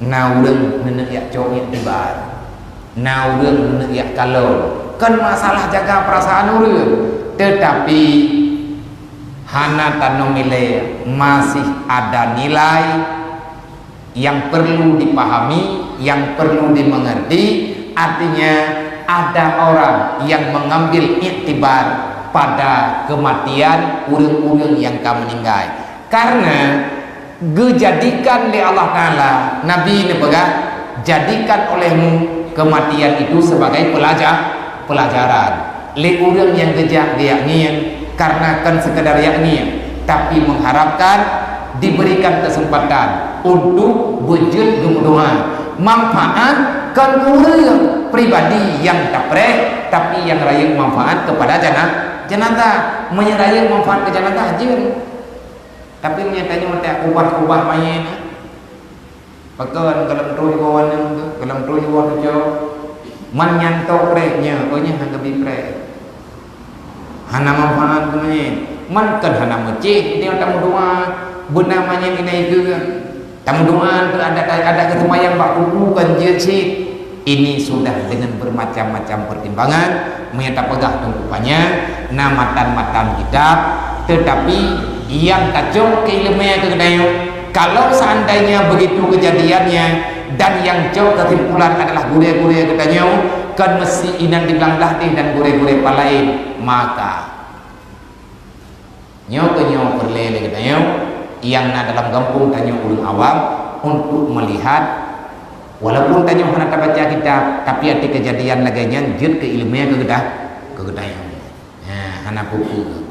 Na ureuëng neuneuk jak cok iktibar. Na ureuëng neuneuk jak kalon. Kon masalah jaga perasaan ureuëng, tetapi hana tanom ilée masih ada nilai yang perlu dipahami, yang perlu dimengerti, artinya ada orang yang mengambil iktibar pada kematian ureuëng-ureuëng nyang ka meuninggai. Karena geujadikan lé Allah Taala, Nabi neupeugah, "Jadikan olehmu kematian itu sebagai pelaja-, pelajaran." Lé ureuëng nyang geujak geujak ngieng, karena kon sekadar jak ngieng, tapi mengharapkan diberikan kesempatan untuk beujeuet geumeudoá. Manfaat kon ureuëng pribadi nyang tapreh, tapi nyang rayeuk manfaat kepada jana-, jenazah. Meunyoe rayeuk manfaat keu jenazah, jeuet. Tapi meunyoe tanyoe tak ubah-ubah manyét, pakon gohlom troh jiwoe aneuk, gohlom troh jiwoe cucoe, man nyan tok preh nyoe, oh nyan hana geubi preh. Hana manfaat keu manyét. Man kon hana meucéh, dia tameudoá, beuna manyét inai geuh. Tameudoá keu adat, adat geuseumayang bak kubu kon jeuet cit. Ini sudah dengan bermacam-macam pertimbangan, meunyoe tapeugah teungku panyang, na matan-matan kitab, tetapi nyang tacok keu ileumèe keu geutanyoe, kalau seandainya begitu kejadiannya dan yang cok kesimpulan adalah gurèe-gurèe geutanyoe, kon meusti inan di blang blah deh dan gurèe-gurèe palaén, maka Nyoe keuh nyoe peureulèe lé geutanyoe nyang na dalam gampông tanyoe ureueng awam untuk meulihat, walaupun tanyoe hana tabaca kitab, tapi até keujadian lagèe nyan jeuet keu ileumèe keu geuda-, keu geutanyoe. Ha, hana peue-peue.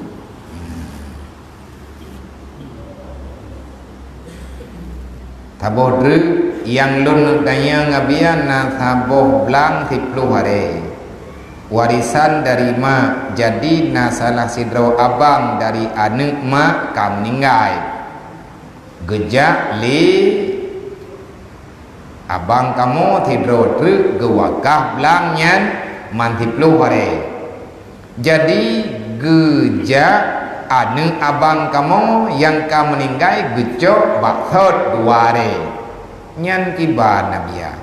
Saboh treuk nyang lôn neuk tanyong, Abiya, na saboh blang siploh aré. Warisan dari mak, jadi na salah sidroe abang dari aneuëk mak ka meuninggai. Geujak lé abang kamoe sidroe treuk geuwakaf blang nyan man siploh aré. Jadi, geujak aneuëk abang kamoe nyang ka meuninggai geucok bak sot dua aré. Nyan kiban, Abiya.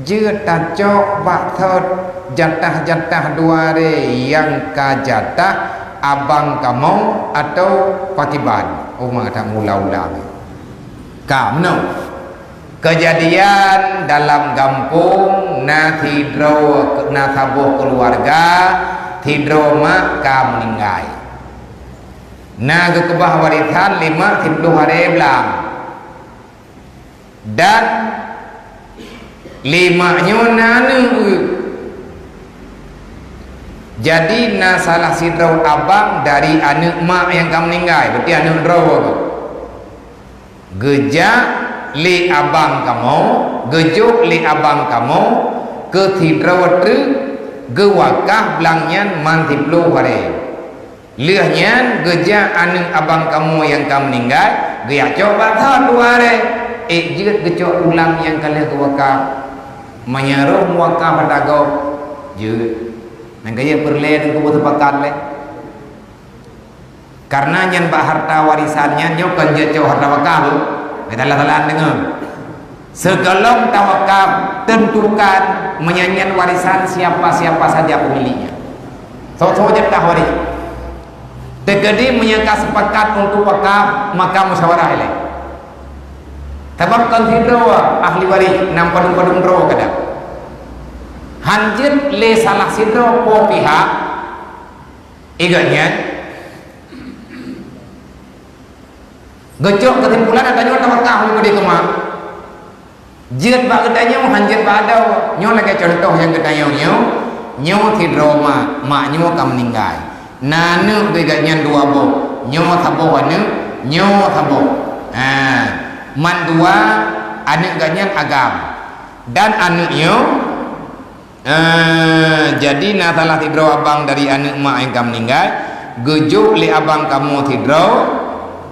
Jeuet tacok bak sot jatah-jatah dua aré nyang ka jatah abang kamoe atawa pakiban? Uma that mula-mula. Ka meunoe. Keujadian dalam gampông na sidroe, na saboh keuluwarga, sidroe mak ka meuninggai. Na geukeubah warisan lé mak siploh aré blang. Dan lé mak nyoe na aneuëk. Jadi, na salah sidroe abang dari aneuëk mak nyang ka meuninggai, berarti aneuëk droe. Geujak lé abang kamoe, geujok lé abang kamoe keu sidroe treuk geuwakaf blang nyan man siploh aré. Lheueh nyan geujak aneuëk abang kamoe nyang ka meuninggai, geujak cok bak sot dua aré. Ék jeuet geucok ulang nyang ka lheueh geuwakaf. Meunyoe roh meuwakaf ata gob, jeuet. Nyang keu jeuet peureulée teungku beuseupakat lé. Karena nyan bak harta warisan nyan nyoe kon jeuet cok harta wakaf, beuh. Beusalah-salah deungoe. Sigohlom tawakaf, tentukan meunyoe nyan warisan siapa-siapa saja pemiliknya. Soe-soe jatah waréh. Teukeudi meunyoe ka sepakat untuk wakaf, maka musyawarah ilée. Sabab kon sidroe ahli waréh, na padum-padum droe kadang. Han jeuet lé salah sidroe po pihak, igat nyan, geucok keusimpulan ata nyoe tawakaf nyoe keudeh keu mak. Jeuet bak geutanyoe, han jeuet bak adoe. Nyoe lagée cuntoh nyang geutanyoe nyoe, nyoe sidroe mak, mak nyoe ka meuninggai. Na aneuëk beuigat nyan dua boh, nyoe saboh aneuëk, nyoe saboh. Ha, mandua aneuëk geuh nyan agam. Dan aneuëk nyoe Eh, jadi na salah sidroe abang dari aneuëk mak nyang ka meuninggai, geujok lé abang kamoe sidroe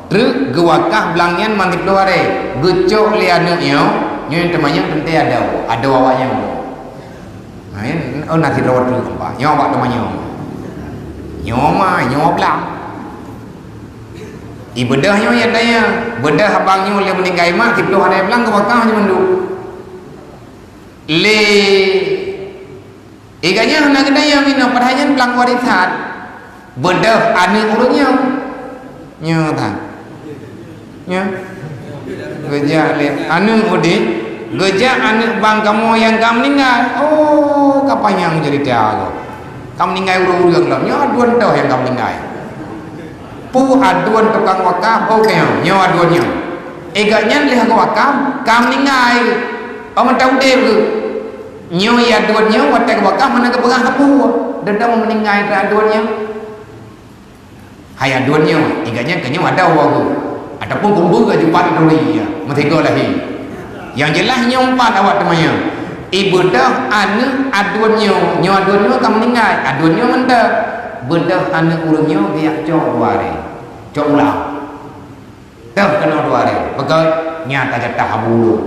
treuk geuwakaf blang nyan man siploh aré, geucok lé aneuëk nyoe, nyoe nyang teumanyong teuntée adoe, adoe awaknyan. Ha, nyan, oh, na sidroe treuk, nyoe awak teumanyong. Nyoe ma, nyoe blang. Ibeudôh nyoe ya daya, beudôh abang nyoe lé meuninggai mak, siploh aré blang geuwakaf nyoe mandum. Lé, igat nyan hana geutanyoe minoe, padahai nyan blang warisan. Beudôh aneuëk ureuëng nyoe. Nyoe that. Nyoe. Geujak lé aneuëk udeb, geujak aneuëk bang kamoe nyang ka meuninggai. Oh, ka panyang ceurita gob. Ka meuninggai ureuëng-ureuëng lom. Nyoe dua toh nyang ka meuninggai. Peue aduen tukang wakaf, oh, keu nyoe, nyoe aduen nyoe. Igat nyan lheueh geuwakaf, ka meuninggai. Oh, mantong udeb geuh. Nyoe ya aduen nyoe, watée geuwakaf, hana geupeugah sapeue. Deungon meuninggai aduen nyoe. Hai aduen nyoe, igat nyan keu nyoe adoe geuh. Ataupun kumbeue geuh pat turi, ya, meusigoe lahé. Nyang jeulaih nyoe pat awak teumanyong. Ibeudôh aneuëk aduen nyoe, nyoe aduen nyoe ka meuninggai, aduen nyoe mantong. Beudôh aneuëk ureuëng nyoe geujak cok dua aré. Cok ulang. Teuh keunoe dua aré. Beugét nyan tajatah abu ulôn.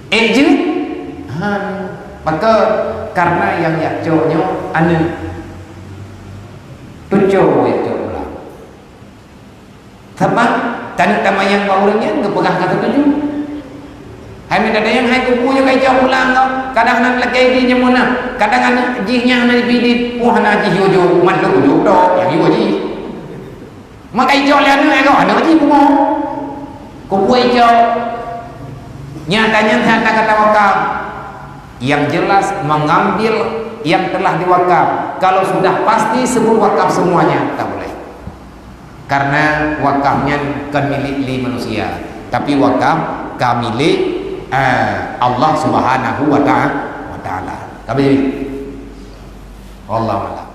Ék jeuet? Han. Pakon? Karena nyang jak cok nyoe aneuëk. Tucok jak cok ulang. Sabab taneuk tamanyong bak ureuëng nyan geupeugah ka seutuju. Hai meunan nyang hai kubu nyoe ka icok pulang kah? Kadang na lakée jih nyang meunan, kadang aneuëk jih nyang hana jipidit, oh hana jih yue jok, mandum jok tok nyang yue jih. Maka icok lé aneuëk kah, aneuëk jih kubu. Kubu icok. Nyata nyan that kata wakaf. Yang jelas mengambil yang telah diwakaf. Kalau sudah pasti sebut wakaf semuanya, tak boleh. Karena wakaf nyan kon milék lé manusia, tapi wakaf ka milék, eh, Allah Subhanahu wa ta'a-, wa taala. Ka milék. Wallahu a'lam.